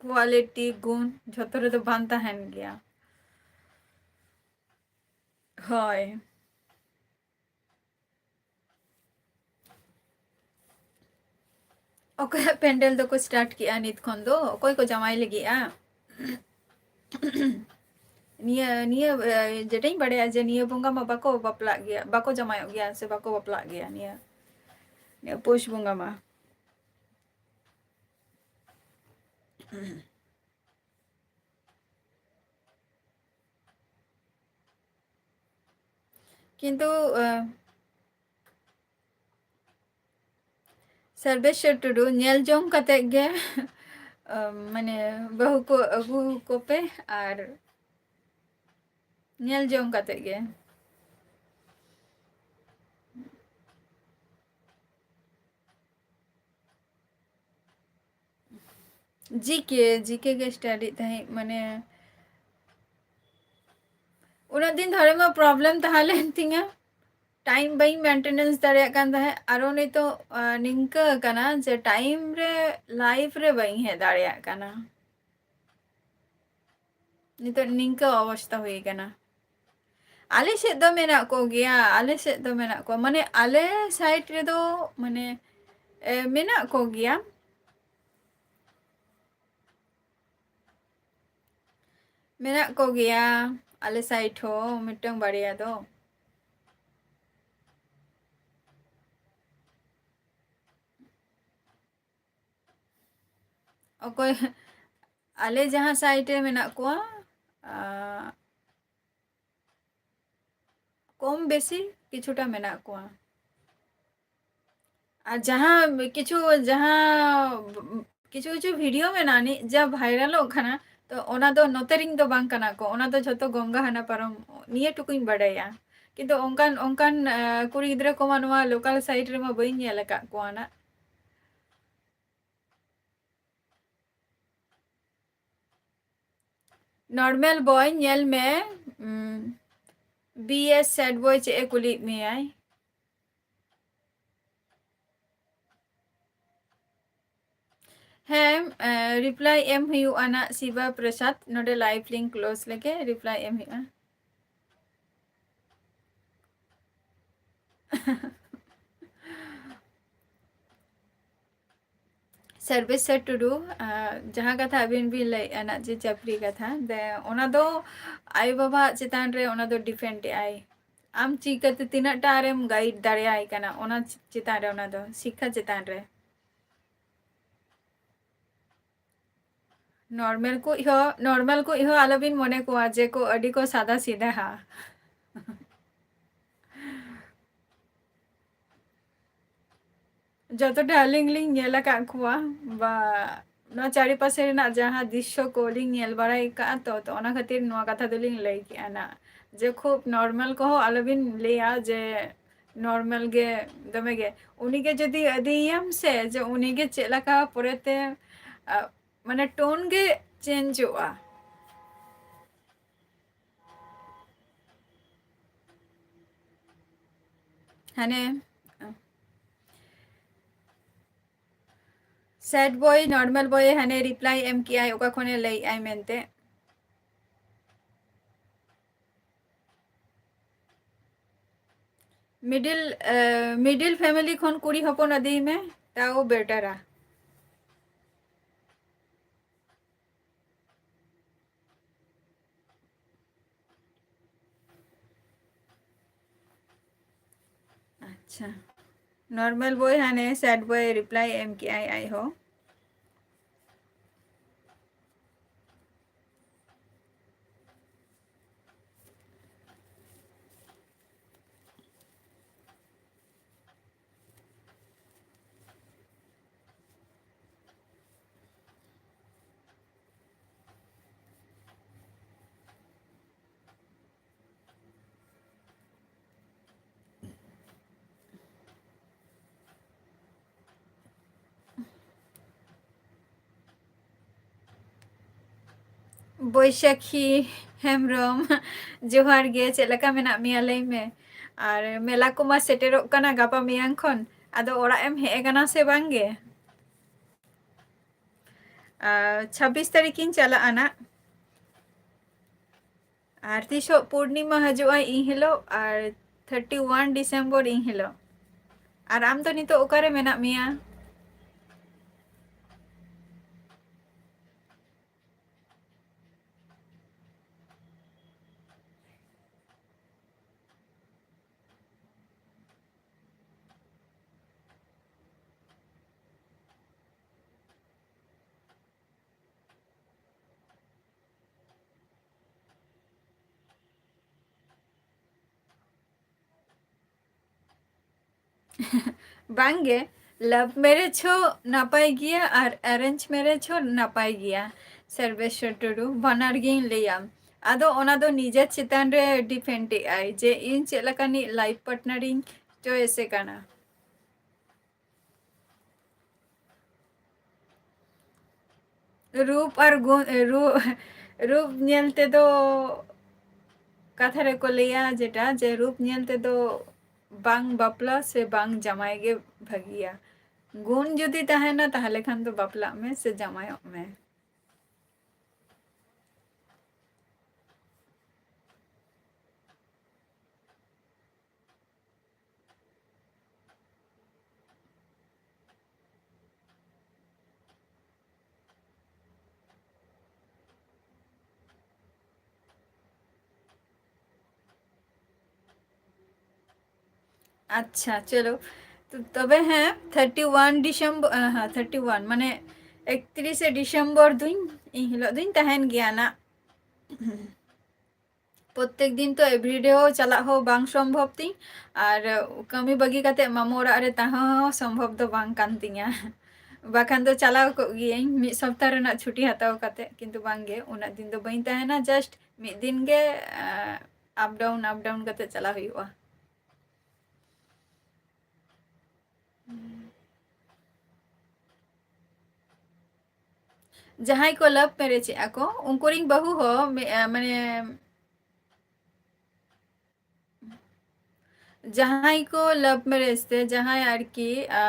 quality ᱜᱩᱱ ᱡᱷᱚᱛᱚ ᱨᱮᱫᱚ ᱵᱟᱝ ᱛᱟᱦᱮᱱ ᱜᱮᱭᱟ᱾ ᱦᱳᱭ᱾ ᱚᱠᱚᱭᱟᱜ ᱯᱮᱱᱰᱮᱞ ᱫᱚᱠᱚ ᱥᱴᱟᱨᱴ ᱠᱮᱜᱼᱟ ᱱᱤᱛ ᱠᱷᱚᱱ ᱫᱚ? ᱚᱠᱚᱭ ᱠᱚ ᱡᱟᱶᱟᱭ ᱞᱟᱹᱜᱤᱫᱼᱟ? ᱱᱤᱭᱟᱹ, ᱱᱤᱭᱟᱹ, ᱮ, ᱡᱮᱴᱟᱧ ᱵᱟᱲᱟᱭᱟ ᱡᱮ ᱱᱤᱭᱟᱹ ᱵᱚᱸᱜᱟ ᱢᱟ ᱵᱟᱠᱚ ᱵᱟᱯᱞᱟᱜ ᱜᱮᱭᱟ, ᱵᱟᱠᱚ ᱡᱟᱶᱟᱭᱚᱜ ᱜᱮᱭᱟ ᱥᱮ ᱵᱟᱠᱚ ᱵᱟᱯᱞᱟᱜ ᱜᱮᱭᱟ ᱱᱤᱭᱟᱹ, ᱱᱤᱭᱟᱹ ᱯᱩᱥ ᱵᱚᱸᱜᱟ ᱢᱟ᱾ ᱠᱤᱱᱛᱩ, ᱮ, ᱥᱚᱨᱵᱮᱥᱣᱚᱨ ᱴᱩᱰᱩ, ᱧᱮᱞ ᱡᱚᱝ ᱠᱟᱛᱮ ᱜᱮ, ᱮ, ᱢᱟᱱᱮ, ᱵᱟᱹᱦᱩ ᱠᱚ ᱟᱹᱜᱩ ᱠᱚᱯᱮ ᱟᱨ ᱧᱮᱞ ᱡᱚᱝ ᱠᱟᱛᱮ ᱜᱮ᱾ ᱡᱤ ᱠᱮ, ᱡᱤ ᱠᱮ ᱜᱮ ᱥᱴᱟᱰᱤ ᱛᱟᱦᱮᱸᱫ, ᱢᱟᱱᱮ, ᱩᱱᱟᱹᱜ ᱫᱤᱱ ᱫᱷᱚᱨᱮ ᱢᱟ ᱯᱨᱚᱵᱞᱮᱢ ᱛᱟᱦᱮᱸ ᱞᱮᱱ ᱛᱤᱧᱟᱹ, ᱴᱟᱭᱤᱢ ᱵᱟᱹᱧ ᱢᱮᱱᱴᱮᱱᱮᱱᱥ ᱫᱟᱲᱮᱭᱟᱜ ᱠᱟᱱ ᱛᱟᱦᱮᱸᱫ᱾ ᱟᱨᱚ ᱱᱤᱛᱚᱜ, ᱟ, ᱱᱤᱝᱠᱟᱹ ᱠᱟᱱᱟ ᱡᱮ ᱴᱟᱭᱤᱢ ᱨᱮ, ᱞᱟᱭᱤᱯᱷ ᱨᱮ ᱵᱟᱹᱧ ᱦᱮᱡ ᱫᱟᱲᱮᱭᱟᱜ ᱠᱟᱱᱟ᱾ ᱱᱤᱛᱚᱜ ᱱᱤᱝᱠᱟᱹ ᱚᱵᱚᱥᱛᱟ ᱦᱩᱭ ᱠᱟᱱᱟ᱾ ᱟᱞᱮ ᱥᱮᱫ ᱫᱚ ᱢᱮᱱᱟᱜ ᱠᱚᱜᱮᱭᱟ, ᱟᱞᱮ ᱥᱮᱫ ᱫᱚ ᱢᱮᱱᱟᱜ ᱠᱚᱣᱟ, ᱢᱟᱱᱮ, ᱟᱞᱮ ᱥᱟᱭᱤᱰ ᱨᱮᱫᱚ, ᱢᱟᱱᱮ, ᱮ, ᱢᱮᱱᱟᱜ ᱠᱚᱜᱮᱭᱟ᱾ ᱢᱮᱱᱟᱜ ᱠᱚᱜᱮᱭᱟ ᱟᱞᱮ ᱥᱟᱭᱤᱰ ᱦᱚᱸ ᱢᱤᱫᱴᱟᱝ ᱵᱟᱨᱭᱟ ᱫᱚ᱾ ᱚᱠᱚᱭ, ᱟᱞᱮ ᱡᱟᱦᱟᱸ ᱥᱟᱭᱤᱰ ᱨᱮ ᱢᱮᱱᱟᱜ ᱠᱚᱣᱟ, ᱟ, ᱠᱚᱢ ᱵᱮᱥᱤ ᱠᱤᱪᱷᱩᱴᱟ ᱢᱮᱱᱟᱜ ᱠᱚᱣᱟ᱾ ᱟᱨ ᱡᱟᱦᱟᱸ ᱠᱤᱪᱷᱩ, ᱡᱟᱦᱟᱸ ᱠᱤᱪᱷᱩ ᱠᱤᱪᱷᱩ ᱵᱷᱤᱰᱤᱭᱳ ᱢᱮᱱᱟᱜᱼᱟ ᱱᱤᱡ, ᱡᱟ ᱵᱷᱟᱭᱨᱟᱞᱚᱜ ᱠᱟᱱᱟ, ᱛᱚ ᱚᱱᱟ ᱫᱚ ᱱᱚᱛᱮ ᱨᱤᱱ ᱫᱚ ᱵᱟᱝ ᱠᱟᱱᱟ ᱠᱚ, ᱚᱱᱟ ᱫᱚ ᱡᱷᱚᱛᱚ ᱜᱚᱝᱜᱟ ᱦᱟᱱᱟ ᱯᱟᱨᱚᱢ, ᱱᱤᱭᱟᱹ ᱴᱩᱠᱩᱧ ᱵᱟᱰᱟᱭᱟ᱾ ᱠᱤᱱᱛᱩ ᱚᱱᱠᱟᱱ, ᱚᱱᱠᱟᱱ, ᱟ, ᱠᱩᱲᱤ ᱜᱤᱫᱽᱨᱟᱹ ᱠᱚᱢᱟ ᱱᱚᱣᱟ ᱞᱳᱠᱟᱞ ᱥᱟᱭᱤᱰ ᱨᱮᱢᱟ ᱵᱟᱹᱧ ᱧᱮᱞ ᱟᱠᱟᱫ ᱠᱚᱣᱟ ᱱᱟᱜ᱾ ᱱᱚᱨᱢᱟᱞ ᱵᱚᱭ ᱧᱮᱞ ᱢᱮ, ᱩᱢ, ᱵᱤ ᱮᱥ ᱥᱮᱰ ᱵᱚᱭ ᱪᱮᱫ ᱮ ᱠᱩᱞᱤᱭᱮᱫ ᱢᱮᱭᱟᱭ? ᱦᱮᱸ, ᱮ, ᱨᱤᱯᱞᱟᱭ ᱮᱢ ᱦᱩᱭᱩᱜᱼᱟ ᱱᱟᱜ ᱥᱤᱵᱟ ᱯᱨᱚᱥᱟᱫᱽ, ᱱᱚᱰᱮ ᱞᱟᱭᱤᱵᱷ ᱞᱤᱝᱠ ᱠᱞᱳᱡᱽ ᱞᱮᱜᱮ ᱨᱤᱯᱞᱟᱭ ᱮᱢ ᱦᱩᱭᱩᱜᱼᱟ᱾ ᱥᱚᱨᱵᱮᱥᱥᱚᱨ ᱴᱩᱰᱩ, ᱟᱸ, ᱡᱟᱦᱟᱸ ᱠᱟᱛᱷᱟ ᱟᱹᱵᱤᱱ ᱵᱤᱱ ᱞᱟᱹᱭᱮᱫᱼᱟ ᱱᱟᱜ, ᱡᱮ ᱪᱟᱹᱯᱨᱤ ᱠᱟᱛᱷᱟ, ᱫᱮ, ᱚᱱᱟ ᱫᱚ ᱟᱭᱳᱼᱵᱟᱵᱟᱣᱟᱜ ᱪᱮᱛᱟᱱ ᱨᱮ ᱚᱱᱟ ᱫᱚ depend ᱮᱫ ᱟᱭ᱾ ᱟᱢ ᱪᱤᱠᱟᱹᱛᱮ ᱛᱤᱱᱟᱹᱜ ᱴᱟ ᱟᱨᱮᱢ guide ᱫᱟᱲᱮᱭᱟᱭ ᱠᱟᱱᱟ, ᱚᱱᱟ ᱪᱮᱛᱟᱱ ᱨᱮ, ᱚᱱᱟ ᱫᱚ ᱥᱤᱠᱠᱷᱟ ᱪᱮᱛᱟᱱ ᱨᱮ᱾ ᱱᱚᱨᱢᱟᱞ ᱠᱚ ᱦᱚᱸ, ᱱᱚᱨᱢᱟᱞ ᱠᱚ ᱦᱚᱸ ᱟᱞᱚᱵᱤᱱ ᱢᱚᱱᱮ ᱠᱚᱣᱟ ᱡᱮ ᱠᱚ ᱟᱹᱰᱤ ᱠᱚ ᱥᱟᱫᱟ ᱥᱤᱫᱟ ᱦᱟ᱾ ᱡᱚᱛᱚᱴᱟ ᱟᱹᱞᱤᱧ ᱞᱤᱧ ᱧᱮᱞ ᱟᱠᱟᱫ ᱠᱚᱣᱟ, ᱵᱟ ᱱᱚᱣᱟ ᱪᱟᱨᱤᱯᱟᱥᱮ ᱨᱮᱱᱟᱜ ᱡᱟᱦᱟᱸ ᱫᱨᱤᱥᱥᱚ ᱠᱚ ᱞᱤᱧ ᱧᱮᱞ ᱵᱟᱲᱟᱭ ᱠᱟᱜᱼᱟ ᱛᱚ, ᱛᱚ ᱚᱱᱟ ᱠᱷᱟᱹᱛᱤᱨ ᱱᱚᱣᱟ ᱠᱟᱛᱷᱟ ᱫᱚᱞᱤᱧ ᱞᱟᱹᱭ ᱠᱮᱜᱼᱟ ᱱᱟᱜ, ᱡᱮ ᱠᱷᱩᱵ ᱱᱚᱨᱢᱟᱞ ᱠᱚᱦᱚᱸ ᱟᱞᱚᱵᱤᱱ ᱞᱟᱹᱭᱟ ᱡᱮ ᱱᱚᱨᱢᱟᱞ ᱜᱮ, ᱫᱚᱢᱮ ᱜᱮ᱾ ᱩᱱᱤ ᱜᱮ ᱡᱩᱫᱤ ᱟᱹᱫᱤᱭᱮᱭᱟᱢ ᱥᱮ ᱡᱮ ᱩᱱᱤ ᱜᱮ ᱪᱮᱫ ᱞᱮᱠᱟ ᱯᱚᱨᱮᱛᱮ, ᱟ, ᱢᱟᱱᱮ ᱴᱳᱱ ᱜᱮ ᱪᱮᱧᱡᱚᱜᱼᱟ᱾ ᱦᱟᱱᱮ sad boy, normal boy ᱦᱟᱱᱮ reply ᱮᱢ ᱠᱮᱜᱼᱟᱭ, ᱚᱠᱟ ᱠᱷᱚᱱᱮ ᱞᱟᱹᱭᱮᱜᱼᱟᱭ ᱢᱮᱱᱛᱮ᱾ Middle, ᱮ, middle family ᱠᱷᱚᱱ ᱠᱩᱲᱤ ᱦᱚᱯᱚᱱ ᱟᱹᱫᱤᱭ ᱢᱮ, ᱛᱟᱣ ᱵᱮᱴᱟᱨᱟ᱾ ᱟᱪᱪᱷᱟ, normal boy ᱦᱟᱱᱮ sad boy reply ᱮᱢ ᱠᱮᱜᱼᱟᱭ ᱟᱡ ᱦᱚᱸ᱾ ᱵᱳᱭᱥᱟᱠᱷᱤ ᱦᱮᱢᱵᱨᱚᱢ, ᱡᱚᱦᱟᱨ ᱜᱮ, ᱪᱮᱫ ᱞᱮᱠᱟ ᱢᱮᱱᱟᱜ ᱢᱮᱭᱟ ᱞᱟᱹᱭ ᱢᱮ? ᱟᱨ ᱢᱮᱞᱟ ᱠᱚᱢᱟ ᱥᱮᱴᱮᱨᱚᱜ ᱠᱟᱱᱟ ᱜᱟᱯᱟ ᱢᱮᱭᱟᱝ ᱠᱷᱚᱱ, ᱟᱫᱚ ᱚᱲᱟᱜ ᱮᱢ ᱦᱮᱡ ᱟᱠᱟᱱᱟ ᱥᱮ ᱵᱟᱝ ᱜᱮ? ᱟᱨ ᱪᱷᱟᱵᱵᱤᱥ ᱛᱟᱹᱨᱤᱠᱷ ᱤᱧ ᱪᱟᱞᱟᱜᱼᱟ ᱱᱟᱜ᱾ ᱟᱨ ᱛᱤᱥᱚᱜ ᱯᱩᱨᱱᱤᱢᱟ ᱦᱤᱡᱩᱜᱼᱟ ᱤᱱ ᱦᱤᱞᱳᱜ, ᱟᱨ thirty one December ᱤᱱ ᱦᱤᱞᱳᱜ᱾ ᱟᱨ ᱟᱢ ᱫᱚ ᱱᱤᱛᱚᱜ ᱚᱠᱟᱨᱮ ᱢᱮᱱᱟᱜ ᱢᱮᱭᱟ? ᱵᱟᱝᱜᱮ, ᱞᱟᱵᱷ ᱢᱮᱨᱮᱡᱽ ᱦᱚᱸ ᱱᱟᱯᱟᱭ ᱜᱮᱭᱟ ᱟᱨ ᱮᱨᱮᱧᱡᱽ ᱢᱮᱨᱮᱡᱽ ᱦᱚᱸ ᱱᱟᱯᱟᱭ ᱜᱮᱭᱟ᱾ ᱥᱚᱨᱵᱮᱥᱣᱚᱨ ᱴᱩᱰᱩ, ᱵᱟᱱᱟᱨ ᱜᱤᱧ ᱞᱟᱹᱭᱟ᱾ ᱟᱫᱚ ᱚᱱᱟ ᱫᱚ ᱱᱤᱡᱮ ᱪᱮᱛᱟᱱ ᱨᱮ ᱰᱤᱯᱮᱱᱰ ᱮᱜ ᱟᱭ ᱡᱮ ᱤᱧ ᱪᱮᱫ ᱞᱮᱠᱟᱱᱤᱡ ᱞᱟᱭᱤᱯᱷ ᱯᱟᱨᱴᱱᱟᱨ ᱤᱧ ᱪᱚᱭᱮᱥᱮ ᱠᱟᱱᱟ᱾ ᱨᱩᱯ ᱟᱨ ᱜᱩᱱ, ᱨᱩ-, ᱨᱩᱯ ᱧᱮᱞ ᱛᱮᱫᱚ, ᱠᱟᱛᱷᱟ ᱨᱮᱠᱚ ᱞᱟᱹᱭᱟ ᱡᱮᱴᱟ, ᱡᱮ ᱨᱩᱯ ᱧᱮᱞ ᱛᱮᱫᱚ ᱵᱟᱝ ᱵᱟᱯᱞᱟ ᱥᱮ ᱵᱟᱝ ᱡᱟᱶᱟᱭ ᱜᱮ ᱵᱷᱟᱹᱜᱤᱭᱟ᱾ ᱜᱩᱱ ᱡᱩᱫᱤ ᱛᱟᱦᱮᱱᱟ, ᱛᱟᱦᱚᱞᱮ ᱠᱷᱟᱱ ᱫᱚ ᱵᱟᱯᱞᱟᱜ ᱢᱮ ᱥᱮ ᱡᱟᱶᱟᱭᱚᱜ ᱢᱮ᱾ ᱟᱪᱪᱷᱟ, ᱪᱚᱞᱚ᱾ ᱛᱚ-, ᱛᱚᱵᱮ ᱦᱮᱸ, ᱛᱷᱟᱨᱴᱤ ᱳᱣᱟᱱ ᱰᱤᱥᱮᱢᱵᱚᱨ, ᱟᱸ, ᱦᱮᱸ, ᱛᱷᱟᱨᱴᱤ ᱳᱣᱟᱱ, ᱢᱟᱱᱮ ᱮᱠᱛᱨᱤᱥᱮ ᱰᱤᱥᱮᱢᱵᱚᱨ ᱫᱩᱧ, ᱤᱱ ᱦᱤᱞᱳᱜ ᱫᱩᱧ ᱛᱟᱦᱮᱱ ᱜᱮᱭᱟ ᱱᱟᱜ᱾ ᱯᱨᱚᱛᱛᱮᱠ ᱫᱤᱱ ᱛᱚ everyday ᱦᱚᱸ ᱪᱟᱞᱟᱜ ᱦᱚᱸ ᱵᱟᱝ ᱥᱚᱢᱵᱷᱚᱵ ᱛᱤᱧ, ᱟᱨ ᱠᱟᱹᱢᱤ ᱵᱟᱹᱜᱤ ᱠᱟᱛᱮ ᱢᱟᱢᱚ ᱚᱲᱟᱜ ᱨᱮ ᱛᱟᱦᱮᱸ ᱦᱚᱸ ᱥᱚᱢᱵᱷᱚᱵ ᱫᱚ ᱵᱟᱝ ᱠᱟᱱ ᱛᱤᱧᱟ᱾ ᱵᱟᱠᱷᱟᱱ ᱫᱚ ᱪᱟᱞᱟᱣ ᱠᱚᱜ ᱜᱤᱭᱟᱹᱧ, ᱢᱤᱫ ᱥᱚᱯᱛᱟ ᱨᱮᱱᱟᱜ ᱪᱷᱩᱴᱤ ᱦᱟᱛᱟᱣ ᱠᱟᱛᱮ, ᱠᱤᱱᱛᱩ ᱵᱟᱝᱜᱮ, ᱩᱱᱟᱹᱜ ᱫᱤᱱ ᱫᱚ ᱵᱟᱹᱧ ᱛᱟᱦᱮᱱᱟ, just ᱢᱤᱫ ᱫᱤᱱ ᱜᱮ, ᱟᱯ ᱰᱟᱣᱩᱱ, ᱟᱯ ᱰᱟᱣᱩᱱ ᱠᱟᱛᱮ ᱪᱟᱞᱟᱣ ᱦᱩᱭᱩᱜᱼᱟ᱾ ᱡᱟᱦᱟᱸᱭ ᱠᱚ ᱞᱟᱵᱷ ᱢᱮᱨᱮᱡᱽ ᱮᱜᱼᱟ ᱠᱚ, ᱩᱱᱠᱩ ᱨᱤᱱ ᱵᱟᱹᱦᱩ ᱦᱚᱸ ᱢᱮ-, ᱟ, ᱢᱟᱱᱮ, ᱡᱟᱦᱟᱸᱭ ᱠᱚ ᱞᱟᱵᱷ ᱢᱮᱨᱮᱡᱽ ᱛᱮ, ᱡᱟᱦᱟᱸᱭ ᱟᱨᱠᱤ, ᱟ,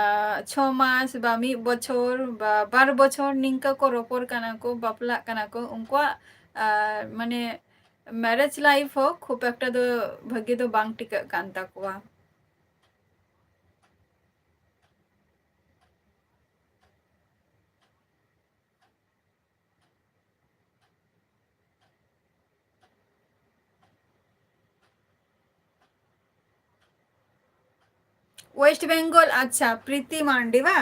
ᱪᱷᱚ ᱢᱟᱥ ᱵᱟ ᱢᱤᱫ ᱵᱚᱪᱷᱚᱨ ᱵᱟ ᱵᱟᱨ ᱵᱚᱪᱷᱚᱨ ᱱᱤᱝᱠᱟᱹ ᱠᱚ ᱨᱚᱯᱚᱲ ᱠᱟᱱᱟ ᱠᱚ, ᱵᱟᱯᱞᱟᱜ ᱠᱟᱱᱟ ᱠᱚ, ᱩᱱᱠᱩᱣᱟᱜ, ᱟ, ᱢᱟᱱᱮ, ᱢᱮᱨᱮᱡᱽ ᱞᱟᱭᱤᱯᱷ ᱦᱚᱸ ᱠᱷᱩᱵ ᱮᱠᱴᱟ ᱫᱚ ᱵᱷᱟᱹᱜᱤ ᱫᱚ ᱵᱟᱝ ᱴᱤᱠᱟᱹᱜ ᱠᱟᱱ ᱛᱟᱠᱚᱣᱟ᱾ West Bengal, ᱟᱪᱪᱷᱟ, ᱯᱨᱤᱛᱤ ᱢᱟᱨᱰᱤ ᱵᱟ?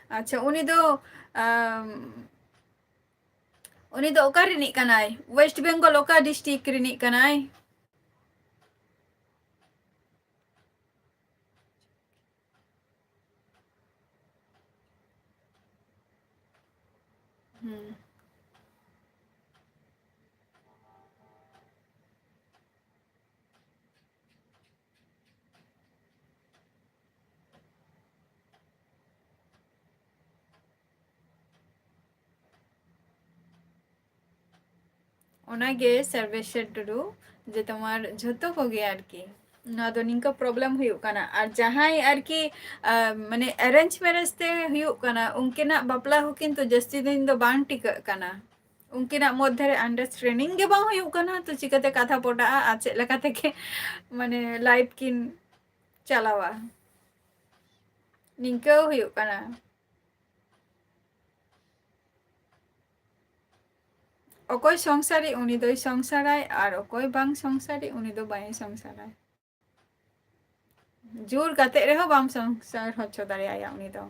ᱟᱪᱪᱷᱟ, ᱩᱱᱤ ᱫᱚ, ᱟᱢ, ᱩᱱᱤ ᱫᱚ ᱚᱠᱟ ᱨᱤᱱᱤᱡ ᱠᱟᱱᱟᱭ? West Bengal ᱚᱠᱟ district ᱨᱤᱱᱤᱡ ᱠᱟᱱᱟᱭ? ᱦᱩᱸ᱾ ᱚᱱᱟᱜᱮ ᱥᱚᱨᱵᱮᱥᱥᱚᱨ ᱴᱩᱰᱩ, ᱡᱮ ᱛᱳᱢᱟᱨ ᱡᱷᱚᱛᱚ ᱠᱚᱜᱮ ᱟᱨᱠᱤ ᱱᱚᱣᱟ ᱫᱚ ᱱᱤᱝᱠᱟᱹ problem ᱦᱩᱭᱩᱜ ᱠᱟᱱᱟ᱾ ᱟᱨ ᱡᱟᱦᱟᱸᱭ ᱟᱨᱠᱤ, ᱟ, ᱢᱟᱱᱮ arrange marriage ᱛᱮ ᱦᱩᱭᱩᱜ ᱠᱟᱱᱟ, ᱩᱱᱠᱤᱱᱟᱜ ᱵᱟᱯᱞᱟ ᱦᱚᱸ ᱠᱤᱱᱛᱩ ᱡᱟᱹᱥᱛᱤ ᱫᱤᱱ ᱫᱚ ᱵᱟᱝ ᱴᱤᱠᱟᱹᱜ ᱠᱟᱱᱟ᱾ ᱩᱱᱠᱤᱱᱟᱜ ᱢᱚᱫᱽᱫᱷᱮ ᱨᱮ understanding ᱜᱮ ᱵᱟᱝ ᱦᱩᱭᱩᱜ ᱠᱟᱱᱟ, ᱛᱚ ᱪᱤᱠᱟᱹᱛᱮ ᱠᱟᱛᱷᱟ ᱯᱚᱴᱟᱜᱼᱟ ᱟᱨ ᱪᱮᱫ ᱞᱮᱠᱟ ᱛᱮᱜᱮ ᱢᱟᱱᱮ life ᱠᱤᱱ ᱪᱟᱞᱟᱣᱟ? ᱱᱤᱝᱠᱟᱹ ᱦᱩᱭᱩᱜ ᱠᱟᱱᱟ᱾ ᱚᱠᱚᱭ ᱥᱚᱝᱥᱟᱨᱤ ᱩᱱᱤ ᱫᱚᱭ ᱥᱚᱝᱥᱟᱨᱟᱭ, ᱟᱨ ᱚᱠᱚᱭ ᱵᱟᱝ ᱥᱚᱝᱥᱟᱨᱤ ᱩᱱᱤ ᱫᱚ ᱵᱟᱭ ᱥᱚᱝᱥᱟᱨᱟᱭ᱾ ᱡᱳᱨ ᱠᱟᱛᱮ ᱨᱮᱦᱚᱸ ᱵᱟᱢ ᱥᱚᱝᱥᱟᱨ ᱦᱚᱪᱚ ᱫᱟᱲᱮᱭᱟᱭᱟ ᱩᱱᱤ ᱫᱚ᱾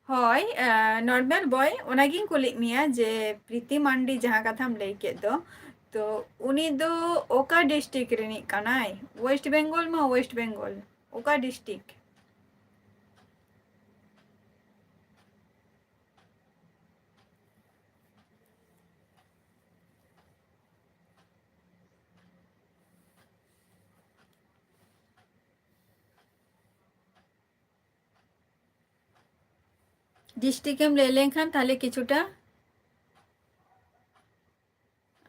ᱦᱳᱭ, ᱮ, ᱱᱚᱨᱢᱮᱞ ᱵᱚᱭ, ᱚᱱᱟᱜᱤᱧ ᱠᱩᱞᱤᱭᱮᱫ ᱢᱮᱭᱟ ᱡᱮ ᱯᱨᱤᱛᱤ ᱢᱟᱱᱰᱤ ᱡᱟᱦᱟᱸ ᱠᱟᱛᱷᱟᱢ ᱞᱟᱹᱭ ᱠᱮᱫ ᱫᱚ, ᱛᱚ ᱩᱱᱤ ᱫᱚ ᱚᱠᱟ district ᱨᱤᱱᱤᱡ ᱠᱟᱱᱟᱭ? West Bengal ᱢᱟ West Bengal, ᱚᱠᱟ district? District ᱮᱢ ᱞᱟᱹᱭ ᱞᱮᱱᱠᱷᱟᱱ ᱛᱟᱦᱞᱮ ᱠᱤᱪᱷᱩᱴᱟ᱾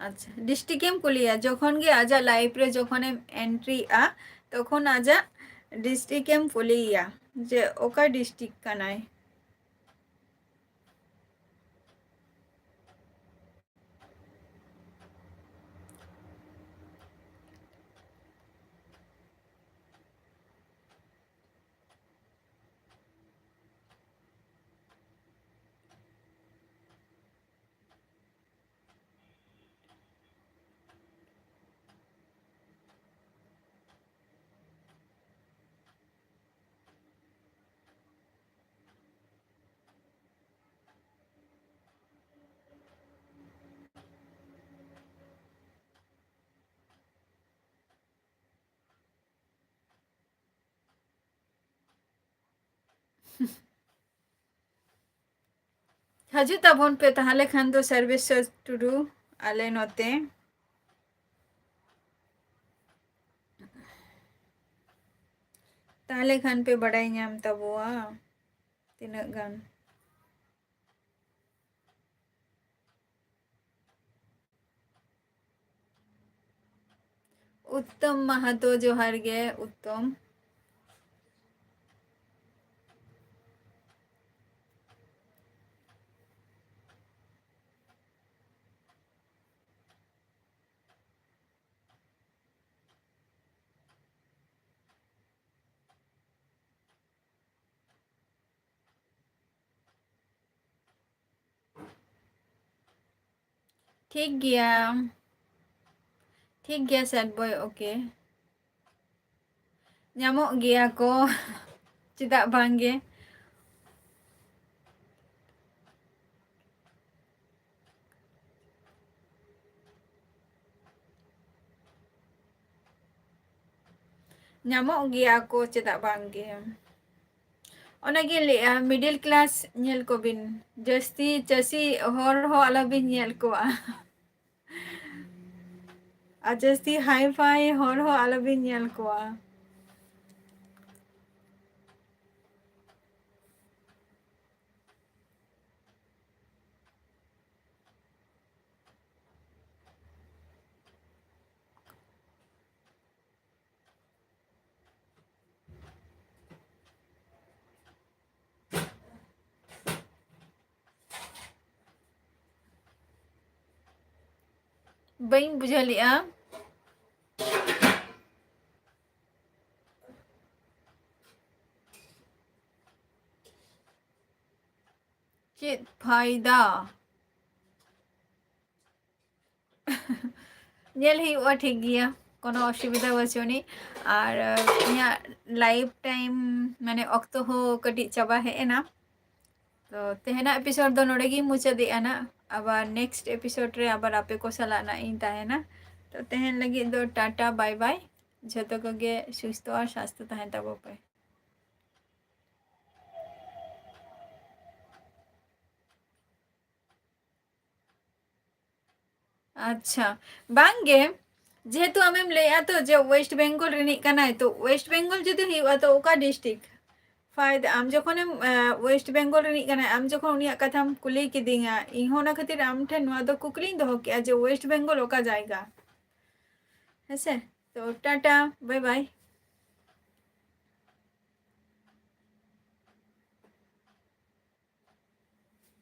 ᱟᱪᱪᱷᱟ, district ᱮᱢ ᱠᱩᱞᱤᱭᱟ, ᱡᱚᱠᱷᱚᱱ ᱜᱮ ᱟᱡᱟᱜ life ᱨᱮ ᱡᱚᱠᱷᱚᱱᱮᱢ entryᱜᱼᱟ, ᱛᱚᱠᱷᱚᱱ ᱟᱡᱟᱜ district ᱮᱢ ᱠᱩᱞᱤᱭᱮᱭᱟ ᱡᱮ ᱚᱠᱟ district ᱠᱟᱱᱟᱭ᱾ ᱦᱤᱡᱩᱜ ᱛᱟᱵᱚᱱ ᱯᱮ ᱛᱟᱦᱚᱞᱮ ᱠᱷᱟᱱ ᱫᱚ ᱥᱚᱨᱵᱮᱥᱥᱚᱨ ᱴᱩᱰᱩ ᱟᱞᱮ ᱱᱚᱛᱮ᱾ ᱛᱟᱦᱚᱞᱮ ᱠᱷᱟᱱ ᱯᱮ ᱵᱟᱰᱟᱭ ᱧᱟᱢ ᱛᱟᱵᱚᱣᱟ ᱛᱤᱱᱟᱹᱜ ᱜᱟᱱ᱾ ᱩᱛᱛᱚᱢ ᱢᱟᱦᱟᱛᱚ, ᱡᱚᱦᱟᱨ ᱜᱮ ᱩᱛᱛᱚᱢ᱾ ᱴᱷᱤᱠ ᱜᱮᱭᱟ, ᱴᱷᱤᱠ ᱜᱮᱭᱟ sad boy, okay᱾ ᱧᱟᱢᱚᱜ ᱜᱮᱭᱟ ᱠᱚ, ᱪᱮᱫᱟᱜ ᱵᱟᱝ ᱜᱮ᱾ ᱧᱟᱢᱚᱜ ᱜᱮᱭᱟ ᱠᱚ, ᱪᱮᱫᱟᱜ ᱵᱟᱝ ᱜᱮ᱾ ᱚᱱᱟᱜᱤᱧ ᱞᱟᱹᱭᱮᱜᱼᱟ, middle class ᱧᱮᱞ ᱠᱚᱵᱤᱱ, ᱡᱟᱹᱥᱛᱤ ᱪᱟᱹᱥᱤ ᱦᱚᱲ ᱦᱚᱸ ᱟᱞᱚᱵᱤᱱ ᱧᱮᱞ ᱠᱚᱣᱟ᱾ ᱟᱨ ᱡᱟᱹᱥᱛᱤ hi-fi ᱦᱚᱲ ᱦᱚᱸ ᱟᱞᱚᱵᱤᱱ ᱧᱮᱞ ᱠᱚᱣᱟ᱾ ᱵᱟᱹᱧ ᱵᱩᱡᱷᱟᱹᱣ ᱞᱮᱜᱼᱟ᱾ ᱪᱮᱫ ᱯᱷᱟᱭᱫᱟ? ᱧᱮᱞ ᱦᱩᱭᱩᱜᱼᱟ, ᱴᱷᱤᱠ ᱜᱮᱭᱟ, ᱠᱳᱱᱳ ᱚᱥᱩᱵᱤᱫᱷᱟ ᱵᱟᱹᱪᱩᱜ ᱟᱹᱱᱤᱡ᱾ ᱟᱨ, ᱟᱨ ᱤᱧᱟᱹᱜ live time, ᱢᱟᱱᱮ, ᱚᱠᱛᱚ ᱦᱚᱸ ᱠᱟᱹᱴᱤᱡ ᱪᱟᱵᱟ ᱦᱮᱡ ᱮᱱᱟ᱾ ᱛᱚ ᱛᱮᱦᱮᱧᱟᱜ episode ᱫᱚ ᱱᱚᱰᱮ ᱜᱤᱧ ᱢᱩᱪᱟᱹᱫᱮᱜᱼᱟ ᱱᱟᱜ᱾ ᱟᱵᱟᱨ next episode ᱨᱮ ᱟᱵᱟᱨ ᱟᱯᱮ ᱠᱚ ᱥᱟᱞᱟᱜ ᱱᱟᱜ ᱤᱧ ᱛᱟᱦᱮᱱᱟ᱾ ᱛᱚ ᱛᱮᱦᱮᱧ ᱞᱟᱹᱜᱤᱫ ᱫᱚ ᱴᱟᱴᱟ, bye bye᱾ ᱡᱷᱚᱛᱚ ᱠᱚᱜᱮ ᱥᱩᱥᱛᱷᱚ ᱟᱨ ᱥᱟᱥᱛᱷᱚ ᱛᱟᱦᱮᱱ ᱛᱟᱵᱚ ᱯᱮ᱾ ᱟᱪᱪᱷᱟ, ᱵᱟᱝ ᱜᱮ, ᱡᱮᱦᱮᱛᱩ ᱟᱢᱮᱢ ᱞᱟᱹᱭᱮᱜᱼᱟ ᱛᱚ ᱡᱮ ᱳᱭᱮᱥᱴ ᱵᱮᱝᱜᱚᱞ ᱨᱤᱱᱤᱡ ᱠᱟᱱᱟᱭ, ᱛᱚ ᱳᱭᱮᱥᱴ ᱵᱮᱝᱜᱚᱞ ᱡᱩᱫᱤ ᱦᱩᱭᱩᱜᱼᱟ ᱛᱚ ᱚᱠᱟ ᱰᱤᱥᱴᱨᱤᱠᱴ? ᱯᱷᱟᱭᱫᱟ, ᱟᱢ ᱡᱚᱠᱷᱚᱱᱮᱢ ᱳᱭᱮᱥᱴ ᱵᱮᱝᱜᱚᱞ ᱨᱤᱱᱤᱡ ᱠᱟᱱᱟᱭ, ᱟᱢ ᱡᱚᱠᱷᱚᱱ ᱩᱱᱤᱭᱟᱜ ᱠᱟᱛᱷᱟᱢ ᱠᱩᱞᱤ ᱠᱤᱫᱤᱧᱟ, ᱤᱧ ᱦᱚᱸ ᱚᱱᱟ ᱠᱷᱟᱹᱛᱤᱨ ᱟᱢ ᱴᱷᱮᱱ ᱱᱚᱣᱟ ᱫᱚ ᱠᱩᱠᱞᱤᱧ ᱫᱚᱦᱚ ᱠᱮᱜᱼᱟ ᱡᱮ ᱳᱭᱮᱥᱴ ᱵᱮᱝᱜᱚᱞ ᱚᱠᱟ ᱡᱟᱭᱜᱟ? ᱦᱮᱸᱥᱮ? ᱛᱚ ᱴᱟᱴᱟ, ᱵᱟᱭ ᱵᱟᱭ᱾